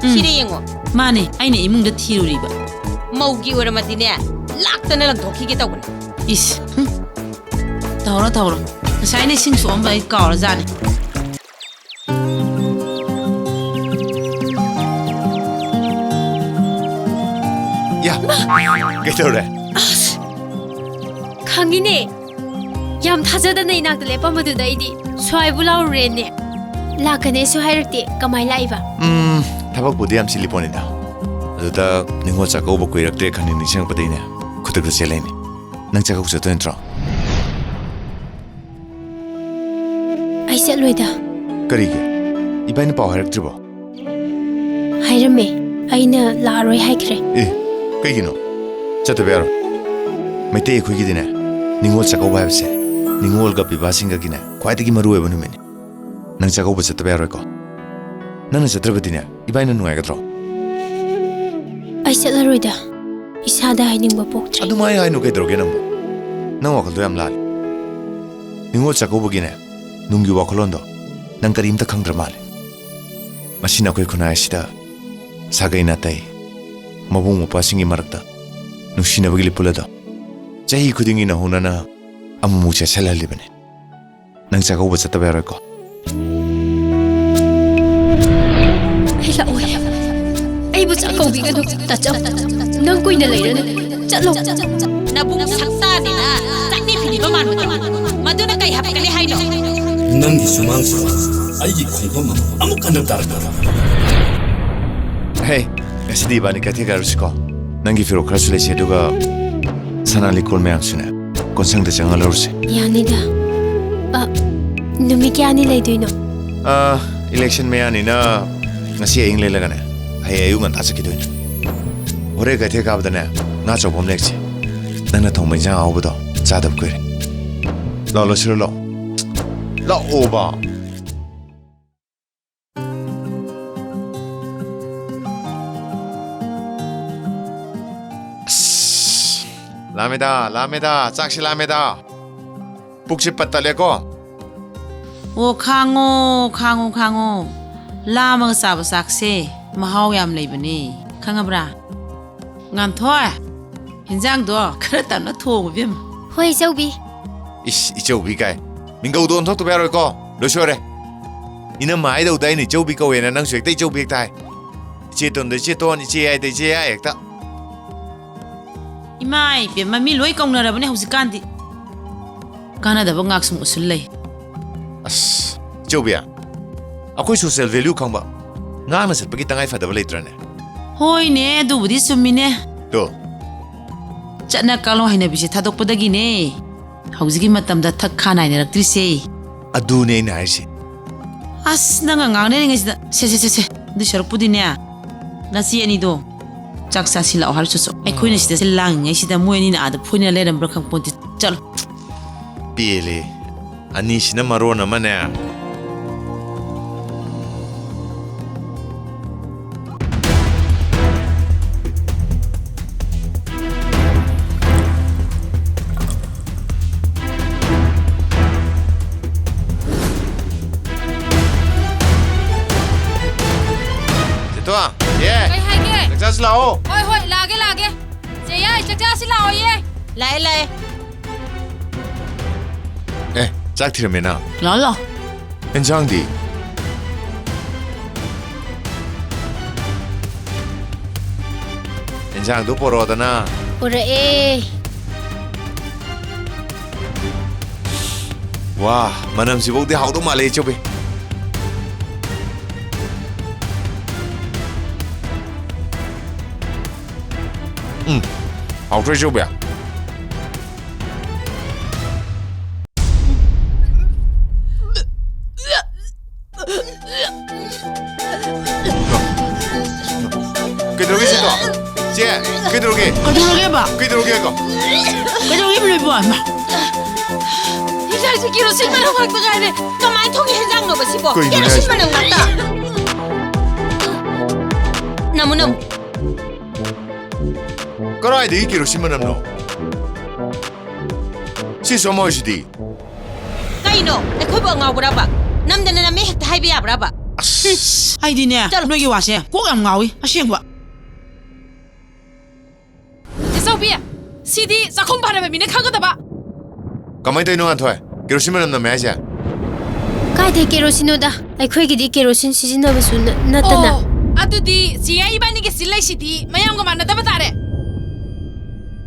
ꯎꯝ꯫ ꯁꯤꯗ ꯌꯦꯡꯉꯣ꯫ ꯃꯥꯅꯦ, ꯑꯩꯅ ꯏꯃꯨꯡꯗ ꯊꯤꯔꯨꯔꯤꯕ꯫ ꯃꯧꯒꯤ ꯑꯣꯏꯔꯝꯃꯗꯤꯅꯦ, ꯂꯥꯛꯇꯅ ꯂꯪꯊꯣꯛꯈꯤꯒꯦ ꯇꯧꯕꯅꯦ꯫ ꯏꯁ, ꯍꯨꯝ꯫ ꯇꯧꯔꯣ, ꯇꯧꯔꯣ꯫ ꯉꯁꯥꯏꯅ ꯏꯁꯤꯡ ꯁꯣꯛꯑꯝꯕ ꯑꯩ ꯀꯥꯎꯔꯖꯥꯠꯅꯤ꯫ ꯌꯥ, ꯀꯩꯗꯧꯔꯦ? ꯑꯁ! ꯈꯪꯉꯤꯅꯦ꯫ ꯌꯥꯝ ꯊꯥꯖꯗꯅ ꯏꯅꯥꯛꯇ ꯂꯦꯞꯄꯝꯕꯗꯨꯗ ꯑꯩꯗꯤ ꯁ꯭ꯋꯥꯏꯕꯨ ꯂꯥꯎꯔꯨꯔꯦꯅꯦ꯫ ꯂꯥꯛꯀꯅꯦꯁꯨ ꯍꯥꯏꯔꯛꯇꯦ, ꯀꯃꯥꯏ ꯂꯥꯛꯏꯕ? ꯎꯝ, ꯊꯕꯛꯄꯨꯗꯤ ꯌꯥꯝ ꯆꯤꯜꯂꯤ ꯄꯣꯠꯅꯤꯗ꯫ ꯑꯗꯨꯗ ꯅꯤꯉꯣꯜ ꯆꯥꯛꯀꯧꯕ ꯀꯨꯏꯔꯛꯇ꯭ꯔꯦ ꯈꯟꯅꯤ ꯅꯤꯡꯁꯤꯡꯉꯛꯄꯗꯩꯅꯦ, ꯈꯨꯗꯛꯇ ꯆꯦꯜꯂꯛꯏꯅꯦ꯫ ꯅꯪ ꯆꯥꯛꯀꯧꯕ ꯆꯠꯇꯣꯏ ꯅꯠꯇ꯭ꯔꯣ? ꯑꯩ ꯆꯠꯂꯣꯏꯗ꯫ ꯀꯔꯤꯒꯤ? ꯏꯕꯥꯏꯅ ꯄꯥꯎ ꯍꯥꯏꯔꯛꯇ꯭ꯔꯤꯕꯣ? ꯍꯥꯏꯔꯝꯃꯦ, ꯑꯩꯅ ꯂꯥꯛꯑꯔꯣꯏ ꯍꯥꯏꯈ꯭ꯔꯦ꯫ ꯑꯦ, ꯀꯩꯒꯤꯅꯣ? ꯆꯠꯇꯕ ꯌꯥꯔꯣꯏ꯫ ꯃꯩꯇꯩ ꯑꯩꯈꯣꯏꯒꯤꯗꯤꯅꯦ, ꯅꯤꯉꯣꯜ ꯆꯥꯛꯀꯧꯕ ꯍꯥꯏꯕꯁꯦ ꯅꯤꯉꯣꯜꯒ ꯄꯤꯕꯥꯁꯤꯡꯒꯒꯤꯅꯦ ꯈ꯭ꯋꯥꯏꯗꯒꯤ ꯃꯔꯨ ꯑꯣꯏꯕ ꯅꯨꯃꯤꯠꯅꯤ꯫ ꯅꯪ ꯆꯥꯛꯀꯧꯕ ꯆꯠꯇꯕ ꯌꯥꯔꯣꯏꯀꯣ? ꯅꯪꯅ ꯆꯠꯇ꯭ꯔꯕꯗꯤꯅꯦ, ꯏꯕꯥꯏꯅ ꯅꯨꯡꯉꯥꯏꯒꯗ꯭ꯔꯣ? ꯑꯩ ꯆꯠꯂꯔꯣꯏꯗ꯫ ꯏꯁꯥꯗ ꯍꯥꯏꯅꯤꯡꯕ ꯄꯣꯛꯇ꯭ꯔꯦ꯫ ꯑꯗꯨꯃꯥꯏ ꯍꯥꯏꯅꯨ ꯀꯩꯗꯧꯔꯒꯦ ꯅꯪꯕꯨ? ꯅꯪ ꯋꯥꯈꯜꯗꯣ ꯌꯥꯝ ꯂꯥꯜꯂꯤ꯫ ꯅꯤꯉꯣꯜ ꯆꯥꯛꯀꯧꯕꯒꯤꯅꯦ, ꯅꯨꯡꯒꯤ ꯋꯥꯈꯜꯂꯣꯟꯗꯣ ꯅꯪ ꯀꯔꯤꯝꯇ ꯈꯪꯗ꯭ꯔ ꯃꯥꯜꯂꯦ꯫ ꯃꯁꯤꯅ ꯑꯩꯈꯣꯏ ꯈꯨꯟꯅꯥꯏ ꯑꯁꯤꯗ ꯁꯥꯒꯩ ꯅꯥꯇꯩ, ꯃꯕꯨꯡ ꯃꯧꯄ꯭ꯋꯥꯁꯤꯡꯒꯤ ꯃꯔꯛꯇ ꯅꯨꯡꯁꯤꯅꯕꯒꯤ ꯂꯤꯄꯨꯟ ꯑꯗꯣ ꯆꯍꯤ ꯈꯨꯗꯤꯡꯒꯤ ꯅꯧꯍꯧꯅꯅ ꯑꯃꯨꯛꯃꯨꯛ ꯆꯦꯠꯁꯤꯜꯍꯜꯂꯤꯕꯅꯤ꯫ ꯅꯪ ꯆꯥꯛꯀꯧꯕ ꯆꯠꯇꯕ ꯌꯥꯔꯣꯏꯀꯣ? ꯑꯩ ꯂꯥꯛꯑꯣꯏ꯫ ꯑꯩꯕꯨ ꯆꯥꯛꯀꯧꯕꯤꯒꯅꯨ, ꯇꯥꯆꯧ꯫ ꯅꯪ ꯀꯨꯏꯅ ꯂꯩꯔꯅꯨ꯫ ꯆꯠꯂꯣ꯫ ꯅꯕꯨꯡ ꯁꯛꯇꯥꯅꯤꯅ ꯆꯥꯛꯅꯤ ꯐꯤꯅꯤꯕ ꯃꯥꯟꯕꯗꯣ꯫ ꯃꯗꯨꯅ ꯀꯩ ꯍꯥꯞꯀꯅꯤ ꯍꯥꯏꯅꯣ? ꯅꯪꯒꯤ ꯁꯨꯃꯥꯡꯁꯤꯗ ꯑꯩꯒꯤ ꯈꯣꯡꯐꯝ ꯑꯃꯨꯛ ꯍꯟꯅ ꯇꯥꯔꯛꯀꯅꯨ꯫ ꯍꯦ, ꯉꯁꯤꯗꯤ ꯏꯕꯥꯅꯤ ꯀꯩꯊꯦꯜ ꯀꯥꯔꯨꯁꯤꯀꯣ? ꯅꯪꯒꯤ ꯐꯤꯔꯣꯜ ꯈꯔꯁꯨ ꯂꯩꯁꯦ, ꯑꯗꯨꯒ ꯁꯅꯥ ꯂꯤꯛꯀꯣꯟ ꯃꯌꯥꯝꯁꯨꯅꯦ, ꯀꯣꯟꯁꯪꯗ ꯆꯪꯉ ꯂꯧꯔꯨꯁꯦ꯫ ꯌꯥꯅꯤꯗ꯫ ꯑ, ꯅꯨꯃꯤꯠ ꯀꯌꯥꯅꯤ ꯂꯩꯗꯣꯏꯅꯣ? ꯑ, election ꯃꯌꯥꯅꯤꯅ ꯉꯁꯤ ꯑꯍꯤꯡ ꯂꯩꯂꯒꯅꯦ, ꯍꯌꯦꯡ ꯑꯌꯨꯛ ꯉꯟꯇꯥ ꯆꯠꯈꯤꯗꯣꯏꯅꯦ꯫ ꯍꯣꯔꯦꯟ ꯀꯩꯊꯦꯜ ꯀꯥꯕꯗꯅꯦ, ꯉꯥ ꯑꯆꯧꯕ ꯑꯃ ꯂꯦꯛꯁꯦ꯫ ꯅꯪꯅ ꯊꯣꯡꯕ ꯏꯟꯖꯥꯡ ꯑꯍꯥꯎꯕꯗꯣ ꯆꯥꯗꯕ ꯀꯨꯏꯔꯦ꯫ ꯂꯥꯛꯑꯣ, ꯂꯧꯁꯤꯔꯣ, ꯂꯥꯛꯑꯣ꯫ ꯂꯥꯛꯑꯣꯕ꯫ ꯂꯥꯝꯃꯦꯗ, ꯂꯥꯝꯃꯦꯗ, ꯆꯥꯛꯁꯤ ꯂꯥꯝꯃꯦꯗ꯫ ꯄꯨꯛꯁꯤ ꯄꯠ ꯇꯠꯂꯦꯀꯣ꯫ ꯑꯣ, ꯈꯥꯡꯉꯣ, ꯈꯥꯡꯉꯣ, ꯈꯥꯡꯉꯣ꯫ ꯂꯥꯝꯃꯒ ꯆꯥꯕ ꯆꯥꯛꯁꯦ ꯃꯍꯥꯎ ꯌꯥꯝ ꯂꯩꯕꯅꯦ, ꯈꯪꯉꯕ꯭ꯔꯥ? ꯉꯥꯟꯊꯣꯏ, ꯍꯤꯟꯖꯥꯡꯗꯣ ꯈꯔ ꯇꯞꯅ ꯊꯣꯡꯉꯨ, ꯏꯕꯦꯝꯃ꯫ ꯍꯣꯏ, ꯏꯆꯧꯕꯤ꯫ ꯏꯁ, ꯏꯆꯧꯕꯤ ꯀꯥꯏ꯫ ꯃꯤꯡꯒꯧꯗꯣ ꯑꯣꯟꯊꯣꯛꯇꯕ ꯌꯥꯔꯣꯏꯀꯣ꯫ ꯂꯣꯏꯁꯣꯏꯔꯦ꯫ ꯏꯅꯝꯃ ꯍꯥꯏꯗꯧꯗ ꯑꯩꯅ ꯏꯆꯧꯕꯤ ꯀꯧꯋꯦꯅ ꯅꯪꯁꯨ ꯍꯦꯛꯇ ꯏꯆꯧꯕꯤ ꯍꯦꯛꯇ ꯍꯥꯏ꯫ ꯏꯆꯦꯇꯣꯟꯗ ꯏꯆꯦꯇꯣꯟ, ꯏꯆꯦ ꯍꯥꯏꯗ ꯏꯆꯦ ꯍꯥꯏ ꯍꯦꯛꯇ꯫ ꯏꯃꯥ ꯏꯕꯦꯝꯃ, ꯃꯤ ꯂꯣꯏ ꯀꯧꯅꯔꯕꯅꯦ ꯍꯧꯖꯤꯛꯀꯥꯟꯗꯤ꯫ ꯀꯥꯟꯅꯗꯕ ꯉꯥꯛ ꯁꯨꯝ ꯎꯁꯤꯜ ꯂꯩ꯫ ꯑꯁ, ꯏꯆꯧꯕꯤ, ꯑꯩꯈꯣꯏ social value ꯈꯪꯕ ꯉꯥꯡꯅ ꯆꯠꯄꯒꯤ ꯇꯉꯥꯏ ꯐꯗꯕ ꯂꯩꯇ꯭ꯔꯅꯦ? ꯍꯣꯏꯅꯦ, ꯑꯗꯨꯕꯨꯗꯤ ꯆꯨꯝꯃꯤꯅꯦ꯫ ꯇꯣ꯫ ꯆꯠꯅ ꯀꯥꯡꯂꯣꯟ ꯍꯩꯅꯕꯤꯁꯦ ꯊꯥꯗꯣꯛꯄꯗꯒꯤꯅꯦ ꯍꯧꯖꯤꯛꯀꯤ ꯃꯇꯝꯗ ꯊꯛ ꯈꯥ ꯅꯥꯏꯅꯔꯛꯇ꯭ꯔꯤꯁꯦ꯫ ꯑꯗꯨꯅꯦ ꯑꯩꯅ ꯍꯥꯏꯔꯤꯁꯦ꯫ ꯑꯁ, ꯅꯪꯒ ꯉꯥꯡꯅꯔꯤꯉꯩꯁꯤꯗ, ꯁꯦ, ꯁꯦ, ꯁꯦ, ꯁꯦ, ꯑꯗꯨꯏ ꯁꯔꯨꯛꯄꯨꯗꯤꯅꯦ, ꯅꯆꯦ ꯑꯅꯤꯗꯣ ꯆꯥꯛ ꯆꯥꯁꯤꯜꯂꯛꯑꯣ ꯍꯥꯏꯔꯨ ꯆꯣ ꯆꯣ꯫ ꯑꯩꯈꯣꯏꯅ ꯁꯤꯗ ꯂꯥꯡꯉꯤꯉꯩꯁꯤꯗ ꯃꯣꯏ ꯑꯅꯤꯅ ꯑꯥꯗ ꯐꯣꯏꯅ ꯂꯩꯔꯝꯕ꯭ꯔꯥ ꯈꯪꯄꯣꯟꯇꯦ꯫ ꯆꯠꯂꯣ꯫ ꯄꯦꯜꯂꯦ꯫ ꯑꯅꯤꯁꯤꯅ ꯃꯔꯣꯟ ꯑꯃꯅꯦ꯫ ꯆꯦꯇꯣ, ꯌꯦ꯫ ꯀꯩ ꯍꯥꯏꯒꯦ? ꯆꯥꯛ ꯆꯥꯁꯤ ꯂꯥꯛꯑꯣ꯫ ꯍꯣꯏ, ꯍꯣꯏ, ꯂꯥꯛꯑꯒꯦ, ꯂꯥꯛꯑꯒꯦ꯫ ꯆꯦ ꯌꯥꯏ, ꯆꯥꯛ ꯆꯥꯁꯤ ꯂꯥꯛꯑꯣꯌꯦ꯫ ꯂꯥꯛꯑꯦ, ꯂꯥꯛꯑꯦ꯫ ꯑꯦ, ꯆꯥꯛ ꯊꯤꯔꯝꯃꯦꯅ꯫ ꯂꯥꯛꯑꯣ, ꯂꯥꯛꯑꯣ꯫ ꯏꯟꯁꯥꯡꯗꯤ? ꯏꯟꯁꯥꯡꯗꯣ ꯄꯣꯔꯛꯑꯣꯗꯅ꯫ ꯄꯨꯔꯛꯑꯦ꯫ ꯋꯥ, ꯃꯅꯝꯁꯤꯐꯧꯗꯤ ꯍꯥꯎꯗꯧ ꯃꯥꯜꯂꯦ, ꯏꯆꯧꯕꯤ꯫ ꯎꯝ, ꯍꯥꯎꯇ꯭ꯔꯣ, ꯏꯆꯧꯕꯤ? ꯀꯩꯗꯧꯔꯒꯦ, ꯁꯤꯗꯣ? ꯆꯦ, ꯀꯩꯗꯧꯔꯒꯦ? ꯀꯩꯗꯧꯔꯒꯦꯕ? ꯀꯩꯗꯧꯔꯒꯦ, ꯀꯣ? ꯀꯩꯗꯧꯔꯒꯦꯕ, ꯂꯣꯏꯕꯣ? ꯍꯤꯃꯥ꯫ ꯍꯤꯟꯖꯥꯡꯁꯦ ꯀꯤꯔꯣꯁꯤꯟ ꯃꯅꯝ ꯉꯥꯛꯇ ꯉꯥꯏꯔꯦ꯫ ꯀꯃꯥꯏꯅ ꯊꯣꯡꯉꯤ ꯍꯤꯟꯖꯥꯡꯅꯣꯕ ꯁꯤꯕꯣ? ꯀꯩꯅꯣꯅꯦ ꯀꯤꯔꯣꯁꯤꯟ ꯍꯥꯏꯁꯤꯕꯣ? ꯃꯅꯝ ꯉꯥꯛꯇ꯫ ꯅꯃꯨ, ꯅꯃꯨ꯫ ꯀꯗꯥꯏꯗꯒꯤ ꯀꯤꯔꯣꯁꯤꯟ ꯃꯅꯝꯅꯣ? ꯁꯤ ꯁꯣꯃꯣꯏꯁꯤꯗꯤ꯫ ꯀꯩꯅꯣ? ꯑꯩꯈꯣꯏꯕꯨ ꯑꯉꯥꯎꯕꯔꯕ? ꯅꯝꯗꯅ ꯅꯝꯃꯦ ꯍꯦꯛꯇ ꯍꯥꯏꯕ ꯌꯥꯕ꯭ꯔꯕ? ꯑꯁ꯫ ꯑꯩꯗꯤꯅꯦ, ꯆꯠꯂꯣ꯫ ꯅꯣꯏꯒꯤ ꯋꯥꯁꯦ ꯀꯣꯛ ꯌꯥꯝ ꯉꯥꯎꯏ, ꯑꯁꯦꯡꯕ꯫ ꯆꯦ ꯆꯥꯎꯕꯤ, ꯁꯤꯗꯤ ꯆꯥꯛꯈꯨꯝ ꯐꯥꯟꯅꯕ ꯃꯤꯅ ꯈꯪꯒꯗꯕ꯫ ꯀꯃꯥꯏ ꯇꯧꯔꯤꯅꯣ, ꯉꯥꯟꯊꯣꯏ? ꯀꯦꯔꯣꯁꯤꯟ ꯃꯅꯝ ꯅꯝꯃꯦ ꯍꯥꯏꯁꯦ? ꯀꯥꯏꯗꯩ ꯀꯦꯔꯣꯁꯤꯟꯅꯣꯗ? ꯑꯩꯈꯣꯏꯒꯤꯗꯤ ꯀꯦꯔꯣꯁꯤꯟ ꯁꯤꯖꯤꯟꯅꯕꯁꯨ ꯅ-, ꯅꯠꯇꯅ꯫ ꯑꯣ, ꯑꯗꯨꯗꯤ ꯆꯦ ꯏꯕꯥꯅꯤꯒꯤ ꯁꯤꯜ ꯂꯩꯁꯤꯗꯤ ꯃꯌꯥꯝꯒ ꯃꯥꯟꯅꯗꯕ ꯇꯥꯔꯦ꯫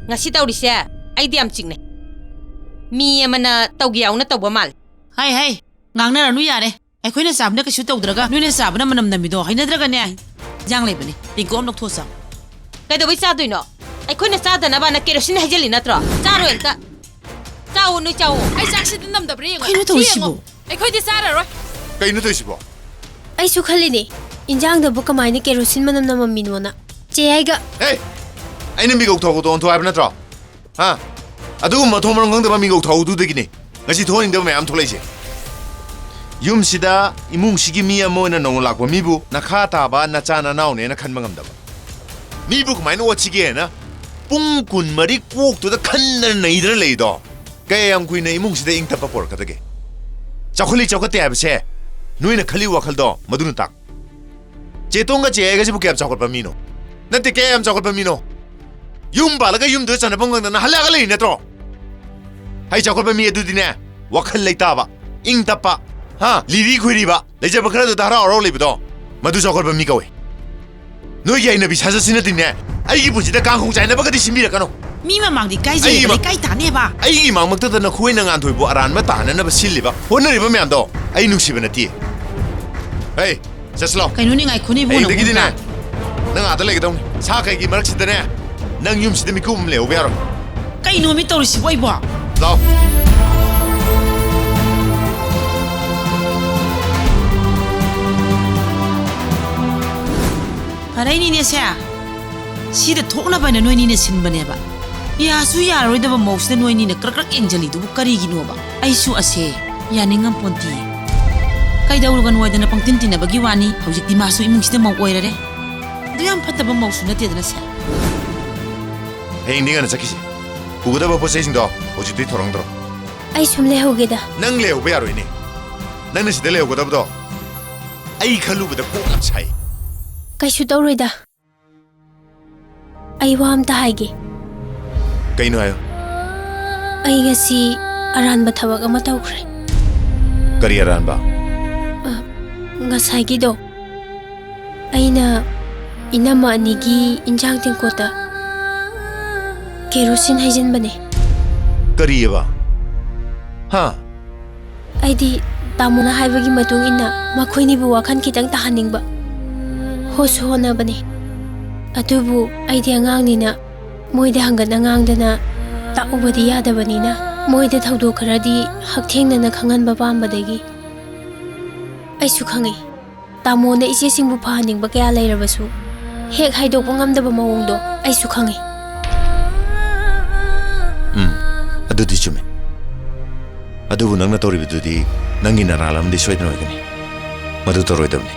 ꯉꯁꯤ ꯇꯧꯔꯤꯁꯦ ꯑꯩꯗꯤ ꯌꯥꯝ ꯆꯤꯡꯅꯩ꯫ ꯃꯤ ꯑꯃꯅ ꯇꯧꯒꯦ ꯌꯥꯎꯅ ꯇꯧꯕ ꯃꯥꯜꯂꯦ꯫ ꯍꯥꯏ, ꯍꯥꯏ, ꯉꯥꯡꯅꯔꯅꯨ ꯌꯥꯔꯦ꯫ ꯑꯩꯈꯣꯏꯅ ꯆꯥꯕꯅ ꯀꯩꯁꯨ ꯇꯧꯗ꯭ꯔꯒ ꯅꯣꯏꯅ ꯆꯥꯕꯅ ꯃꯅꯝ ꯅꯝꯃꯤꯗꯣ ꯍꯩꯅꯗ꯭ꯔꯒꯅꯦ, ꯏꯟꯖꯥꯡ ꯂꯩꯕꯅꯦ, ꯇꯦꯡꯀꯣꯠ ꯑꯃ ꯂꯧꯊꯣꯛꯑ ꯆꯥꯎ꯫ ꯀꯩꯗꯧꯕꯩ ꯆꯥꯗꯣꯏꯅꯣ? ꯑꯩꯈꯣꯏꯅ ꯆꯥꯗꯅꯕꯅ ꯀꯦꯔꯣꯁꯤꯟ ꯍꯩꯖꯤꯜꯂꯤ ꯅꯠꯇ꯭ꯔꯣ? ꯆꯥꯔꯣꯏ ꯑꯝꯇ꯫ ꯆꯥꯎꯋꯣ, ꯅꯣꯏ ꯆꯥꯎꯋꯣ꯫ ꯑꯩ ꯆꯥꯛꯁꯤꯗ ꯅꯝꯗꯕ꯭ꯔꯥ ꯌꯦꯡꯉꯣ꯫ ꯀꯩꯅꯣ ꯁꯤ ꯇꯧꯔꯤꯁꯤꯕꯣ? ꯌꯦꯡꯉꯣ꯫ ꯑꯩꯈꯣꯏꯗꯤ ꯆꯥꯔꯔꯣꯏ꯫ ꯀꯩꯅꯣ ꯇꯧꯔꯤꯁꯤꯕꯣ? ꯑꯩꯁꯨ ꯈꯜꯂꯤꯅꯦ, ꯏꯟꯖꯥꯡꯗꯕꯨ ꯀꯃꯥꯏꯅ ꯀꯦꯔꯣꯁꯤꯟ ꯃꯅꯝ ꯅꯝꯃꯝꯃꯤꯅꯣꯅ꯫ ꯆꯦ ꯌꯥꯏꯒ꯫ ꯍꯦ! ꯑꯩꯅ ꯃꯤꯒꯧ ꯊꯧꯒꯗꯣ ꯑꯣꯟꯊꯣꯛ ꯍꯥꯏꯕ ꯅꯠꯇ꯭ꯔꯣ? ꯍꯥ? ꯑꯗꯨꯒꯨꯝꯕ ꯃꯊꯣꯡ ꯃꯔꯝ ꯈꯪꯗꯕ ꯃꯤꯒꯧ ꯊꯧꯗꯨꯗꯒꯤꯅꯦ ꯉꯁꯤ ꯊꯣꯛꯍꯟꯅꯤꯡꯗꯕ ꯃꯌꯥꯝ ꯊꯣꯛꯂꯛꯏꯁꯦ꯫ ꯌꯨꯝꯁꯤꯗ ꯏꯃꯨꯡꯁꯤꯒꯤ ꯃꯤ ꯑꯃ ꯑꯣꯏꯅ ꯅꯧꯅ ꯂꯥꯛꯄ ꯃꯤꯕꯨ ꯅꯈꯥ ꯇꯥꯕ ꯅꯆꯥ ꯅꯅꯥꯎꯅꯦꯅ ꯈꯟꯕ ꯉꯝꯗꯕ꯫ ꯃꯤꯕꯨ ꯀꯃꯥꯏꯅ ꯑꯣꯠꯁꯤꯒꯦꯅ ꯄꯨꯡ ꯀꯨꯟꯃꯔꯤ ꯀꯣꯛꯇꯨꯗ ꯈꯟꯗꯅ ꯅꯩꯗꯅ ꯂꯩꯗꯣ꯫ ꯀꯌꯥꯝ ꯀꯨꯏꯅ ꯏꯃꯨꯡꯁꯤꯗ ꯏꯪ ꯇꯞꯄ ꯄꯣꯔꯛꯀꯗꯒꯦ? ꯆꯥꯎꯈꯠꯂꯤ ꯆꯥꯎꯈꯠꯇꯦ ꯍꯥꯏꯕꯁꯦ ꯅꯣꯏꯅ ꯈꯜꯂꯤ ꯋꯥꯈꯜꯗꯣ ꯃꯗꯨꯅ ꯇꯥꯛ꯫ ꯆꯦꯇꯣꯡꯒ ꯆꯦ ꯑꯩꯒꯁꯤꯕꯨ ꯀꯌꯥꯝ ꯆꯥꯎꯈꯠꯄ ꯃꯤꯅꯣ? ꯅꯠꯇꯦ, ꯀꯌꯥꯝ ꯆꯥꯎꯈꯠꯄ ꯃꯤꯅꯣ? ꯌꯨꯝ ꯄꯥꯜꯂꯒ ꯌꯨꯝꯗꯨꯗ ꯆꯟꯅꯐꯝ ꯈꯪꯗꯅ ꯍꯜꯂꯛꯑꯒ ꯂꯩꯔꯤ ꯅꯠꯇ꯭ꯔꯣ? ꯍꯩ ꯆꯥꯎꯈꯠꯄ ꯃꯤ ꯑꯗꯨꯗꯤꯅꯦ, ꯋꯥꯈꯜ ꯂꯩꯇꯥꯕ, ꯏꯪ ꯇꯞꯄ, ꯍꯥ, ꯂꯤꯔꯤ ꯈꯣꯏꯔꯤꯕ, ꯂꯩꯖꯕ ꯈꯔꯗꯨꯗ ꯍꯔꯥꯎ ꯍꯔꯥꯎ ꯂꯩꯕꯗꯣ, ꯃꯗꯨ ꯆꯥꯎꯈꯠꯄ ꯃꯤ ꯀꯧꯏ꯫ ꯅꯣꯏꯒꯤ ꯍꯩꯅꯕꯤ ꯁꯥꯖꯠꯁꯤꯅꯗꯤꯅꯦ, ꯑꯩꯒꯤ ꯄꯨꯟꯁꯤꯗ ꯀꯥꯡꯈꯣꯡ ꯆꯥꯏꯅꯕꯒꯗꯤ ꯁꯤꯟꯕꯤꯔꯛꯀꯅꯨ꯫ ꯃꯤ ꯃꯃꯥꯡꯗꯤ ꯏꯀꯥꯏꯖꯩ, ꯑꯩꯒꯤ ꯃ-, ꯂꯩꯀꯥꯏ ꯇꯥꯅꯦꯕ꯫ ꯑꯩꯒꯤ ꯃꯥꯡꯃꯛꯇꯗ ꯅꯈꯣꯏꯅ ꯉꯥꯟꯊꯣꯏꯕꯨ ꯑꯔꯥꯟꯕ ꯇꯥꯅꯅꯕ ꯁꯤꯜꯂꯤꯕ, ꯍꯣꯠꯅꯔꯤꯕ ꯃꯌꯥꯝꯗꯣ ꯑꯩ ꯅꯨꯡꯁꯤꯕ ꯅꯠꯇꯦ꯫ ꯍꯩ, ꯆꯠꯁꯤꯂꯥꯎ꯫ ꯀꯩꯅꯣꯅꯦ, ꯉꯥꯏꯈꯣꯅꯦ, ꯏꯕꯨꯡꯉꯣ, ꯍꯌꯦꯡꯗꯒꯤꯗꯤꯅꯦ, ꯅꯪ ꯅꯪ ꯑꯥꯗ ꯂꯩꯒꯗꯧꯅꯤ꯫ ꯁꯥ ꯀꯩꯒꯤ ꯃꯔꯛꯁꯤꯗꯅꯦ, ꯅꯪ ꯌꯨꯝꯁꯤꯗ ꯃꯤꯀꯨꯞ ꯑꯃ ꯂꯩꯍꯧꯕ ꯌꯥꯔꯣꯏ꯫ ꯀꯩꯅꯣꯃꯤ ꯇꯧꯔꯤꯁꯤꯕꯣ ꯑꯩꯕꯣ? ꯂꯥꯎ꯫ ꯐꯔꯦꯅꯤꯅꯦ ꯁꯦ꯫ ꯁꯤꯗ ꯊꯣꯛꯅꯕꯅ ꯅꯣꯏꯅꯤꯅ ꯁꯤꯟꯕꯅꯦꯕ꯫ ꯌꯥꯁꯨ ꯌꯥꯔꯔꯣꯏꯗꯕ ꯃꯧꯁꯤꯗ ꯅꯣꯏꯅꯤꯅ ꯀ꯭ꯔꯛ ꯀ꯭ꯔꯛ ꯌꯦꯡꯖꯜꯂꯤꯗꯨꯕꯨ ꯀꯔꯤꯒꯤꯅꯣꯕ? ꯑꯩꯁꯨ ꯑꯁꯦ ꯌꯥꯅꯤꯡꯉꯝꯄꯣꯟꯇꯤꯌꯦ꯫ ꯀꯩꯗꯧꯔꯨꯒꯅꯣ ꯍꯥꯏꯗꯅ ꯄꯪꯇꯤꯟ ꯇꯤꯟꯅꯕꯒꯤ ꯋꯥꯅꯤ꯫ ꯍꯧꯖꯤꯛꯇꯤ ꯃꯥꯁꯨ ꯏꯃꯨꯡꯁꯤꯗ ꯃꯧ ꯑꯣꯏꯔꯔꯦ꯫ ꯑꯗꯨ ꯌꯥꯝ ꯐꯠꯇꯕ ꯃꯧꯁꯨ ꯅꯠꯇꯦꯗꯅ ꯁꯦ꯫ ꯍꯌꯦꯡꯗꯤ ꯉꯟꯅ ꯆꯠꯈꯤꯁꯤ꯫ ꯄꯨꯒꯗꯕ ꯄꯣꯠ ꯆꯩꯁꯤꯡꯗꯣ ꯍꯧꯖꯤꯛꯇꯤ ꯊꯧꯔꯥꯡ ꯇꯧꯔꯣ꯫ ꯑꯩ ꯁꯨꯝ ꯂꯩꯍꯧꯒꯦꯗ꯫ ꯅꯪ ꯂꯩꯍꯧꯕ ꯌꯥꯔꯣꯏꯅꯦ꯫ ꯅꯪꯅ ꯁꯤꯗ ꯂꯩꯍꯧꯒꯗꯕꯗꯣ ꯑꯩ ꯈꯜꯂꯨꯕꯗ ꯀꯣꯛ ꯌꯥꯝ ꯁꯥꯏ꯫ ꯀꯩꯁꯨ ꯇꯧꯔꯣꯏꯗ꯫ ꯑꯩ ꯋꯥ ꯑꯝꯇ ꯍꯥꯏꯒꯦ꯫ ꯀꯩꯅꯣ ꯍꯥꯏꯌꯣ꯫ ꯑꯩ ꯉꯁꯤ ꯑꯔꯥꯟꯕ ꯊꯕꯛ ꯑꯃ ꯇꯧꯈ꯭ꯔꯦ꯫ ꯀꯔꯤ ꯑꯔꯥꯟꯕ? ꯉꯁꯥꯏꯒꯤꯗꯣ ꯑꯩꯅ ꯏꯅꯝꯃ ꯑꯅꯤꯒꯤ ꯏꯟꯖꯥꯡ ꯇꯦꯡꯀꯣꯠꯇ ꯀꯦꯔꯣꯁꯤꯟ ꯍꯩꯖꯤꯟꯕꯅꯦ꯫ ꯀꯔꯤꯑꯕ? ꯍꯥ? ꯑꯩꯗꯤ ꯇꯥꯃꯣꯅ ꯍꯥꯏꯕꯒꯤ ꯃꯇꯨꯡ ꯏꯟꯅ ꯃꯈꯣꯏꯅꯤꯕꯨ ꯋꯥꯈꯜ ꯈꯤꯇꯪ ꯇꯥꯍꯟꯅꯤꯡꯕ ꯍꯣꯠꯁꯨ ꯍꯣꯠꯅꯕꯅꯦ꯫ ꯑꯗꯨꯕꯨ ꯑꯩꯗꯤ ꯑꯉꯥꯡꯅꯤꯅ ꯃꯣꯏꯗ ꯍꯪꯒꯠꯅ ꯉꯥꯡꯗꯅ ꯇꯥꯛꯎꯕꯗꯤ ꯌꯥꯗꯕꯅꯤꯅ ꯃꯣꯏꯗ ꯊꯧꯗꯣꯛ ꯈꯔꯗꯤ ꯍꯛꯊꯦꯡꯅꯅ ꯈꯪꯍꯟꯕ ꯄꯥꯝꯕꯗꯒꯤ ꯑꯩꯁꯨ ꯈꯪꯉꯤ꯫ ꯇꯥꯃꯣꯅ ꯏꯆꯦꯁꯤꯡꯕꯨ ꯐꯍꯟꯅꯤꯡꯕ ꯀꯌꯥ ꯂꯩꯔꯕꯁꯨ ꯍꯦꯛ ꯍꯥꯏꯗꯣꯛꯄ ꯉꯝꯗꯕ ꯃꯑꯣꯡꯗꯣ ꯑꯩꯁꯨ ꯈꯪꯉꯤ꯫ ꯎꯝ, ꯑꯗꯨꯗꯤ ꯆꯨꯝꯃꯦ꯫ ꯑꯗꯨꯕꯨ ꯅꯪꯅ ꯇꯧꯔꯤꯕꯗꯨꯗꯤ ꯅꯪꯒꯤ ꯅꯔꯥꯜ ꯑꯃꯗꯤ ꯁꯣꯏꯗꯅ ꯑꯣꯏꯒꯅꯤ꯫ ꯃꯗꯨ ꯇꯧꯔꯣꯏꯗꯕꯅꯤ꯫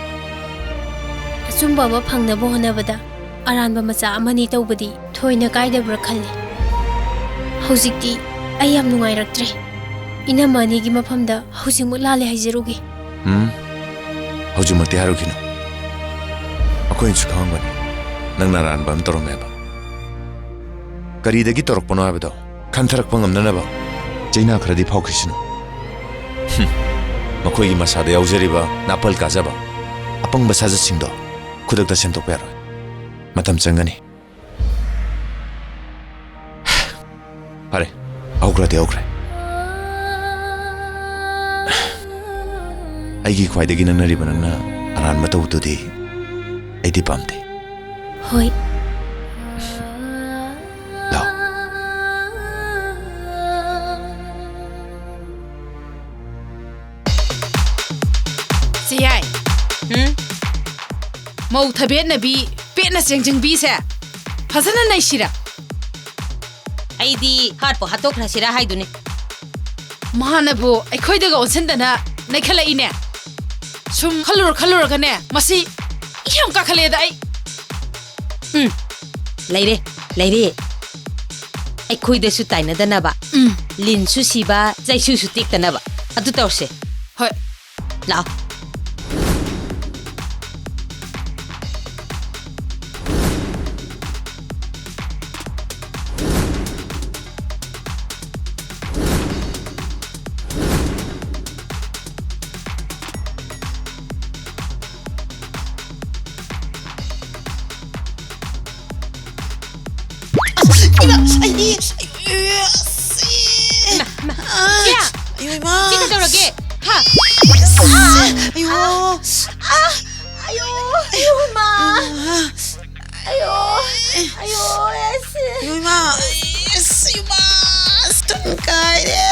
ꯑꯆꯨꯝꯕ ꯑꯃ ꯐꯪꯅꯕ ꯍꯣꯠꯅꯕꯗ ꯑꯔꯥꯟꯕ ꯃꯆꯥ ꯑꯃꯅꯤ ꯇꯧꯕꯗꯤ ꯊꯣꯏꯅ ꯀꯥꯏꯗꯕ꯭ꯔꯥ ꯈꯜꯂꯤ꯫ ꯍꯧꯖꯤꯛꯇꯤ ꯑꯩ ꯌꯥꯝ ꯅꯨꯡꯉꯥꯏꯔꯛꯇ꯭ꯔꯦ꯫ ꯏꯅꯝꯃ ꯑꯅꯤꯒꯤ ꯃꯐꯝꯗ ꯍꯧꯖꯤꯛꯃꯛ ꯂꯥꯜꯂꯦ ꯍꯥꯏꯖꯔꯨꯒꯦ꯫ ꯎꯝ, ꯍꯧꯖꯤꯛꯃꯛꯇꯤ ꯍꯥꯏꯔꯨꯈꯤꯅꯨ꯫ ꯑꯩꯈꯣꯏꯅꯁꯨ ꯈꯪꯉꯝꯒꯅꯤ ꯅꯪꯅ ꯑꯔꯥꯟꯕ ꯑꯃ ꯇꯧꯔꯝꯃꯦꯕ꯫ ꯀꯔꯤꯗꯒꯤ ꯇꯧꯔꯛꯄꯅꯣ ꯍꯥꯏꯕꯗꯣ ꯈꯟꯊꯔꯛꯄ ꯉꯝꯅꯅꯕ ꯆꯩꯅꯥ ꯈꯔꯗꯤ ꯐꯥꯎꯈꯤꯁꯅꯨ꯫ ꯍꯨꯝ, ꯃꯈꯣꯏꯒꯤ ꯃꯁꯥꯗ ꯌꯥꯎꯖꯔꯤꯕ ꯅꯥꯄꯜ ꯀꯥꯖꯕ ꯑꯄꯪꯕ ꯁꯥꯖꯠꯁꯤꯡꯗꯣ ꯈꯨꯗꯛꯇ ꯁꯦꯝꯗꯣꯛꯄ ꯌꯥꯔꯣꯏ꯫ ꯃꯇꯝ ꯆꯪꯒꯅꯤ꯫ ꯐꯔꯦ, ꯍꯧꯈ꯭ꯔꯗꯤ ꯍꯧꯈ꯭ꯔꯦ꯫ ꯑꯩꯒꯤ ꯈ꯭ꯋꯥꯏꯗꯒꯤ ꯅꯛꯅꯔꯤꯕ ꯅꯪꯅ ꯑꯔꯥꯟꯕ ꯇꯧꯕꯗꯨꯗꯤ ꯑꯩꯗꯤ ꯄꯥꯝꯗꯦ꯫ ꯍꯣꯏ꯫ ꯂꯥꯎ꯫ ꯆꯦꯌꯥꯏ꯫ ꯎꯝ? ꯃꯧ ꯊꯕꯦꯠꯅꯕꯤ, ꯄꯦꯠꯅ ꯆꯦꯡꯖꯤꯡꯕꯤꯁꯦ ꯐꯖꯅ ꯅꯩꯁꯤꯔ? ꯑꯩꯗꯤ ꯍꯥꯠꯄꯨ ꯍꯥꯠꯇꯣꯛꯈ꯭ꯔꯁꯤꯔꯥ ꯍꯥꯏꯗꯨꯅꯤ꯫ ꯃꯥꯅꯕꯨ ꯑꯩꯈꯣꯏꯗꯒ ꯑꯣꯟꯁꯤꯟꯗꯅ ꯅꯩꯈꯠꯂꯛꯏꯅꯦ꯫ ꯁꯨꯝ ꯈꯜꯂꯨꯔ ꯈꯜꯂꯨꯔꯒꯅꯦ, ꯃꯁꯤ ꯏ ꯌꯥꯝ ꯀꯥꯈꯠꯂꯛꯑꯦꯗ ꯑꯩ꯫ ꯎꯝ, ꯂꯩꯔꯦ, ꯂꯩꯔꯦ꯫ ꯑꯩꯈꯣꯏꯗꯁꯨ ꯇꯥꯏꯅꯗꯅꯕ꯫ ꯎꯝ꯫ ꯂꯤꯟꯁꯨ ꯁꯤꯕ, ꯆꯩꯁꯨꯁꯨ ꯇꯦꯛꯇꯅꯕ꯫ ꯑꯗꯨ ꯇꯧꯔꯁꯦ꯫ ꯍꯣꯏ꯫ ꯂꯥꯛꯑꯣ꯫ ꯏꯃꯥ, ꯑꯩꯗꯤ, ꯑꯁ, ꯏꯃꯥ, ꯏꯃꯥ, ꯑꯥ, ꯏꯆꯦ! ꯑꯌꯣ, ꯏꯃꯥ꯫ ꯏꯆꯦ, ꯀꯩꯗꯧꯔꯒꯦ? ꯍꯥ? ꯑꯁ, ꯑꯌꯣ꯫ ꯑꯥ, ꯑꯥ, ꯑꯌꯣ, ꯑꯌꯣ, ꯏꯃꯥ꯫ ꯑꯥ꯫ ꯑꯌꯣ, ꯑꯌꯣ, ꯑꯁ꯫ ꯑꯌꯣ, ꯏꯃꯥ, ꯑꯁ, ꯏꯃꯥ, ꯑꯁ, ꯊꯨꯟ ꯀꯥꯏꯔꯦ꯫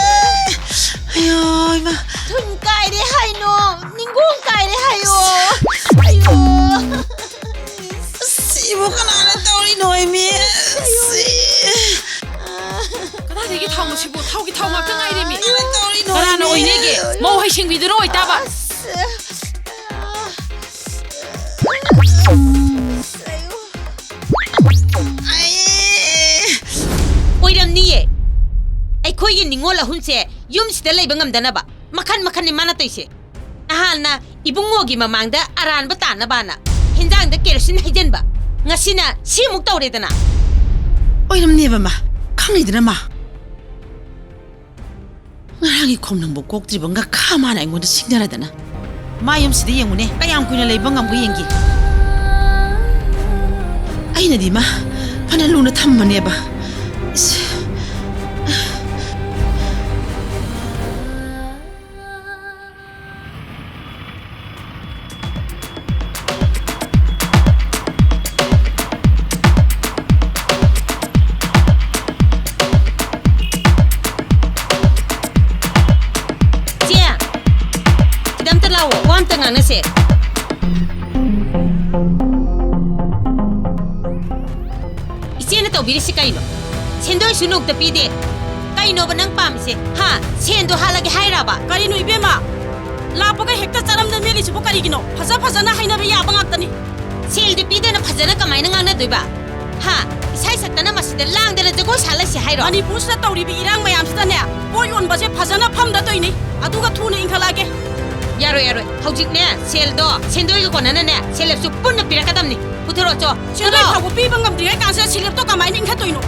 ꯑꯌꯣ, ꯏꯃꯥ꯫ ꯊꯨꯟ ꯀꯥꯏꯔꯦ ꯍꯥꯏꯅꯣ, ꯅꯤꯡꯒꯣꯡ ꯀꯥꯏꯔꯦ ꯍꯥꯏꯌꯣ꯫ ꯑꯌꯣ꯫ ꯑꯁ, ꯁꯤꯕꯨ ꯀꯅꯥꯅ ꯇꯧꯔꯤꯅꯣ, ꯏꯃꯤ? ꯑꯁ꯫ ꯀꯗꯥꯏꯗꯒꯤ ꯊꯥꯎꯅꯣ ꯁꯤꯕꯨ? ꯊꯥꯎꯒꯤ ꯊꯥꯎ ꯉꯥꯛꯇ ꯉꯥꯏꯔꯦꯃꯤ꯫ ꯀꯅꯥꯅ ꯇꯧꯔꯤꯅꯣ, ꯀꯅꯥꯅ ꯏꯃꯤ? ꯑꯣꯏꯅꯤꯒꯦ? ꯃꯧ ꯍꯩꯁꯤꯡꯕꯤꯗꯨꯅ ꯑꯣꯏꯇꯥꯕ꯫ ꯑꯁ꯫ ꯑꯩ ꯑꯣꯏꯔꯝꯅꯤꯌꯦ꯫ ꯑꯩꯈꯣꯏꯒꯤ ꯅꯤꯡꯉꯣꯜ ꯑꯍꯨꯝꯁꯦ ꯌꯨꯝꯁꯤꯗ ꯂꯩꯕ ꯉꯝꯗꯅꯕ ꯃꯈꯟ ꯃꯈꯟꯅꯤ ꯃꯥꯅ ꯇꯧꯏꯁꯦ꯫ ꯅꯍꯥꯟꯅ ꯏꯕꯨꯡꯉꯣꯒꯤ ꯃꯃꯥꯡꯗ ꯑꯔꯥꯟꯕ ꯇꯥꯅꯕꯅ ꯍꯤꯟꯖꯥꯡꯗ ꯀꯦꯔꯣꯁꯤꯟ ꯍꯩꯖꯤꯟꯕ, ꯉꯁꯤꯅ ꯁꯤꯃꯨꯛ ꯇꯧꯔꯦꯗꯅ꯫ ꯑꯣꯏꯔꯝꯅꯦꯕ ꯃꯥ, ꯈꯪꯉꯤꯗꯅ ꯃꯥ꯫ ꯉꯔꯥꯡꯒꯤ ꯈꯣꯝꯂꯪꯕ ꯀꯣꯛꯇ꯭ꯔꯤꯕ ꯉꯥꯈꯥ ꯃꯥꯅ ꯑꯩꯉꯣꯟꯗ ꯁꯤꯡꯅꯔꯗꯅ꯫ ꯃꯥ ꯌꯨꯝꯁꯤꯗ ꯌꯦꯡꯉꯨꯅꯦ, ꯀꯌꯥꯝ ꯀꯨꯏꯅ ꯂꯩꯕ ꯉꯝꯒꯦ ꯌꯦꯡꯒꯦ꯫ ꯑꯩꯅꯗꯤ ꯃꯥ ꯐꯅ ꯂꯨꯅ ꯊꯝꯕꯅꯦꯕ꯫ ꯏꯁ꯫ ꯆꯦ, ꯁꯤꯗ ꯑꯝꯇ ꯂꯥꯛꯑꯣ, ꯋꯥ ꯑꯝꯇ ꯉꯥꯡꯅꯁꯦ꯫ ꯏꯆꯦꯅ ꯇꯧꯕꯤꯔꯤꯁꯤ ꯀꯩꯅꯣ? ꯁꯦꯟꯗꯣꯏꯁꯨ ꯅꯣꯡꯇ ꯄꯤꯗꯦ꯫ ꯀꯩꯅꯣꯕ ꯅꯪ ꯄꯥꯝꯃꯤꯁꯦ? ꯍꯥ? ꯁꯦꯟꯗꯣ ꯍꯥꯠꯂꯒꯦ ꯍꯥꯏꯔꯕ? ꯀꯔꯤꯅꯣ ꯏꯕꯦꯝꯃ? ꯂꯥꯛꯄꯒ ꯍꯦꯛꯇ ꯆꯔꯝꯗ ꯃꯦꯠꯂꯤꯁꯤꯕꯨ ꯀꯔꯤꯒꯤꯅꯣ? ꯐꯖ ꯐꯖꯅ ꯍꯥꯏꯅꯕ ꯌꯥꯕ ꯉꯥꯛꯇꯅꯤ꯫ ꯁꯦꯜꯗꯤ ꯄꯤꯗꯅ ꯐꯖꯅ ꯀꯃꯥꯏꯅ ꯉꯥꯡꯅꯗꯣꯏꯕ? ꯍꯥ? ꯏꯁꯩ ꯁꯛꯇꯅ ꯃꯁꯤꯗ ꯂꯥꯡꯗꯅ ꯖꯒꯣꯏ ꯁꯥ ꯂꯩꯁꯤ ꯍꯥꯏꯔꯣ? ꯃꯅꯤꯄꯨꯔꯁꯤꯗ ꯇꯧꯔꯤꯕ ꯏꯔꯥꯡ ꯃꯌꯥꯝꯁꯤꯗꯅꯦ, ꯄꯣꯠ ꯌꯣꯟꯕꯁꯦ ꯐꯖꯅ ꯐꯝꯗꯗꯣꯏꯅꯤ, ꯑꯗꯨꯒ ꯊꯨꯅ ꯏꯟꯈꯠꯂꯛꯑꯒꯦ꯫ ꯌꯥꯔꯣꯏ, ꯌꯥꯔꯣꯏ꯫ ꯍꯧꯖꯤꯛꯅꯦ, ꯁꯦꯜꯗꯣ ꯁꯦꯟꯗꯣꯏꯒ ꯀꯣꯟꯅꯅꯅꯦ, ꯁꯦꯜ ꯍꯦꯞꯁꯨ ꯄꯨꯟꯅ ꯄꯤꯔꯛꯀꯗꯕꯅꯤ꯫ ꯄꯨꯊꯣꯔꯛꯑꯣ, ꯆꯣ꯫ ꯁꯦꯟꯗꯣꯏ ꯆꯠꯂꯣ꯫ ꯐꯥꯎꯕ ꯄꯤꯕ ꯉꯝꯗ꯭ꯔꯤꯉꯩ ꯀꯥꯟꯁꯤꯗ ꯁꯦꯜ ꯍꯦꯞꯇꯣ ꯀꯃꯥꯏꯅ ꯏꯟꯈꯠꯇꯣꯏꯅꯣ?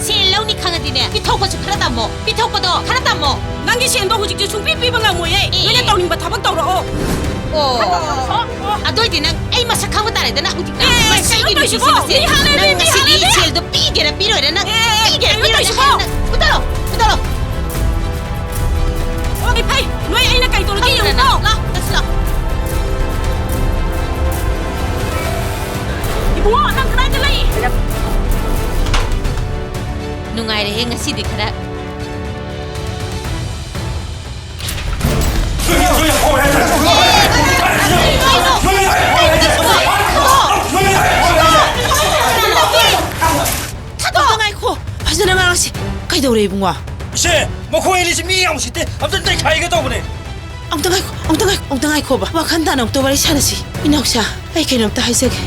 ꯁꯦꯜ ꯂꯧꯅꯤ ꯈꯪꯉꯗꯤꯅꯦ, ꯄꯤꯊꯣꯛꯄꯁꯨ ꯈꯔ ꯇꯝꯃꯣ꯫ ꯄꯤꯊꯣꯛꯄꯗꯣ ꯈꯔ ꯇꯝꯃꯣ꯫ ꯅꯪꯒꯤ ꯁꯦꯟꯗꯣ ꯍꯧꯖꯤꯛꯇꯤ ꯁꯨꯡꯄꯤ ꯄꯤꯕ ꯉꯝꯃꯣꯏꯌꯦ꯫ ꯑꯦ, ꯅꯣꯏꯅ ꯑꯦ꯫ ꯇꯧꯅꯤꯡꯕ ꯊꯕꯛ ꯇꯧꯔꯛꯑꯣ꯫ ꯑꯣ꯫ ꯑꯗꯨ ꯑꯣꯏꯗꯤ ꯅꯪ ꯑꯩ ꯃꯁꯛ ꯈꯪꯕ ꯇꯥꯔꯦꯗꯅ ꯍꯧꯖꯤꯛꯇ꯫ ꯑꯦ, ꯃꯁꯤꯒꯤ ꯀꯩꯅꯣ ꯇꯧꯏꯁꯤꯕꯣ? ꯅꯨꯄꯤꯁꯦ, ꯃꯁꯦ꯫ ꯃꯤ ꯍꯥꯠꯂꯦ, ꯅꯪ ꯃꯤ ꯉꯁꯤꯗꯤ ꯍꯥꯠꯂꯦ, ꯃꯤ꯫ ꯁꯦꯜꯗꯣ ꯄꯤꯒꯦꯔꯥ ꯄꯤꯔꯣꯏꯔꯥ ꯅꯪ ꯑꯦ, ꯑꯦ, ꯄꯤꯒꯦꯔꯥ ꯀꯩꯅꯣ ꯄꯤꯔꯣꯏꯔꯥ ꯇꯧꯏꯁꯤꯕꯣ? ꯍꯥꯏꯔ ꯅꯪ ꯐꯨꯗꯠꯂꯣ, ꯐꯨꯗꯠꯂꯣ꯫ ꯑꯣ, ꯐꯩ꯫ ꯅꯣꯏ ꯑꯩꯅ ꯀꯩ ꯇꯧꯔꯒꯦ ꯌꯦꯡꯉꯨꯀꯣ꯫ ꯂꯥꯛ, ꯂꯥꯛ, ꯂꯥꯛ꯫ ꯏꯕꯨꯡꯉꯣ, ꯅꯪ ꯀꯗꯥꯏꯗ ꯂꯩ? ꯅꯨꯡꯉꯥꯏꯔꯦꯍꯦ ꯉꯁꯤꯗꯤ ꯈꯔ꯫ ꯑꯝꯇ ꯉꯥꯏꯈꯣ, ꯐꯖꯅ ꯉꯥꯡꯁꯤ꯫ ꯀꯩꯗꯧꯔꯦ ꯏꯕꯨꯡꯉꯣ? ꯏꯆꯦ, ꯃꯈꯣꯏ ꯑꯅꯤꯁꯤ ꯃꯤ ꯌꯥꯝ ꯎꯁꯤꯠꯇꯦ, ꯑꯝꯇ ꯅꯩꯈꯥꯏꯒꯦ ꯇꯧꯕꯅꯦ꯫ ꯑꯝꯇ ꯉꯥꯏꯈꯣ, ꯑꯝꯇ ꯉꯥꯏꯈꯣ, ꯑꯝꯇ ꯉꯥꯏꯈꯣꯕ꯫ ꯋꯥꯈꯜ ꯇꯥꯅ ꯑꯝꯇ ꯋꯥꯔꯤ ꯁꯥꯟꯅꯁꯤ꯫ ꯏꯅꯥꯎꯁꯥ, ꯑꯩ ꯀꯩꯅꯣꯝꯇ ꯍꯥꯏꯖꯒꯦ꯫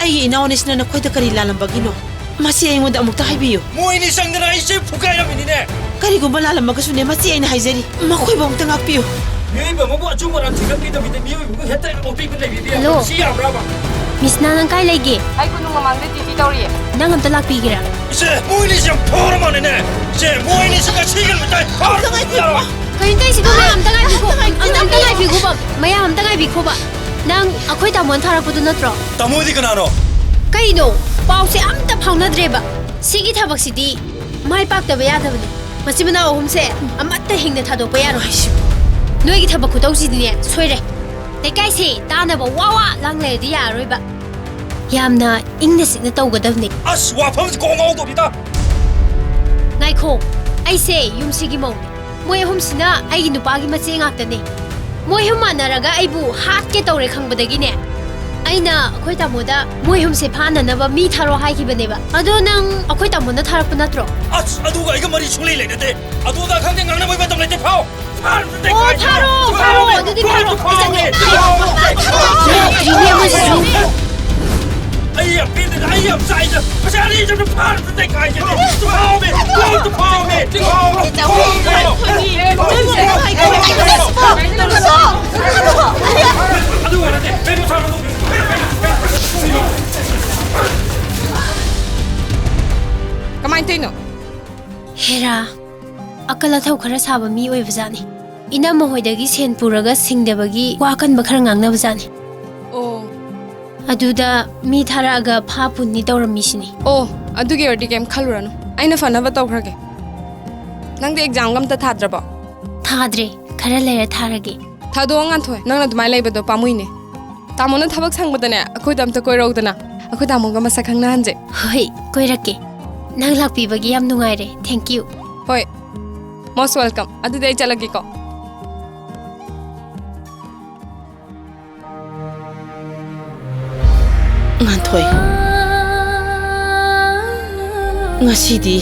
ꯑꯩꯒꯤ ꯏꯅꯥꯎ ꯑꯅꯤꯁꯤꯅ ꯅꯈꯣꯏꯗ ꯀꯔꯤ ꯂꯥꯜꯂꯝꯕꯒꯤꯅꯣ? ꯃꯁꯤ ꯑꯩꯉꯣꯟꯗ ꯑꯃꯨꯛꯇ ꯍꯥꯏꯕꯤꯌꯨ꯫ ꯃꯣꯏꯅꯤ ꯆꯪꯗꯅ ꯑꯩꯁꯦ ꯐꯨꯒꯥꯏꯔꯝꯃꯤꯅꯤꯅꯦ꯫ ꯀꯔꯤꯒꯨꯝꯕ ꯂꯥꯜꯂꯝꯃꯒꯁꯨꯅꯦ, ꯃꯁꯤ ꯑꯩꯅ ꯍꯥꯏꯖꯔꯤ꯫ ꯃꯈꯣꯏꯕꯨ ꯑꯝꯇ ꯉꯥꯛꯄꯤꯌꯨ꯫ ꯃꯤꯑꯣꯏꯕ ꯑꯃꯕꯨ ꯑꯆꯨꯝ ꯑꯔꯥꯟ ꯊꯤꯒꯠꯄꯤꯗꯕꯤꯗ ꯃꯤꯑꯣꯏꯕꯕꯨ ꯍꯦꯛꯇ ꯑꯣꯠꯄꯤꯕ ꯅꯩꯕꯤꯕ ꯌꯥꯕ ꯍꯜꯂꯣ꯫ ꯁꯤ ꯌꯥꯕ꯭ꯔꯕ? ꯃꯤꯁꯅꯥ, ꯅꯪ ꯀꯥꯏ ꯂꯩꯒꯦ? ꯑꯩ ꯀꯣꯅꯨꯡ ꯃꯃꯥꯡꯗ ꯗ꯭ꯌꯨꯇꯤ ꯇꯧꯔꯤꯌꯦ꯫ ꯅꯪ ꯑꯝꯇ ꯂꯥꯛꯄꯤꯒꯦꯔꯥ? ꯏꯆꯦ, ꯃꯣꯏꯅꯤꯁꯦ ꯌꯥꯝ ꯐꯥꯎꯔ ꯃꯥꯜꯂꯦꯅꯦ꯫ ꯏꯆꯦ, ꯃꯣꯏꯅꯤꯁꯦ ꯉꯁꯤꯒꯤ ꯅꯨꯃꯤꯠꯇ ꯑꯝꯇ ꯉꯥꯏꯕꯤꯌꯨ꯫ ꯐꯥꯎꯔ ꯃꯥꯜꯂꯦ꯫ ꯀꯩꯅꯣ ꯇꯧꯔꯤꯁꯤꯕꯣ? ꯃꯌꯥꯝ ꯑꯝꯇ ꯉꯥꯏꯕꯤꯈꯣ꯫ ꯑꯝ-, ꯑꯝꯇ ꯉꯥꯏꯕꯤꯈꯣꯕ꯫ ꯃꯌꯥꯝ ꯑꯝꯇ ꯉꯥꯏꯕꯤꯈꯣꯕ꯫ ꯅꯪ ꯑꯩꯈꯣꯏ ꯇꯥꯃꯣꯅ ꯊꯥꯔꯛꯄꯗꯨ ꯅꯠꯇ꯭ꯔꯣ? ꯇꯥꯃꯣꯗꯤ ꯀꯅꯥꯅꯣ? ꯀꯩꯅꯣ? ꯄꯥꯎꯁꯦ ꯑꯝꯇ ꯐꯥꯎꯅꯗ꯭ꯔꯦꯕ꯫ ꯁꯤꯒꯤ ꯊꯕꯛꯁꯤꯗꯤ ꯃꯥꯏ ꯄꯥꯛꯇꯕ ꯌꯥꯗꯕꯅꯦ꯫ ꯃꯆꯤꯟ ꯃꯅꯥꯎ ꯑꯍꯨꯝꯁꯦ ꯑꯃꯠꯇ ꯍꯤꯡꯅ ꯊꯥꯗꯣꯛꯄ ꯌꯥꯔꯣꯏ꯫ ꯅꯣꯏꯒꯤ ꯊꯕꯛ ꯈꯨꯇꯧꯁꯤꯗꯤꯅꯦ, ꯁꯣꯏꯔꯦ꯫ ꯂꯩꯀꯥꯏꯁꯦ ꯇꯥꯅꯕ ꯋꯥ ꯋꯥ ꯂꯥꯡ ꯂꯩꯔꯗꯤ ꯌꯥꯔꯔꯣꯏꯕ꯫ ꯌꯥꯝꯅ ꯏꯪꯅ ꯆꯤꯛꯅ ꯇꯧꯒꯗꯕꯅꯦ꯫ ꯑꯁ, ꯋꯥꯐꯝꯁꯤ ꯀꯣꯛ ꯉꯥꯎꯗꯧꯔꯤꯗ꯫ ꯉꯥꯏꯈꯣ, ꯑꯩꯁꯦ ꯌꯨꯝꯁꯤꯒꯤ ꯃꯧꯅꯦ꯫ ꯃꯣꯏ ꯑꯍꯨꯝꯁꯤꯅ ꯑꯩꯒꯤ ꯅꯨꯄꯥꯒꯤ ꯃꯆꯦ ꯉꯥꯛꯇꯅꯦ꯫ ꯃꯣꯏ ꯑꯍꯨꯝ ꯃꯥꯟꯅꯔꯒ ꯑꯩꯕꯨ ꯍꯥꯠꯀꯦ ꯇꯧꯔꯦ ꯈꯪꯕꯗꯒꯤꯅꯦ, ꯑꯩꯅ ꯑꯩꯈꯣꯏ ꯇꯥꯃꯣꯗ ꯃꯣꯏ ꯑꯍꯨꯝꯁꯦ ꯐꯥꯅꯅꯕ ꯃꯤ ꯊꯥꯔꯣ ꯍꯥꯏꯈꯤꯕꯅꯦꯕ꯫ ꯑꯗꯣ ꯅꯪ ꯑꯩꯈꯣꯏ ꯇꯥꯃꯣꯅ ꯊꯥꯔꯛꯄ ꯅꯠꯇ꯭ꯔꯣ? ꯑꯁ, ꯑꯗꯨꯒ ꯑꯩꯒ ꯃꯔꯤ ꯁꯨꯡꯂꯩ ꯂꯩꯅꯗꯦ꯫ ꯑꯗꯨ ꯑꯗꯥ ꯈꯪꯗꯦ, ꯉꯥꯡꯅꯕꯒꯤ ꯃꯇꯝ ꯂꯩꯇꯦ꯫ ꯐꯥꯎ! ꯐꯥꯔꯣ! ꯑꯣ, ꯐꯥꯔꯣ, ꯐꯥꯔꯣ, ꯑꯗꯨꯗꯤ ꯐꯥꯔꯣ꯫ ꯐꯥꯔꯣ! ꯑꯩ ꯆꯪꯉꯦ꯫ ꯐꯥꯔꯣ! ꯐꯥꯔꯣ! ꯐꯥꯔꯣ! ꯑꯩ ꯌꯥꯝ ꯄꯦꯟꯗꯦꯗ, ꯑꯩ ꯌꯥꯝ ꯆꯥꯏꯗ ꯄꯩꯁꯥ ꯑꯅꯤ ꯆꯠꯄ ꯐꯥꯔꯗ ꯇꯩꯈꯥꯏꯒꯦ꯫ ꯐꯥꯎꯃꯤ, ꯐꯥꯎꯃꯤ, ꯐꯥꯎꯃꯤ꯫ ꯑꯗꯨ ꯑꯣꯏꯔꯗꯤ ꯀꯩꯅꯣ ꯁꯥꯔꯣ꯫ ꯀꯃꯥꯏꯅ ꯇꯧꯔꯤꯅꯣ? ꯍꯦꯔꯥ, ꯑꯀꯜ ꯑꯊꯧ ꯈꯔ ꯁꯥꯕ ꯃꯤ ꯑꯣꯏꯕꯖꯥꯠꯅꯤ꯫ ꯏꯅꯝꯃ ꯍꯣꯏꯗꯒꯤ ꯁꯦꯟ ꯄꯨꯔꯒ ꯁꯤꯡꯗꯕꯒꯤ ꯋꯥ ꯑꯀꯟꯕ ꯈꯔ ꯉꯥꯡꯅꯕꯖꯥꯠꯅꯤ꯫ ꯑꯣ꯫ ꯑꯗꯨꯗ ꯃꯤ ꯊꯥꯔꯛꯑꯒ ꯐꯥ ꯄꯨꯟꯅꯤ ꯇꯧꯔꯝꯃꯤꯁꯤꯅꯤ꯫ ꯑꯣ, ꯑꯗꯨꯒꯤ ꯑꯣꯏꯔꯗꯤ ꯀꯩꯝ ꯈꯜꯂꯨꯔꯅꯨ꯫ ꯑꯩꯅ ꯐꯅꯕ ꯇꯧꯈ꯭ꯔꯒꯦ꯫ ꯅꯪꯗꯤ ꯑꯦꯛꯖꯥꯝꯒ ꯑꯝꯇ ꯊꯥꯗ꯭ꯔꯕꯣ? ꯊꯥꯗ꯭ꯔꯦ꯫ ꯈꯔ ꯂꯩꯔ ꯊꯥꯔꯒꯦ꯫ ꯊꯥꯗꯣꯛꯑꯣ ꯉꯥꯟꯊꯣꯏ, ꯅꯪꯅ ꯑꯗꯨꯃꯥꯏꯅ ꯂꯩꯕꯗꯣ ꯄꯥꯝꯃꯨꯏꯅꯦ꯫ ꯇꯥꯃꯣꯅ ꯊꯕꯛ ꯁꯪꯕꯗꯅꯦ, ꯑꯩꯈꯣꯏꯗ ꯑꯝꯇ ꯀꯣꯏꯔꯧꯗꯅ꯫ ꯑꯩꯈꯣꯏ ꯇꯥꯃꯣꯒ ꯃꯁꯛ ꯈꯪꯅꯍꯟꯁꯦ꯫ ꯍꯣꯏ, ꯀꯣꯏꯔꯛꯀꯦ꯫ ꯅꯪ ꯂꯥꯛꯄꯤꯕꯒꯤ ꯌꯥꯝ ꯅꯨꯡꯉꯥꯏꯔꯦ꯫ Thank you꯫ ꯍꯣꯏ, most welcome꯫ ꯑꯗꯨꯗꯤ ꯑꯩ ꯆꯠꯂꯒꯦꯀꯣ꯫ ꯉꯥꯟꯊꯣꯏ, ꯉꯁꯤꯗꯤ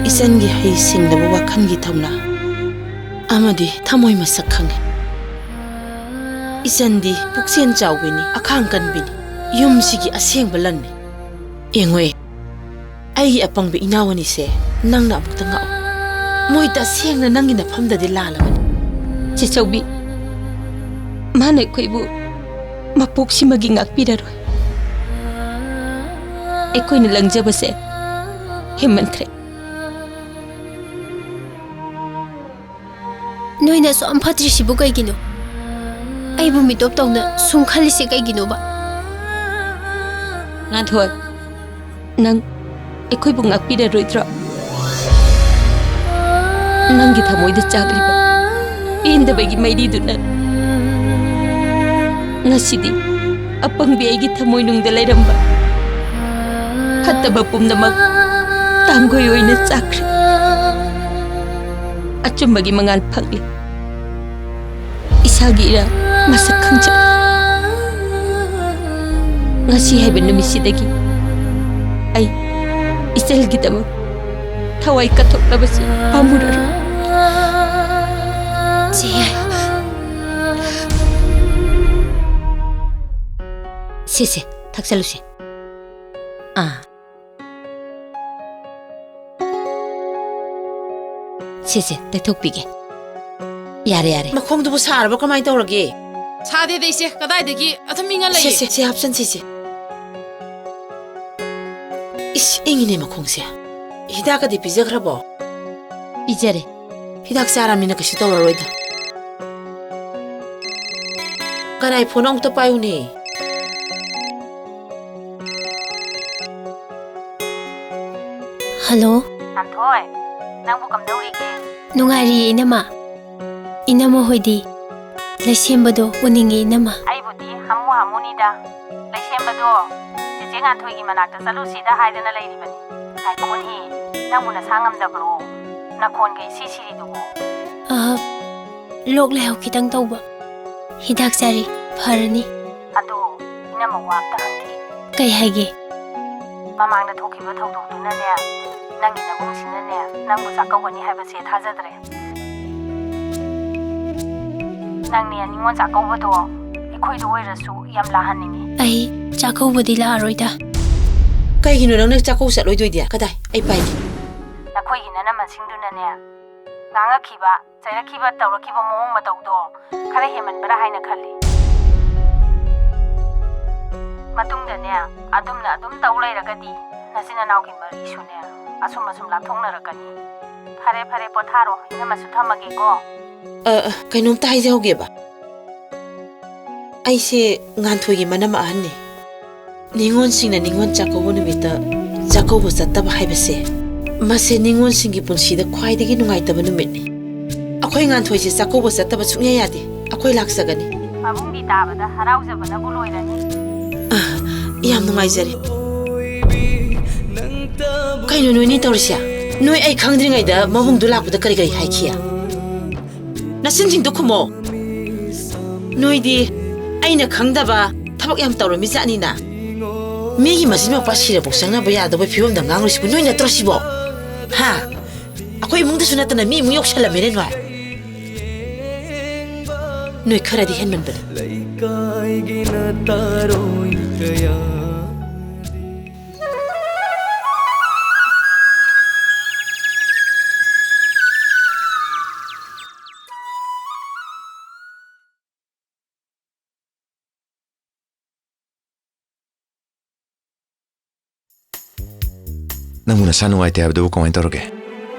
ꯏꯆꯟꯒꯤ ꯍꯩ ꯁꯤꯡꯂꯕ ꯋꯥꯈꯜꯒꯤ ꯊꯧꯅꯥ ꯑꯃꯗꯤ ꯊꯃꯣꯏ ꯃꯁꯛ ꯈꯪꯉꯤ꯫ ꯏꯆꯟꯗꯤ ꯄꯨꯛꯆꯦꯜ ꯆꯥꯎꯕꯤꯅꯤ, ꯑꯈꯥꯡ ꯀꯟꯕꯤꯅꯤ, ꯌꯨꯝꯁꯤꯒꯤ ꯑꯁꯦꯡꯕ ꯂꯟꯅꯤ꯫ ꯌꯦꯡꯉꯨ, ꯑꯩꯒꯤ ꯑꯄꯪꯕ ꯏꯅꯥꯎ ꯑꯅꯤꯁꯦ ꯅꯪꯅ ꯑꯃꯨꯛꯇ ꯉꯥꯛꯑꯣ꯫ ꯃꯣꯏ ꯇꯁꯦꯡꯅ ꯅꯪꯒꯤ ꯅꯐꯝꯗꯗꯤ ꯂꯥꯜꯂꯕꯅꯤ꯫ ꯆꯦꯆꯧꯕꯤ, ꯃꯥꯅ ꯑꯩꯈꯣꯏꯕꯨ ꯃꯄꯣꯛꯁꯤꯃꯒꯤ ꯉꯥꯛꯄꯤꯔꯔꯣꯏ꯫ ꯑꯩꯈꯣꯏꯅ ꯂꯪꯖꯕꯁꯦ ꯍꯦꯟꯃꯟꯈ꯭ꯔꯦ꯫ ꯅꯣꯏꯅ ꯑꯁꯨꯛ ꯌꯥꯝ ꯐꯠꯇ꯭ꯔꯤꯁꯤꯕꯨ ꯀꯩꯒꯤꯅꯣ? ꯑꯩꯕꯨ ꯃꯤꯇꯣꯞ ꯇꯧꯅ ꯁꯨꯝ ꯈꯜꯂꯤꯁꯦ ꯀꯩꯒꯤꯅꯣꯕ? ꯉꯥꯟꯊꯣꯏ, ꯅꯪ ꯑꯩꯈꯣꯏꯕꯨ ꯉꯥꯛꯄꯤꯔꯔꯣꯏꯗ꯭ꯔꯣ? ꯅꯪꯒꯤ ꯊꯃꯣꯏꯗ ꯆꯥꯛꯂꯤꯕ ꯄꯦꯟꯗꯕꯒꯤ ꯃꯩꯔꯤꯗꯨꯅ ꯉꯁꯤꯗꯤ ꯑꯄꯪꯕꯤ ꯑꯩꯒꯤ ꯊꯃꯣꯏꯅꯨꯡꯗ ꯂꯩꯔꯝꯕ ꯐꯠꯇꯕ ꯄꯨꯝꯅꯃꯛ ꯇꯥꯡꯒꯣꯏ ꯑꯣꯏꯅ ꯆꯥꯛꯈ꯭ꯔꯦ꯫ ꯑꯆꯨꯝꯕꯒꯤ ꯃꯉꯥꯜ ꯐꯪꯂꯦ꯫ ꯏꯁꯥꯒꯤ ꯏꯔꯥꯜ ꯃꯁꯛ ꯈꯪꯖꯩ꯫ ꯉꯁꯤ ꯍꯥꯏꯕ ꯅꯨꯃꯤꯠꯁꯤꯗꯒꯤ ꯑꯩ ꯏꯆꯜꯒꯤꯗꯃꯛ ꯊꯋꯥꯏ ꯀꯠꯊꯣꯛꯂꯕꯁꯨ ꯄꯥꯝꯃꯨꯔꯔꯣꯏ꯫ ꯆꯦ ꯌꯥꯏ꯫ ꯁꯦ, ꯁꯦ, ꯊꯛꯆꯜꯂꯨꯁꯦ꯫ ꯑꯥ꯫ ꯁꯦ, ꯁꯦ, ꯇꯩꯊꯣꯛꯄꯤꯒꯦ꯫ ꯌꯥꯔꯦ, ꯌꯥꯔꯦ꯫ ꯃꯈꯣꯡꯗꯨꯕꯨ ꯁꯥꯔꯕ ꯀꯃꯥꯏ ꯇꯧꯔꯒꯦ? ꯁꯥꯗꯦꯗ, ꯏꯆꯦ꯫ ꯀꯗꯥꯏꯗꯒꯤ? ꯑꯗꯨꯝ ꯏꯪꯉ ꯁꯦ, ꯂꯩꯌꯦ꯫ ꯁꯦ, ꯁꯦ, ꯍꯥꯞꯆꯟꯁꯤ, ꯏꯆꯦ꯫ ꯏꯁ, ꯏꯪꯉꯤꯅꯦ ꯃꯈꯣꯡꯁꯦ꯫ ꯍꯤꯗꯥꯛꯀꯗꯤ ꯄꯤꯖꯈ꯭ꯔꯕꯣ? ꯄꯤꯖꯔꯦ꯫ ꯍꯤꯗꯥꯛ ꯆꯥꯔꯃꯤꯅ ꯀꯩꯁꯨ ꯇꯧꯔꯔꯣꯏꯗ꯫ ꯀꯅꯥꯏ ꯐꯣꯟ ꯑꯃꯨꯛꯇ ꯄꯥꯏꯌꯨꯅꯦ? ꯍꯜꯂꯣ꯫ ꯉꯥꯟꯊꯣꯏ, ꯅꯪꯕꯨ ꯀꯝꯗꯧꯔꯤꯒꯦ? ꯅꯨꯡꯉꯥꯏꯔꯤꯌꯦ, ꯏꯅꯝꯃ꯫ ꯏꯅꯝꯃ ꯍꯣꯏꯗꯤ? ꯂꯩꯁꯦꯝꯕꯗꯣ ꯎꯅꯤꯡꯉꯦ, ꯏꯅꯝꯃ꯫ ꯑꯩꯕꯨꯗꯤ ꯍꯥꯃꯨ ꯍꯥꯃꯨꯅꯤꯗ꯫ ꯂꯩꯁꯦꯝꯕꯗꯣ ꯆꯦꯆꯦ ꯉꯥꯟꯊꯣꯏꯒꯤ ꯃꯅꯥꯛꯇ ꯆꯠꯂꯨꯁꯤꯗ ꯍꯥꯏꯗꯅ ꯂꯩꯔꯤꯕꯅꯤ꯫ ꯉꯥꯏꯈꯣꯅꯦ, ꯅꯪꯕꯨ ꯅꯁꯥ ꯉꯝꯗꯕ꯭ꯔꯣ? ꯅꯈꯣꯟꯒ ꯏꯁꯤ ꯁꯤꯔꯤꯗꯨꯕꯨ? ꯑ, ꯂꯣꯛ ꯂꯥꯏꯍꯧ ꯈꯤꯇꯪ ꯇꯧꯕ꯫ ꯍꯤꯗꯥꯛ ꯆꯥꯔꯤ, ꯐꯔꯅꯤ꯫ ꯑꯗꯣ, ꯏꯅꯝꯃ ꯋꯥ ꯑꯝꯇ ꯍꯪꯒꯦ꯫ ꯀꯩ ꯍꯥꯏꯒꯦ? ꯃꯃꯥꯡꯗ ꯊꯣꯛꯈꯤꯕ ꯊꯧꯗꯣꯛꯇꯨꯅꯅꯦ, ꯅꯪꯒꯤ ꯅꯕꯨꯡꯁꯤꯅꯅꯦ, ꯅꯪꯕꯨ ꯆꯥꯛꯀꯧꯒꯅꯤ ꯍꯥꯏꯕꯁꯦ ꯊꯥꯖꯗ꯭ꯔꯦ꯫ ꯅꯪꯅꯦ ꯅꯤꯉꯣꯜ ꯆꯥꯛꯀꯧꯕꯗꯣ ꯑꯩꯈꯣꯏꯗ ꯑꯣꯏꯔꯁꯨ ꯌꯥꯝ ꯂꯥꯛꯍꯟꯅꯤꯡꯉꯤ꯫ ꯑꯩ ꯆꯥꯛꯀꯧꯕꯗꯤ ꯂꯥꯛꯑꯔꯣꯏꯗ꯫ ꯀꯩꯒꯤꯅꯣ ꯅꯪꯅ ꯆꯥꯛꯀꯧꯕ ꯆꯠꯂꯣꯏꯗꯣꯏꯗꯤ? ꯀꯗꯥꯏ? ꯑꯩ ꯄꯥꯏꯒꯦ꯫ ꯅꯈꯣꯏꯒꯤ ꯅꯅꯝꯃꯁꯤꯡꯗꯨꯅꯅꯦ, ꯉꯥꯡꯉꯛꯈꯤꯕ, ꯆꯩꯔꯛꯈꯤꯕ, ꯇꯧꯔꯛꯈꯤꯕ ꯃꯑꯣꯡ ꯃꯇꯧꯗꯣ ꯈꯔ ꯍꯦꯟꯃꯟꯕ꯭ꯔꯥ ꯍꯥꯏꯅ ꯈꯜꯂꯤ꯫ ꯃꯇꯨꯡꯗꯅꯦ, ꯑꯗꯨꯝꯅ ꯑꯗꯨꯝ ꯇꯧ ꯂꯩꯔꯒꯗꯤ ꯅꯆꯤꯟ ꯅꯅꯥꯎꯒꯤ ꯃꯔꯤꯁꯨꯅꯦ, ꯑꯁꯨꯝ ꯑꯁꯨꯝ ꯂꯥꯞꯊꯣꯛꯅꯔꯛꯀꯅꯤ꯫ ꯐꯔꯦ, ꯐꯔꯦ, ꯄꯣꯊꯥꯔꯣ꯫ ꯏꯅꯝꯃꯁꯨ ꯊꯝꯃꯒꯦꯀꯣ꯫ ꯑ, ꯑ, ꯀꯩꯅꯣꯝꯇ ꯍꯥꯏꯖꯍꯧꯒꯦꯕ꯫ ꯑꯩꯁꯦ ꯉꯥꯟꯊꯣꯏꯒꯤ ꯃꯅꯝ ꯑꯍꯟꯅꯤ꯫ ꯅꯤꯉꯣꯜꯁꯤꯡꯅ ꯅꯤꯉꯣꯜ ꯆꯥꯛꯀꯧꯕ ꯅꯨꯃꯤꯠꯇ ꯆꯥꯛꯀꯧꯕ ꯆꯠꯇꯕ ꯍꯥꯏꯕꯁꯦ, ꯃꯁꯦ ꯅꯤꯉꯣꯜꯁꯤꯡꯒꯤ ꯄꯨꯟꯁꯤꯗ ꯈ꯭ꯋꯥꯏꯗꯒꯤ ꯅꯨꯡꯉꯥꯏꯇꯕ ꯅꯨꯃꯤꯠꯅꯤ꯫ ꯑꯩꯈꯣꯏ ꯉꯥꯟꯊꯣꯏꯁꯦ ꯆꯥꯛꯀꯧꯕ ꯆꯠꯇꯕ ꯁꯨꯡꯌꯥ ꯌꯥꯗꯦ꯫ ꯑꯩꯈꯣꯏ ꯂꯥꯛꯆꯒꯅꯤ꯫ ꯃꯕꯨꯡꯒꯤ ꯇꯥꯕꯗ ꯍꯔꯥꯎꯖꯕꯅꯕꯨ ꯂꯣꯏꯔꯅꯤ꯫ ꯑ, ꯌꯥꯝ ꯅꯨꯡꯉꯥꯏꯖꯔꯦ꯫ ꯀꯩꯅꯣ ꯅꯣꯏꯅꯤ ꯇꯧꯔꯤꯁꯦ? ꯅꯣꯏ ꯑꯩ ꯈꯪꯗ꯭ꯔꯤꯉꯩꯗ ꯃꯕꯨꯡꯗꯣ ꯂꯥꯛꯄꯗ ꯀꯔꯤ ꯀꯔꯤ ꯍꯥꯏꯈꯤ? ꯅꯆꯤꯟꯁꯤꯡꯗꯣ ꯈꯨꯝꯃꯣ꯫ ꯅꯣꯏꯗꯤ ꯑꯩꯅ ꯈꯪꯗꯕ ꯊꯕꯛ ꯌꯥꯝ ꯇꯧꯔꯝꯃꯤ ꯖꯥꯠꯅꯤꯅ꯫ ꯃꯤꯒꯤ ꯃꯆꯤꯟ ꯃꯧꯄꯥ ꯁꯤꯔꯐꯥꯎ ꯆꯪꯅꯕ ꯌꯥꯗꯕ ꯐꯤꯕꯝꯗ ꯉꯥꯡꯂꯤꯁꯤꯕꯨ ꯅꯣꯏ ꯅꯠꯇ꯭ꯔꯣ ꯁꯤꯕꯣ? ꯍꯥ? ꯑꯩꯈꯣꯏ ꯏꯃꯨꯡꯗꯁꯨ ꯅꯠꯇꯅ ꯃꯤ ꯏꯃꯨꯡ ꯌꯧꯁꯜꯂꯝꯃꯦꯅꯦ ꯅꯣꯏ꯫ ꯅꯣꯏ ꯈꯔꯗꯤ ꯍꯦꯟꯃꯟꯕꯅꯤ꯫ ꯂꯩꯀꯥꯏꯒꯤ ꯅꯇꯥꯔꯣꯏ ꯀꯌꯥ ꯅꯪꯕꯨ ꯅꯁꯥ ꯅꯨꯡꯉꯥꯏꯇꯦ ꯍꯥꯏꯕꯗꯨꯕꯨ ꯀꯃꯥꯏꯅ ꯇꯧꯔꯒꯦ?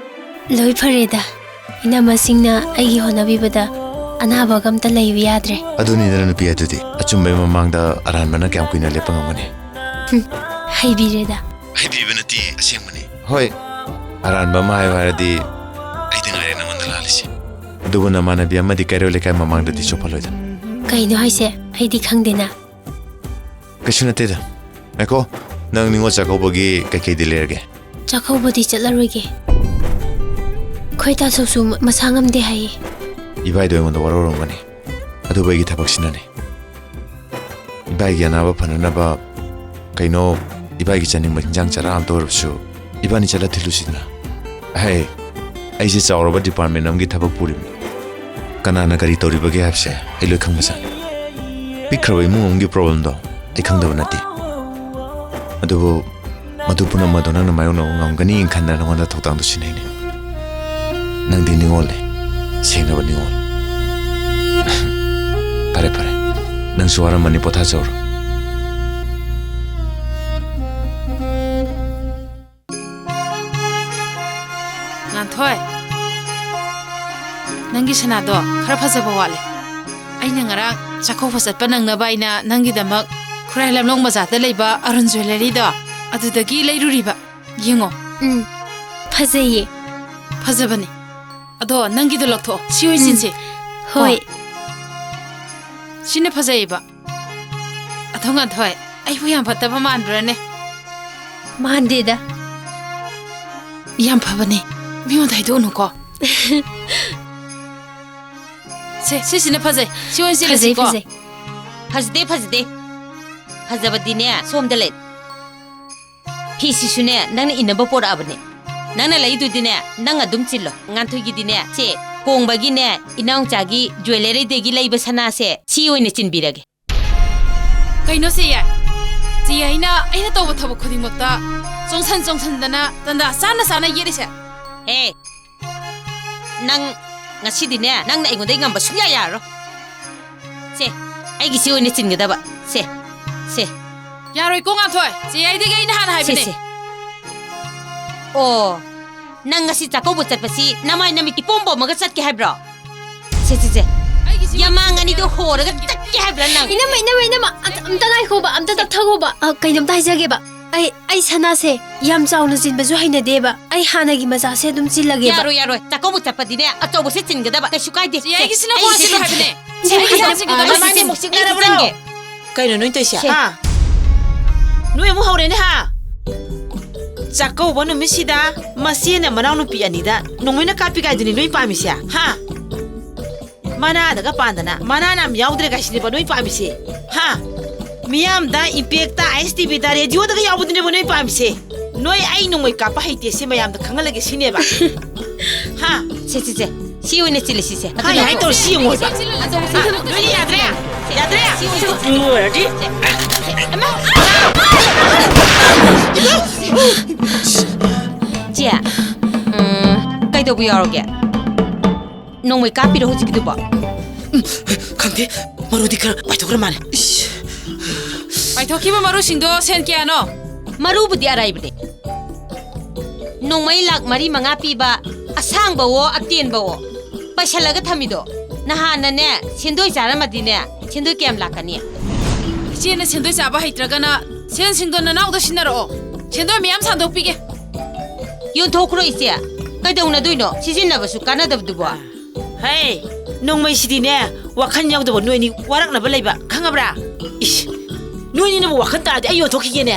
ꯂꯣꯏ ꯐꯔꯦꯗ꯫ ꯏꯅꯝꯃꯁꯤꯡꯅ ꯑꯩꯒꯤ ꯍꯣꯠꯅꯕꯤꯕꯗ ꯑꯅꯥꯕꯒ ꯑꯝꯇ ꯂꯩꯕ ꯌꯥꯗ꯭ꯔꯦ꯫ ꯑꯗꯨꯅꯤꯗꯅ ꯅꯨꯄꯤ ꯑꯗꯨꯗꯤ꯫ ꯑꯆꯨꯝꯕꯩ ꯃꯃꯥꯡꯗ ꯑꯔꯥꯟꯕꯅ ꯀꯌꯥꯝ ꯀꯨꯏꯅ ꯂꯦꯞꯄ ꯉꯝꯒꯅꯤ? ꯍꯨꯝ, ꯍꯩꯕꯤꯔꯦꯗ꯫ ꯍꯩꯕꯤꯕ ꯅꯠꯇꯦ, ꯑꯁꯦꯡꯕꯅꯤ꯫ ꯍꯣꯏ, ꯑꯔꯥꯟꯕ ꯑꯃ ꯍꯥꯏꯌꯨ ꯍꯥꯏꯔꯗꯤ ꯑꯩꯗ ꯉꯥꯏꯔꯦ ꯅꯉꯣꯟꯗ ꯂꯥꯜꯂꯤꯁꯦ꯫ ꯑꯗꯨꯕꯨ ꯅꯃꯥꯟꯅꯕꯤ ꯑꯃꯗꯤ ꯀꯩꯔꯣꯏ ꯂꯩꯀꯥꯏ ꯃꯃꯥꯡꯗꯗꯤ ꯆꯣꯞꯍꯜꯂꯣꯏꯗ꯫ ꯀꯩꯅꯣ ꯍꯥꯏꯁꯦ? ꯑꯩꯗꯤ ꯈꯪꯗꯦꯅ꯫ ꯀꯩꯁꯨ ꯅꯠꯇꯦꯗ꯫ ꯉꯥꯏꯈꯣ, ꯅꯪ ꯅꯤꯉꯣꯜ ꯆꯥꯛꯀꯧꯕꯒꯤ ꯀꯩꯀꯩꯗꯤ ꯂꯩꯔꯒꯦ? ꯆꯥꯛꯀꯧꯕꯗꯤ ꯆꯠꯂꯔꯣꯏꯒꯦ꯫ ꯑꯩꯈꯣꯏ ꯇꯥꯆꯧꯁꯨ ꯃ-, ꯃꯁꯥ ꯉꯝꯗꯦ ꯍꯥꯏꯌꯦ꯫ ꯏꯕꯥꯏꯗꯣ ꯑꯩꯉꯣꯟꯗ ꯋꯥꯔꯧꯔꯝꯒꯅꯤ꯫ ꯑꯗꯨꯕꯨ ꯑꯩꯒꯤ ꯊꯕꯛꯁꯤꯅꯅꯦ꯫ ꯏꯕꯥꯏꯒꯤ ꯑꯅꯥꯕ ꯐꯅꯅꯕ ꯀꯩꯅꯣ, ꯏꯕꯥꯏꯒꯤ ꯆꯥꯅꯤꯡꯕ ꯍꯤꯟꯖꯥꯡ ꯆꯔꯥ ꯑꯝꯇ ꯑꯣꯏꯔꯕꯁꯨ ꯏꯕꯥꯅꯤ ꯆꯠꯂ ꯊꯤꯜꯂꯨꯁꯤꯗꯅ꯫ ꯑꯍꯦ, ꯑꯩꯁꯦ ꯆꯥꯎꯔꯕ department ꯑꯃꯒꯤ ꯊꯕꯛ ꯄꯨꯔꯤꯕꯅꯤ꯫ ꯀꯅꯥꯅ ꯀꯔꯤ ꯇꯧꯔꯤꯕꯒꯦ ꯍꯥꯏꯕꯁꯦ ꯑꯩ ꯂꯣꯏ ꯈꯪꯕꯖꯥꯠꯅꯤ꯫ ꯄꯤꯛꯈ꯭ꯔꯕ ꯏꯃꯨꯡ ꯑꯃꯒꯤ problemꯗꯣ ꯑꯩ ꯈꯪꯗꯕ ꯅꯠꯇꯦ꯫ ꯑꯗꯨꯕꯨ ꯃꯗꯨ ꯄꯨꯝꯅꯃꯛ ꯑꯗꯣ ꯅꯪꯅ ꯃꯥꯌꯣꯛꯅꯕ ꯉꯝꯒꯅꯤ ꯈꯟꯗꯅ ꯅꯉꯣꯟꯗ ꯊꯧꯗꯥꯡꯗꯣ ꯁꯤꯟꯅꯩꯅꯦ꯫ ꯅꯪꯗꯤ ꯅꯤꯉꯣꯜꯅꯦ, ꯁꯦꯡꯂꯕ ꯅꯤꯉꯣꯜ꯫ ꯐꯔꯦ, ꯐꯔꯦ, ꯅꯪꯁꯨ ꯋꯥꯔꯝꯃꯅꯤ, ꯄꯣꯊꯥꯖꯧꯔꯣ꯫ ꯉꯥꯟꯊꯣꯏ, ꯅꯪꯒꯤ ꯁꯅꯥꯗꯣ ꯈꯔ ꯐꯖꯕ ꯋꯥꯠꯂꯦ꯫ ꯑꯩꯅ ꯉꯔꯥꯡ ꯆꯥꯛꯀꯧꯕ ꯆꯠꯄ ꯅꯪꯅꯕ ꯑꯩꯅ ꯅꯪꯒꯤꯗꯃꯛ ꯈꯨꯔꯥꯏ ꯂꯝꯂꯣꯡ ꯕꯖꯥꯔꯗ ꯂꯩꯕ ꯑꯔꯨꯟ ꯖ꯭ꯋꯦꯂꯔꯤꯗꯣ, ꯑꯗꯨꯗꯒꯤ ꯂꯩꯔꯨꯔꯤꯕ꯫ ꯌꯦꯡꯉꯣ꯫ ꯎꯝ, ꯐꯖꯩꯌꯦ꯫ ꯐꯖꯕꯅꯦ꯫ ꯑꯗꯣ ꯅꯪꯒꯤꯗꯣ ꯂꯧꯊꯣꯛꯑꯣ꯫ ꯁꯤ ꯑꯣꯏ ꯎꯝ꯫ ꯆꯤꯟꯁꯦ꯫ ꯍꯣꯏ꯫ ꯀꯣ? ꯁꯤꯅ ꯐꯖꯩꯌꯦꯕ꯫ ꯑꯗꯣ ꯉꯥꯟꯊꯣꯏ, ꯑꯩꯕꯨ ꯌꯥꯝ ꯐꯠꯇꯕ ꯃꯥꯟꯕ꯭ꯔꯥꯅꯦ? ꯃꯥꯟꯗꯦꯗ꯫ ꯌꯥꯝ ꯐꯕꯅꯦ꯫ ꯃꯤꯉꯣꯟꯗ ꯍꯥꯏꯗꯣꯛꯎꯅꯨꯀꯣ꯫ ꯁꯦ, ꯁꯤꯁꯤꯅ ꯐꯖꯩ꯫ ꯁꯤ ꯑꯣꯏꯅ ꯐꯖꯩ, ꯆꯦꯜꯂꯁꯤꯀꯣ꯫ ꯐꯖꯩ꯫ ꯐꯖꯗꯦ, ꯐꯖꯗꯦ꯫ ꯐꯖꯕꯗꯤꯅꯦ, ꯁꯣꯝꯗ ꯂꯩ꯫ ꯐꯤꯁꯤꯁꯨꯅꯦ, ꯅꯪꯅ ꯏꯟꯅꯕ ꯄꯣꯔꯛꯑꯕꯅꯦ꯫ ꯅꯪꯅ ꯂꯩꯗꯨꯗꯤꯅꯦ, ꯅꯪ ꯑꯗꯨꯝ ꯆꯤꯜꯂꯣ꯫ ꯉꯥꯟꯊꯣꯏꯒꯤꯗꯤꯅꯦ, ꯁꯦ, ꯀꯣꯡꯕꯒꯤꯅꯦ, ꯏꯅꯥꯎꯆꯥꯒꯤ ꯖ꯭ꯋꯦꯂꯔꯤꯗꯒꯤ ꯂꯩꯕ ꯁꯅꯥꯁꯦ, ꯁꯤ ꯑꯣꯏꯅ ꯆꯤꯟꯕꯤꯔꯒꯦ꯫ ꯀꯩꯅꯣ ꯆꯦ ꯌꯥꯏ? ꯆꯦ ꯌꯥꯏꯅ ꯑꯩꯅ ꯇꯧꯕ ꯊꯕꯛ ꯈꯨꯗꯤꯡꯃꯛꯇ ꯆꯣꯡꯁꯟ ꯆꯣꯡꯁꯟꯗꯅ ꯇꯟꯖꯥ ꯆꯥꯅ ꯆꯥꯅ ꯌꯦꯠꯂꯤꯁꯦ? ꯍꯦ, ꯅꯪ ꯉꯁꯤꯗꯤꯅꯦ, ꯅꯪꯅ ꯑꯩꯉꯣꯟꯗ ꯉꯝꯕ ꯁꯨꯡꯌꯥ ꯌꯥꯔꯔꯣꯏ꯫ ꯁꯦ, ꯑꯩꯒꯤꯁꯤ ꯑꯣꯏꯅ ꯆꯤꯟꯒꯗꯕ꯫ ꯁꯦ, ꯁꯦ꯫ ꯌꯥꯔꯣꯏꯀꯣ, ꯉꯥꯟꯊꯣꯏ꯫ ꯆꯦ ꯌꯥꯏꯗꯒꯤ ꯑꯩꯅ ꯍꯥꯟꯅ ꯁꯦ, ꯍꯥꯏꯕꯅꯦ꯫ ꯁꯦ꯫ ꯑꯣ, ꯅꯪ ꯉꯁꯤ ꯆꯥꯛꯀꯧꯕ ꯆꯠꯄꯁꯤ ꯅꯃꯥꯏ ꯅꯃꯤꯠ ꯏꯄꯣꯝ ꯄꯣꯝꯃꯒ ꯆꯠꯀꯦ ꯍꯥꯏꯕ꯭ꯔꯣ? ꯁꯦ, ꯁꯦ, ꯁꯦ꯫ ꯌꯥꯃꯥꯡ ꯑꯅꯤꯗꯣ ꯍꯣꯔꯒ ꯆꯠꯀꯦ ꯍꯥꯏꯕ꯭ꯔꯥ ꯅꯪ? ꯏꯅꯝꯃ, ꯏꯅꯝꯃ, ꯏꯅꯝꯃ, ꯑꯝꯇ, ꯑꯝꯇ ꯉꯥꯏꯈꯣꯕ, ꯑꯝꯇ ꯇꯞꯊꯈꯣꯕ꯫ ꯑ, ꯀꯩꯅꯣꯝꯇ ꯍꯥꯏꯖꯒꯦꯕ꯫ ꯑꯩ, ꯑꯩ ꯁꯅꯥꯁꯦ ꯌꯥꯝ ꯆꯥꯎꯅ ꯆꯤꯟꯕꯁꯨ ꯍꯩꯅꯗꯦꯕ꯫ ꯑꯩ ꯍꯥꯟꯅꯒꯤ ꯃꯆꯥꯁꯦ ꯑꯗꯨꯝ ꯆꯤꯜꯂꯒꯦꯕ꯫ ꯌꯥꯔꯣꯏ, ꯌꯥꯔꯣꯏ꯫ ꯆꯥꯛꯀꯧꯕ ꯆꯠꯄꯗꯤꯅꯦ, ꯑꯆꯧꯕꯁꯦ ꯆꯤꯟꯒꯗꯕ꯫ ꯀꯩꯁꯨ ꯀꯥꯏꯗꯦ꯫ ꯆꯦ, ꯑꯩꯒꯤꯁꯤꯅ ꯁꯦ, ꯀꯣꯟꯁꯤꯜꯂꯨ ꯑꯩ ꯍꯥꯏꯕꯅꯦ꯫ ꯁꯦ, ꯑꯩ ꯑꯩ ꯁꯦ, ꯁꯦ, ꯑ, ꯅꯃꯥꯏꯅꯦ ꯑꯃꯨꯛ ꯆꯤꯛꯅꯔꯕ꯭ꯔꯣ? ꯆꯤꯟꯒꯦ꯫ ꯀꯩꯅꯣ ꯅꯣꯏ ꯇꯧꯏꯁꯦ? ꯁꯦ꯫ ꯍꯥ? ꯅꯣꯏ ꯑꯃꯨꯛ ꯍꯧꯔꯦꯅꯦ, ꯍꯥ? ꯆꯥꯛꯀꯧꯕ ꯅꯨꯃꯤꯠꯁꯤꯗ ꯃꯆꯦꯅ ꯃꯅꯥꯎꯅꯨꯄꯤ ꯑꯅꯤꯗ ꯅꯣꯡꯃꯩꯅ ꯀꯥꯞꯄꯤ ꯀꯥꯏꯗꯨꯅꯤ ꯅꯣꯏ ꯄꯥꯝꯃꯤꯁꯦ, ꯍꯥ? ꯃꯅꯥꯗꯒ ꯄꯥꯟꯗꯅ ꯃꯅꯥꯅ ꯌꯥꯝ ꯌꯥꯎꯗ꯭ꯔꯦ ꯀꯥꯏꯁꯤꯅꯦꯕ ꯅꯣꯏ ꯄꯥꯝꯃꯤꯁꯦ, ꯍꯥ? ꯃꯤꯌꯥꯝꯗ ꯏꯝꯄꯦꯛꯇ, ꯑꯥꯏ ꯑꯦꯁ ꯇꯤ ꯚꯤꯗ, ꯔꯦꯗꯤꯑꯣꯗꯒ ꯌꯥꯎꯕꯗꯨꯅꯦꯕ ꯅꯣꯏ ꯄꯥꯝꯃꯤꯁꯦ꯫ ꯅꯣꯏ ꯑꯩ ꯅꯣꯡꯃꯩ ꯀꯥꯞꯄ ꯍꯩꯇꯦ ꯁꯤ ꯃꯌꯥꯝꯗ ꯈꯪꯍꯜꯂꯒꯦ ꯁꯤꯅꯦꯕ꯫ ꯍꯥ? ꯁꯦ, ꯁꯦ, ꯁꯦ꯫ ꯁꯤ ꯑꯣꯏꯅ ꯆꯤꯜꯂꯁꯤ, ꯁꯦ꯫ ꯍꯥꯏ, ꯑꯗꯨꯅ ꯍꯥꯏ ꯇꯧꯔ ꯁꯤ ꯌꯦꯡꯉꯣꯏꯕ꯫ ꯁꯤ ꯆꯤꯜꯂ-, ꯑꯆꯧꯕ ꯁꯤ ꯆꯤꯜꯂ-, ꯅꯣꯏꯗꯤ ꯌꯥꯗ꯭ꯔꯦ? ꯌꯥꯗ꯭ꯔꯦ? ꯁꯤ ꯑꯣꯏꯅ ꯆꯤꯜꯂꯁꯤ꯫ ꯂꯣꯏꯔꯗꯤ꯫ ꯏꯃꯥ! ꯆꯦ, ꯎꯝ, ꯀꯩꯗꯧꯕ ꯌꯥꯎꯔꯒꯦ? ꯅꯣꯡꯃꯩ ꯀꯥꯞꯄꯤꯔꯣ ꯍꯧꯖꯤꯛꯀꯤꯗꯨꯕꯣ? ꯎꯝ, ꯈꯪꯗꯦ꯫ ꯃꯔꯨꯗꯤ ꯈꯔ ꯄꯥꯏꯊꯣꯛꯈ꯭ꯔ ꯃꯥꯜꯂꯦ꯫ ꯏꯁ꯫ ꯄꯥꯏꯊꯣꯛꯈꯤꯕ ꯃꯔꯨꯁꯤꯡꯗꯣ ꯁꯦꯟ ꯀꯌꯥꯅꯣ? ꯃꯔꯨꯕꯨꯗꯤ ꯑꯔꯥꯏꯕꯅꯦ꯫ ꯅꯣꯡꯃꯩ ꯂꯥꯛ ꯃꯔꯤ ꯃꯉꯥ ꯄꯤꯕ, ꯑꯁꯥꯡꯕꯋꯣ ꯑꯇꯦꯟꯕꯋꯣ ꯄꯩꯁꯜꯂꯒ ꯊꯝꯃꯤꯗꯣ꯫ ꯅꯍꯥꯟꯅꯅꯦ, ꯁꯦꯟꯗꯣꯏ ꯆꯥꯔꯝꯃꯗꯤꯅꯦ, ꯁꯦꯟꯗꯣꯏ ꯀꯌꯥꯝ ꯂꯥꯛꯀꯅꯤ? ꯏꯆꯦꯅ ꯁꯦꯟꯗꯣꯏ ꯆꯥꯕ ꯍꯩꯇ꯭ꯔꯒꯅ ꯁꯦꯟꯁꯤꯡꯗꯣ ꯅꯅꯥꯎꯗ ꯁꯤꯟꯅꯔꯛꯑꯣ꯫ ꯁꯦꯟꯗꯣꯏ ꯃꯌꯥꯝ ꯁꯥꯟꯗꯣꯛꯄꯤꯒꯦ꯫ ꯌꯣꯟꯊꯣꯛꯈ꯭ꯔꯣ ꯏꯆꯦ꯫ ꯀꯩꯗꯧꯅꯗꯣꯏꯅꯣ? ꯁꯤꯖꯤꯟꯅꯕꯁꯨ ꯀꯥꯟꯅꯗꯕꯗꯨꯕꯣ꯫ ꯍꯦ, ꯅꯣꯡꯃꯩꯁꯤꯗꯤꯅꯦ, ꯋꯥꯈꯜ ꯌꯥꯎꯗꯕ ꯅꯣꯏꯅꯤ ꯋꯥꯔꯛꯅꯕ ꯂꯩꯕ, ꯈꯪꯉꯕ꯭ꯔꯥ? ꯏꯁ, ꯅꯣꯏꯅꯤꯅꯕꯨ ꯋꯥꯈꯜ ꯇꯥꯔꯗꯤ ꯑꯩ ꯌꯣꯟꯊꯣꯛꯈꯤꯒꯦꯅꯦ꯫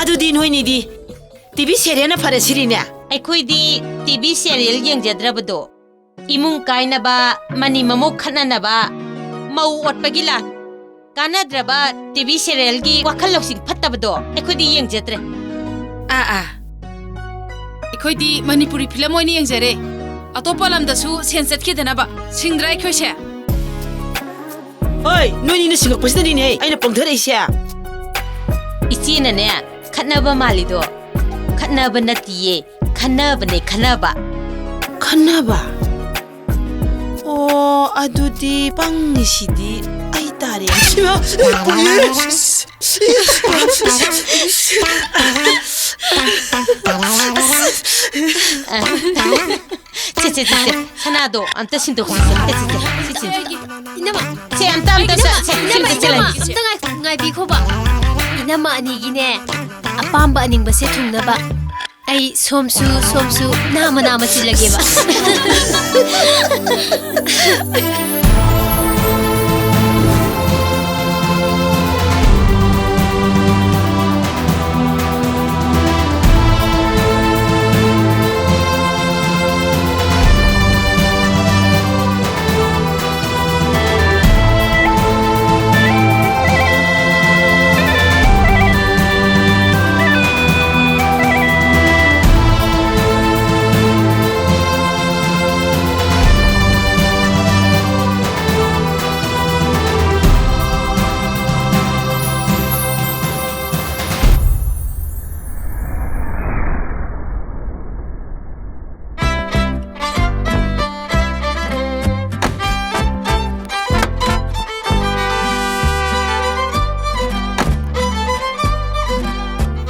ꯑꯗꯨꯗꯤ ꯅꯣꯏꯅꯤꯗꯤ ꯇꯤ ꯚꯤ serialꯅ ꯐꯔꯦ ꯁꯤꯔꯤꯅꯦ? ꯑꯩꯈꯣꯏꯗꯤ ꯇꯤ ꯚꯤ serial ꯌꯦꯡꯖꯗ꯭ꯔꯕꯗꯣ, ꯏꯃꯨꯡ ꯀꯥꯏꯅꯕ, ꯃꯅꯤ ꯃꯃꯧ ꯈꯠꯅꯅꯕ, ꯃꯧ ꯑꯣꯠꯄꯒꯤ ꯂꯥꯟ, ꯀꯥꯟꯅꯗ꯭ꯔꯕ ꯇꯤ ꯚꯤ serialꯒꯤ ꯋꯥꯈꯜ ꯂꯧꯁꯤꯡ ꯐꯠꯇꯕꯗꯣ ꯑꯩꯈꯣꯏꯗꯤ ꯌꯦꯡꯖꯗ꯭ꯔꯦ꯫ ꯑꯥ, ꯑꯥ꯫ ꯑꯩꯈꯣꯏꯗꯤ ꯃꯅꯤꯄꯨꯔꯤ film ꯑꯣꯏꯅ ꯌꯦꯡꯖꯔꯦ꯫ ꯑꯇꯣꯞꯄ ꯂꯝꯗꯁꯨ ꯁꯦꯟ ꯆꯠꯈꯤꯗꯅꯕ꯫ ꯁꯤꯡꯗ꯭ꯔꯥ ꯑꯩꯈꯣꯏꯁꯦ? ꯍꯣꯏ, ꯅꯣꯏꯅꯤꯅ ꯁꯤꯡꯉꯛꯄꯁꯤꯗꯅꯤꯅꯦ ꯑꯩꯅ ꯄꯪꯊꯔꯛꯏꯁꯦ꯫ ꯏꯆꯦꯅꯅꯦ, ꯈꯠꯅꯕ ꯃꯥꯜꯂꯤꯗꯣ꯫ ꯈꯠꯅꯕ ꯅꯠꯇꯤꯌꯦ, ꯈꯟꯅꯕꯅꯦ, ꯈꯟꯅꯕ꯫ ꯈꯟꯅꯕ? ꯑꯣ, ꯑꯗꯨꯗꯤ ꯄꯪꯉꯤꯁꯤꯗꯤ ꯑꯩ ꯇꯥꯔꯦ꯫ ꯏꯃꯥ! ꯁꯦ, ꯁꯦ, ꯁꯦ, ꯁꯦ꯫ ꯁꯅꯥꯗꯣ ꯑꯝꯇ ꯁꯤꯟꯗꯣꯛꯁꯤ, ꯁꯦ, ꯁꯦ, ꯁꯦ, ꯁꯦ, ꯁꯤ ꯁꯤꯟ-, ꯏꯅꯝꯃ꯫ ꯁꯦ, ꯑꯝꯇ, ꯑꯝꯇ, ꯁꯦ, ꯁꯦ, ꯏꯅꯝꯃ, ꯁꯤꯟꯗꯣꯛꯁꯤ, ꯏꯅꯝꯃ, ꯂꯩ꯫ ꯑꯝꯇ ꯉꯥꯏꯈꯣ, ꯉꯥꯏꯕꯤꯈꯣꯕ꯫ ꯏꯅꯝꯃ ꯑꯅꯤꯒꯤꯅꯦ, ꯑꯄꯥꯝꯕ ꯑꯅꯤꯡꯕꯁꯦ ꯊꯨꯡꯅꯕ ꯑꯩ ꯁꯣꯝꯁꯨ, ꯁꯣꯝꯁꯨ ꯅꯥꯃ ꯅꯥꯃ ꯆꯤꯜꯂꯒꯦꯕ꯫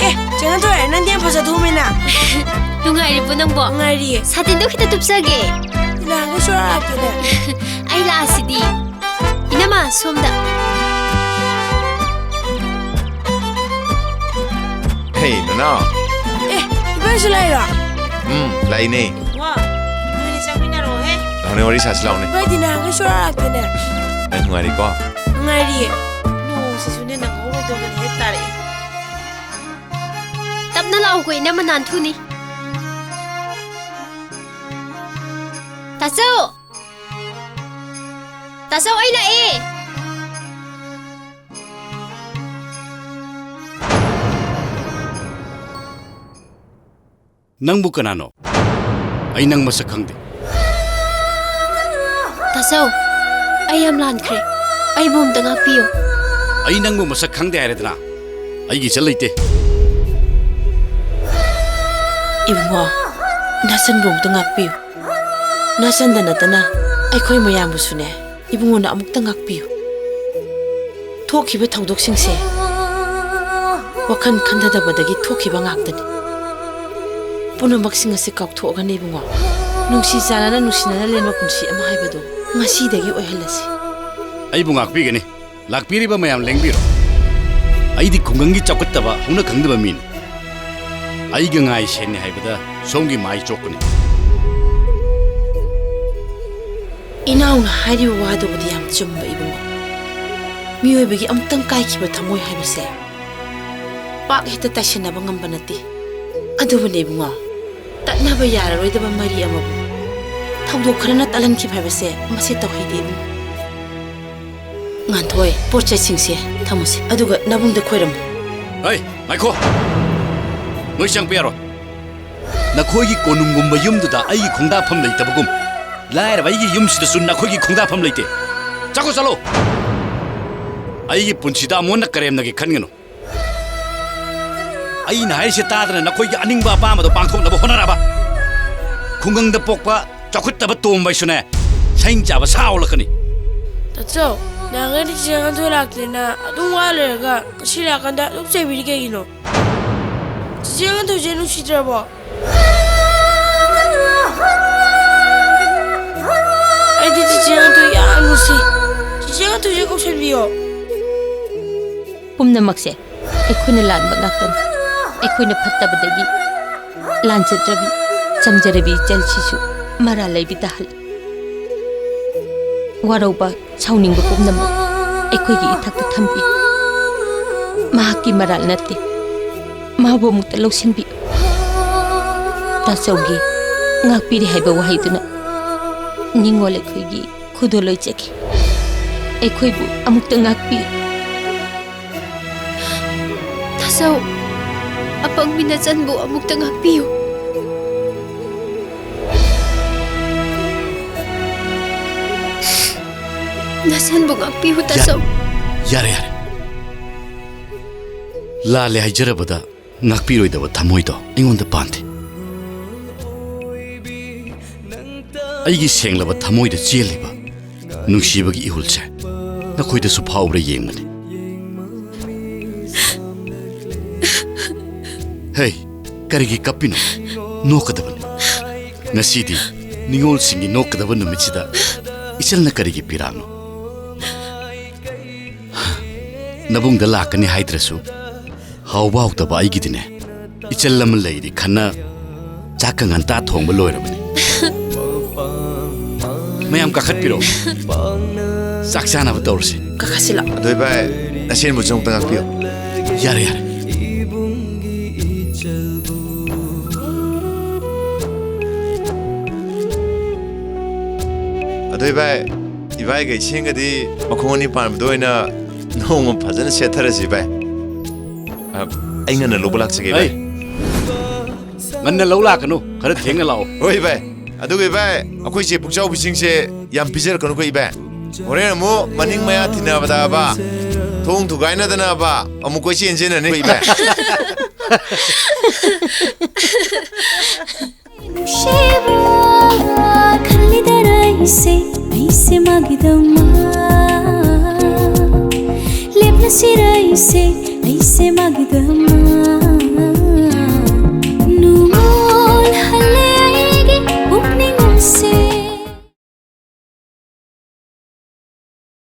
ꯑꯦ, ꯆꯦ ꯉꯥꯟꯊꯣꯏ, ꯅꯪꯗꯤ ꯌꯥꯝ ꯐꯖꯊꯣꯛꯑꯝꯃꯦꯅ꯫ ꯅꯨꯡꯉꯥꯏꯔꯤꯕꯣ ꯅꯪꯕꯣ? ꯅꯨꯡꯉꯥꯏꯔꯤꯌꯦ꯫ ꯁꯥꯇꯤꯟꯗꯣ ꯈꯤꯇ ꯇꯨꯞꯆꯒꯦ꯫ ꯅꯍꯥꯟꯒꯩ ꯁꯨꯡꯂꯥꯛ ꯂꯥꯛꯇꯦꯅꯦ꯫ ꯑꯩ ꯂꯥꯛꯑꯁꯤꯗꯤ꯫ ꯏꯅꯝꯃ, ꯁꯣꯝꯗ꯫ ꯍꯦ, ꯅꯅꯥꯎ꯫ ꯑꯦ, ꯏꯕꯥꯏꯁꯨ ꯂꯥꯛꯏꯔꯣ? ꯎꯝ, ꯂꯥꯛꯏꯅꯦ꯫ ꯋꯥ, ꯅꯣꯏꯅꯤ ꯆꯪꯃꯤꯟꯅꯔꯣꯍꯦ꯫ ꯂꯥꯛꯑꯣꯅꯦ, ꯋꯥꯔꯤ ꯁꯥꯁꯤ ꯂꯥꯛꯑꯣꯅꯦ꯫ ꯏꯕꯥꯏꯗꯤ ꯅꯍꯥꯟꯒꯩ ꯁꯨꯡꯂꯥꯛ ꯂꯥꯛꯇꯦꯅꯦ꯫ ꯅꯪ ꯅꯨꯡꯉꯥꯏꯔꯤꯀꯣ? ꯅꯨꯡꯉꯥꯏꯔꯤꯌꯦ꯫ ꯅꯣꯡꯁꯤꯁꯨꯅꯦ ꯅꯪꯍꯧꯔꯣꯏꯗꯧꯗꯅ ꯍꯦꯛ ꯇꯥꯔꯛꯑꯦ꯫ ꯇꯞꯅ ꯂꯥꯛꯎꯀꯣ, ꯏꯅꯝꯃ ꯅꯥꯟꯊꯨꯅꯤ꯫ ꯇꯥꯆꯧ! ꯇꯥꯆꯧ, ꯑꯩ ꯂꯥꯛꯑꯦ! ꯅꯪꯕꯨ ꯀꯅꯥꯅꯣ? ꯑꯩ ꯅꯪ ꯃꯁꯛ ꯈꯪꯗꯦ꯫ ꯇꯥꯆꯧ, ꯑꯩ ꯌꯥꯝ ꯂꯥꯟꯈ꯭ꯔꯦ꯫ ꯑꯩꯕꯨ ꯑꯝꯇ ꯉꯥꯛꯄꯤꯌꯨ꯫ ꯑꯩ ꯅꯪꯕꯨ ꯃꯁꯛ ꯈꯪꯗꯦ ꯍꯥꯏꯔꯦꯗꯅ꯫ ꯑꯩꯒꯤ ꯏꯆꯜ ꯂꯩꯇꯦ꯫ ꯏꯕꯨꯡꯉꯣ, ꯅꯆꯟꯕꯨ ꯑꯝꯇ ꯉꯥꯛꯄꯤꯌꯨ꯫ ꯅꯆꯟꯗ ꯅꯠꯇꯅ ꯑꯩꯈꯣꯏ ꯃꯌꯥꯝꯕꯨꯁꯨꯅꯦ, ꯏꯕꯨꯡꯉꯣꯅ ꯑꯃꯨꯛꯇ ꯉꯥꯛꯄꯤꯌꯨ꯫ ꯊꯣꯛꯈꯤꯕ ꯊꯧꯗꯣꯛꯁꯤꯡꯁꯦ ꯋꯥꯈꯜ ꯈꯟꯊꯗꯕꯗꯒꯤ ꯊꯣꯛꯈꯤꯕ ꯉꯥꯛꯇꯅꯤ꯫ ꯄꯨꯝꯅꯃꯛꯁꯤꯡ ꯑꯁꯤ ꯀꯥꯎꯊꯣꯛꯑꯒꯅꯦ ꯏꯕꯨꯡꯉꯣ, ꯅꯨꯡꯁꯤ ꯆꯥꯟꯅꯅ ꯅꯨꯡꯁꯤꯅꯅ ꯂꯦꯟꯕ ꯄꯨꯟꯁꯤ ꯑꯃ ꯍꯥꯏꯕꯗꯨ ꯉꯁꯤꯗꯒꯤ ꯑꯣꯏꯍꯜꯂꯁꯤ꯫ ꯑꯩꯕꯨ ꯉꯥꯛꯄꯤꯒꯅꯤ꯫ ꯂꯥꯛꯄꯤꯔꯤꯕ ꯃꯌꯥꯝ ꯂꯦꯡꯕꯤꯔꯣ꯫ ꯑꯩꯗꯤ ꯈꯨꯡꯒꯪꯒꯤ ꯆꯥꯎꯈꯠꯇꯕ ꯍꯧꯅ ꯈꯪꯗꯕ ꯃꯤꯅꯤ꯫ ꯑꯩꯒ ꯉꯥꯏ ꯁꯦꯟꯅꯦ ꯍꯥꯏꯕꯗ ꯁꯣꯝꯒꯤ ꯃꯥꯏ ꯆꯣꯛꯄꯅꯤ꯫ ꯏꯅꯥꯎꯅ ꯍꯥꯏꯔꯤꯕ ꯋꯥꯗꯨꯕꯨꯗꯤ ꯌꯥꯝ ꯆꯨꯝꯕ ꯏꯕꯨꯡꯉꯣ꯫ ꯃꯤꯑꯣꯏꯕꯒꯤ ꯑꯃꯨꯛꯇꯪ ꯀꯥꯏꯈꯤꯕ ꯊꯃꯣꯏ ꯍꯥꯏꯕꯁꯦ ꯄꯥꯛ ꯍꯦꯛꯇ ꯇꯥꯏꯁꯤꯟꯅꯕ ꯉꯝꯕ ꯅꯠꯇꯦ꯫ ꯑꯗꯨꯕꯨꯅꯦ ꯏꯕꯨꯡꯉꯣ, ꯇꯠꯅꯕ ꯌꯥꯔꯔꯣꯏꯗꯕ ꯃꯔꯤ ꯑꯃꯕꯨ ꯊꯧꯗꯣꯛ ꯈꯔꯅ ꯇꯠꯍꯟꯈꯤꯕ ꯍꯥꯏꯕꯁꯦ ꯃꯁꯤ ꯇꯧꯍꯩꯗꯦ ꯏꯕꯨꯡꯉꯣ꯫ ꯉꯥꯟꯊꯣꯏ, ꯄꯣꯠ ꯆꯩꯁꯤꯡꯁꯦ ꯊꯝꯃꯨꯁꯦ, ꯑꯗꯨꯒ ꯅꯕꯨꯡꯗ ꯈꯣꯏꯔꯝꯃꯨ꯫ ꯍꯩ, ꯉꯥꯏꯈꯣ! ꯅꯣꯏ ꯆꯪꯕ ꯌꯥꯔꯣꯏ꯫ ꯅꯈꯣꯏꯒꯤ ꯀꯣꯅꯨꯡꯒꯨꯝꯕ ꯌꯨꯝꯗꯨꯗ ꯑꯩꯒꯤ ꯈꯣꯡꯗꯥꯐꯝ ꯂꯩꯇꯕꯒꯨꯝ, ꯂꯥꯏꯔꯕ ꯑꯩꯒꯤ ꯌꯨꯝꯁꯤꯗꯁꯨ ꯅꯈꯣꯏꯒꯤ ꯈꯣꯡꯗꯥꯐꯝ ꯂꯩꯇꯦ꯫ ꯆꯠꯈꯣ, ꯆꯠꯂꯣ! ꯑꯩꯒꯤ ꯄꯨꯟꯁꯤꯗ ꯑꯃꯣꯟꯅ ꯀꯔꯦꯝꯅꯒꯦ ꯈꯟꯒꯅꯨ꯫ ꯑꯩꯅ ꯍꯥꯏꯔꯤꯁꯦ ꯇꯥꯗꯅ ꯅꯈꯣꯏꯒꯤ ꯑꯅꯤꯡꯕ ꯑꯄꯥꯝꯕꯗꯣ ꯄꯥꯡꯊꯣꯛꯅꯕ ꯍꯣꯠꯅꯔꯕ? ꯈꯨꯡꯒꯪꯗ ꯄꯣꯛꯄ ꯆꯥꯎꯈꯠꯇꯕ ꯇꯣꯝꯕ ꯍꯥꯏꯁꯨꯅꯦ, ꯁꯩ ꯆꯥꯕ ꯁꯥ ꯑꯣꯜꯂꯛꯀꯅꯤ꯫ ꯇꯥꯆꯧ, ꯅꯍꯥꯟꯒꯩꯗꯤ ꯆꯤꯆꯦ ꯉꯥꯟꯊꯣꯏ ꯂꯥꯛꯇꯦꯅ ꯑꯗꯨꯝ ꯋꯥ ꯂꯩꯔꯒ ꯉꯁꯤ ꯂꯥꯛꯀꯥꯟꯗ ꯑꯗꯨꯝ ꯆꯩꯕꯤꯔꯤ ꯀꯩꯒꯤꯅꯣ? ꯆꯤꯆꯦ ꯉꯥꯟꯊꯣꯏꯁꯦ ꯅꯨꯡꯁꯤꯗ꯭ꯔꯕꯣ? ꯑꯩꯗꯤ ꯆꯤꯆꯦ ꯉꯥꯟꯊꯣꯏ ꯌꯥꯝ ꯅꯨꯡꯁꯤ꯫ ꯆꯤꯆꯦ ꯉꯥꯟꯊꯣꯏꯁꯦ ꯀꯧꯁꯟꯕꯤꯌꯣ꯫ ꯄꯨꯝꯅꯃꯛꯁꯦ ꯑꯩꯈꯣꯏꯅ ꯂꯥꯟꯕ ꯉꯥꯛꯇꯅꯤ꯫ ꯑꯩꯈꯣꯏꯅ ꯐꯠꯇꯕꯗꯒꯤ ꯂꯥꯟꯖꯗ꯭ꯔꯕꯤ, ꯆꯝꯖꯔꯕꯤ ꯏꯆꯜꯁꯤꯁꯨ ꯃꯔꯥꯜ ꯂꯩꯕꯤ ꯇꯥꯍꯜꯂꯤ꯫ ꯋꯥꯔꯧꯕ, ꯁꯥꯎꯅꯤꯡꯕ ꯄꯨꯝꯅꯃꯛ ꯑꯩꯈꯣꯏꯒꯤ ꯏꯊꯛꯇ ꯊꯝꯕꯤ꯫ ꯃꯍꯥꯛꯀꯤ ꯃꯔꯥꯜ ꯅꯠꯇꯦ꯫ ꯃꯥꯕꯨ ꯑꯃꯨꯛꯇ ꯂꯧꯁꯤꯟꯕꯤ꯫ ꯇꯥꯆꯧꯒꯤ "ꯉꯥꯛꯄꯤꯔꯦ" ꯍꯥꯏꯕ ꯋꯥꯍꯩꯗꯨꯅ ꯅꯤꯡꯉꯣꯜ ꯑꯩꯈꯣꯏꯒꯤ ꯈꯨꯗꯣꯜ ꯑꯣꯏꯖꯒꯦ꯫ ꯑꯩꯈꯣꯏꯕꯨ ꯑꯃꯨꯛꯇ ꯉꯥꯛꯄꯤꯌꯨ꯫ ꯇꯥꯆꯧ, ꯑꯄꯪꯕꯤ ꯅꯆꯟꯕꯨ ꯑꯃꯨꯛꯇ ꯉꯥꯛꯄꯤꯌꯨ꯫ ꯅꯆꯟꯕꯨ ꯉꯥꯛꯄꯤꯌꯨ, ꯌꯥ-, ꯇꯥꯆꯧ꯫ ꯌꯥꯔꯦ, ꯌꯥꯔꯦ꯫ ꯂꯥꯜꯂꯦ ꯍꯥꯏꯖꯔꯕꯗ ꯉꯥꯛꯄꯤꯔꯣꯏꯗꯕ ꯊꯃꯣꯏꯗꯣ ꯑꯩꯉꯣꯟꯗ ꯄꯥꯟꯗꯦ꯫ ꯑꯩꯒꯤ ꯁꯦꯡꯂꯕ ꯊꯃꯣꯏꯗ ꯆꯦꯜꯂꯤꯕ ꯅꯨꯡꯁꯤꯕꯒꯤ ꯏꯍꯨꯜꯁꯦ ꯅꯈꯣꯏꯗꯁꯨ ꯐꯥꯎꯕ꯭ꯔꯥ ꯌꯦꯡꯕꯅꯤ꯫ ꯍꯦ, ꯀꯔꯤꯒꯤ ꯀꯞꯄꯤꯅꯣ? ꯅꯣꯛꯀꯗꯕꯅꯤ꯫ ꯉꯁꯤꯗꯤ ꯅꯤꯉꯣꯜꯁꯤꯡꯒꯤ ꯅꯣꯛꯀꯗꯕ ꯅꯨꯃꯤꯠꯁꯤꯗ ꯏꯆꯜꯅ ꯀꯔꯤꯒꯤ ꯄꯤꯔꯥꯡꯅꯣ? ꯅꯕꯨꯡꯗ ꯂꯥꯛꯀꯅꯤ ꯍꯥꯏꯗ꯭ꯔꯁꯨ, ꯍꯥꯎꯕ ꯍꯥꯎꯇꯕ ꯑꯩꯒꯤꯗꯤꯅꯦ, ꯏꯆꯜ ꯑꯃ ꯂꯩꯔꯤ ꯈꯟꯅ ꯆꯥꯛꯀ ꯉꯟꯇꯥ ꯊꯣꯡꯕ ꯂꯣꯏꯔꯕꯅꯤ꯫ ꯃꯌꯥꯝ ꯀꯥꯈꯠꯄꯤꯔꯣ꯫ ꯆꯥꯛ ꯆꯥꯅꯕ ꯇꯧꯔꯁꯤ꯫ ꯀꯥꯈꯠꯁꯤꯂꯣ꯫ ꯑꯗꯣ ꯏꯕꯥꯏ, ꯑꯁꯦꯟꯕꯁꯨ ꯑꯃꯨꯛꯇ ꯉꯥꯛꯄꯤꯌꯨ꯫ ꯌꯥꯔꯦ, ꯌꯥꯔꯦ꯫ ꯑꯗꯣ ꯏꯕꯥꯏ, ꯏꯕꯥꯏꯒ ꯏꯁꯦꯟꯒꯗꯤ ꯃꯈꯣꯡ ꯑꯅꯤ ꯄꯥꯟꯕꯗ ꯑꯣꯏꯅ ꯅꯣꯡꯃ ꯐꯖꯅ ꯁꯦꯠꯊꯔꯁꯤ ꯏꯕꯥꯏ꯫ ꯑ, ꯑꯩ ꯉꯟꯅ ꯂꯧꯕ ꯂꯥꯛꯆꯒꯦ ꯏꯕꯥꯏ꯫ ꯍꯩ, ꯉꯟꯅ ꯂꯧ ꯂꯥꯛꯀꯅꯨ, ꯈꯔ ꯊꯦꯡꯅ ꯂꯥꯛꯑꯣ꯫ ꯍꯣꯏ ꯏꯕꯥꯏ꯫ ꯑꯗꯨꯒ ꯏꯕꯥꯏ, ꯑꯩꯈꯣꯏ ꯆꯦ ꯄꯨꯛꯆꯥꯎꯕꯤꯁꯤꯡꯁꯦ ꯌꯥꯝ ꯄꯤꯖꯔꯛꯀꯅꯨꯀꯣ ꯏꯕꯥꯏ꯫ ꯍꯣꯔꯦꯟ ꯑꯃꯨꯛ ꯃꯅꯤꯡ ꯃꯌꯥ ꯊꯤꯟꯅꯕꯗꯕ, ꯊꯣꯡ ꯊꯨꯒꯥꯏꯅꯗꯅꯕ ꯑꯃꯨꯛ ꯀꯣꯏꯆꯦꯟ ꯆꯦꯟꯅꯅꯤ ꯏꯕꯥꯏ꯫ ꯅꯨꯡꯁꯤꯕ ꯈꯜꯂꯤꯗꯅ ꯑꯩꯁꯦ, ꯑꯩꯁꯦ ꯃꯥꯒꯤꯗꯃꯛ꯫ ꯂꯦꯞꯂꯁꯤꯔ ꯑꯩꯁꯦ, ꯑꯩꯁꯦ ꯃꯥꯒꯤꯗꯃꯛ꯫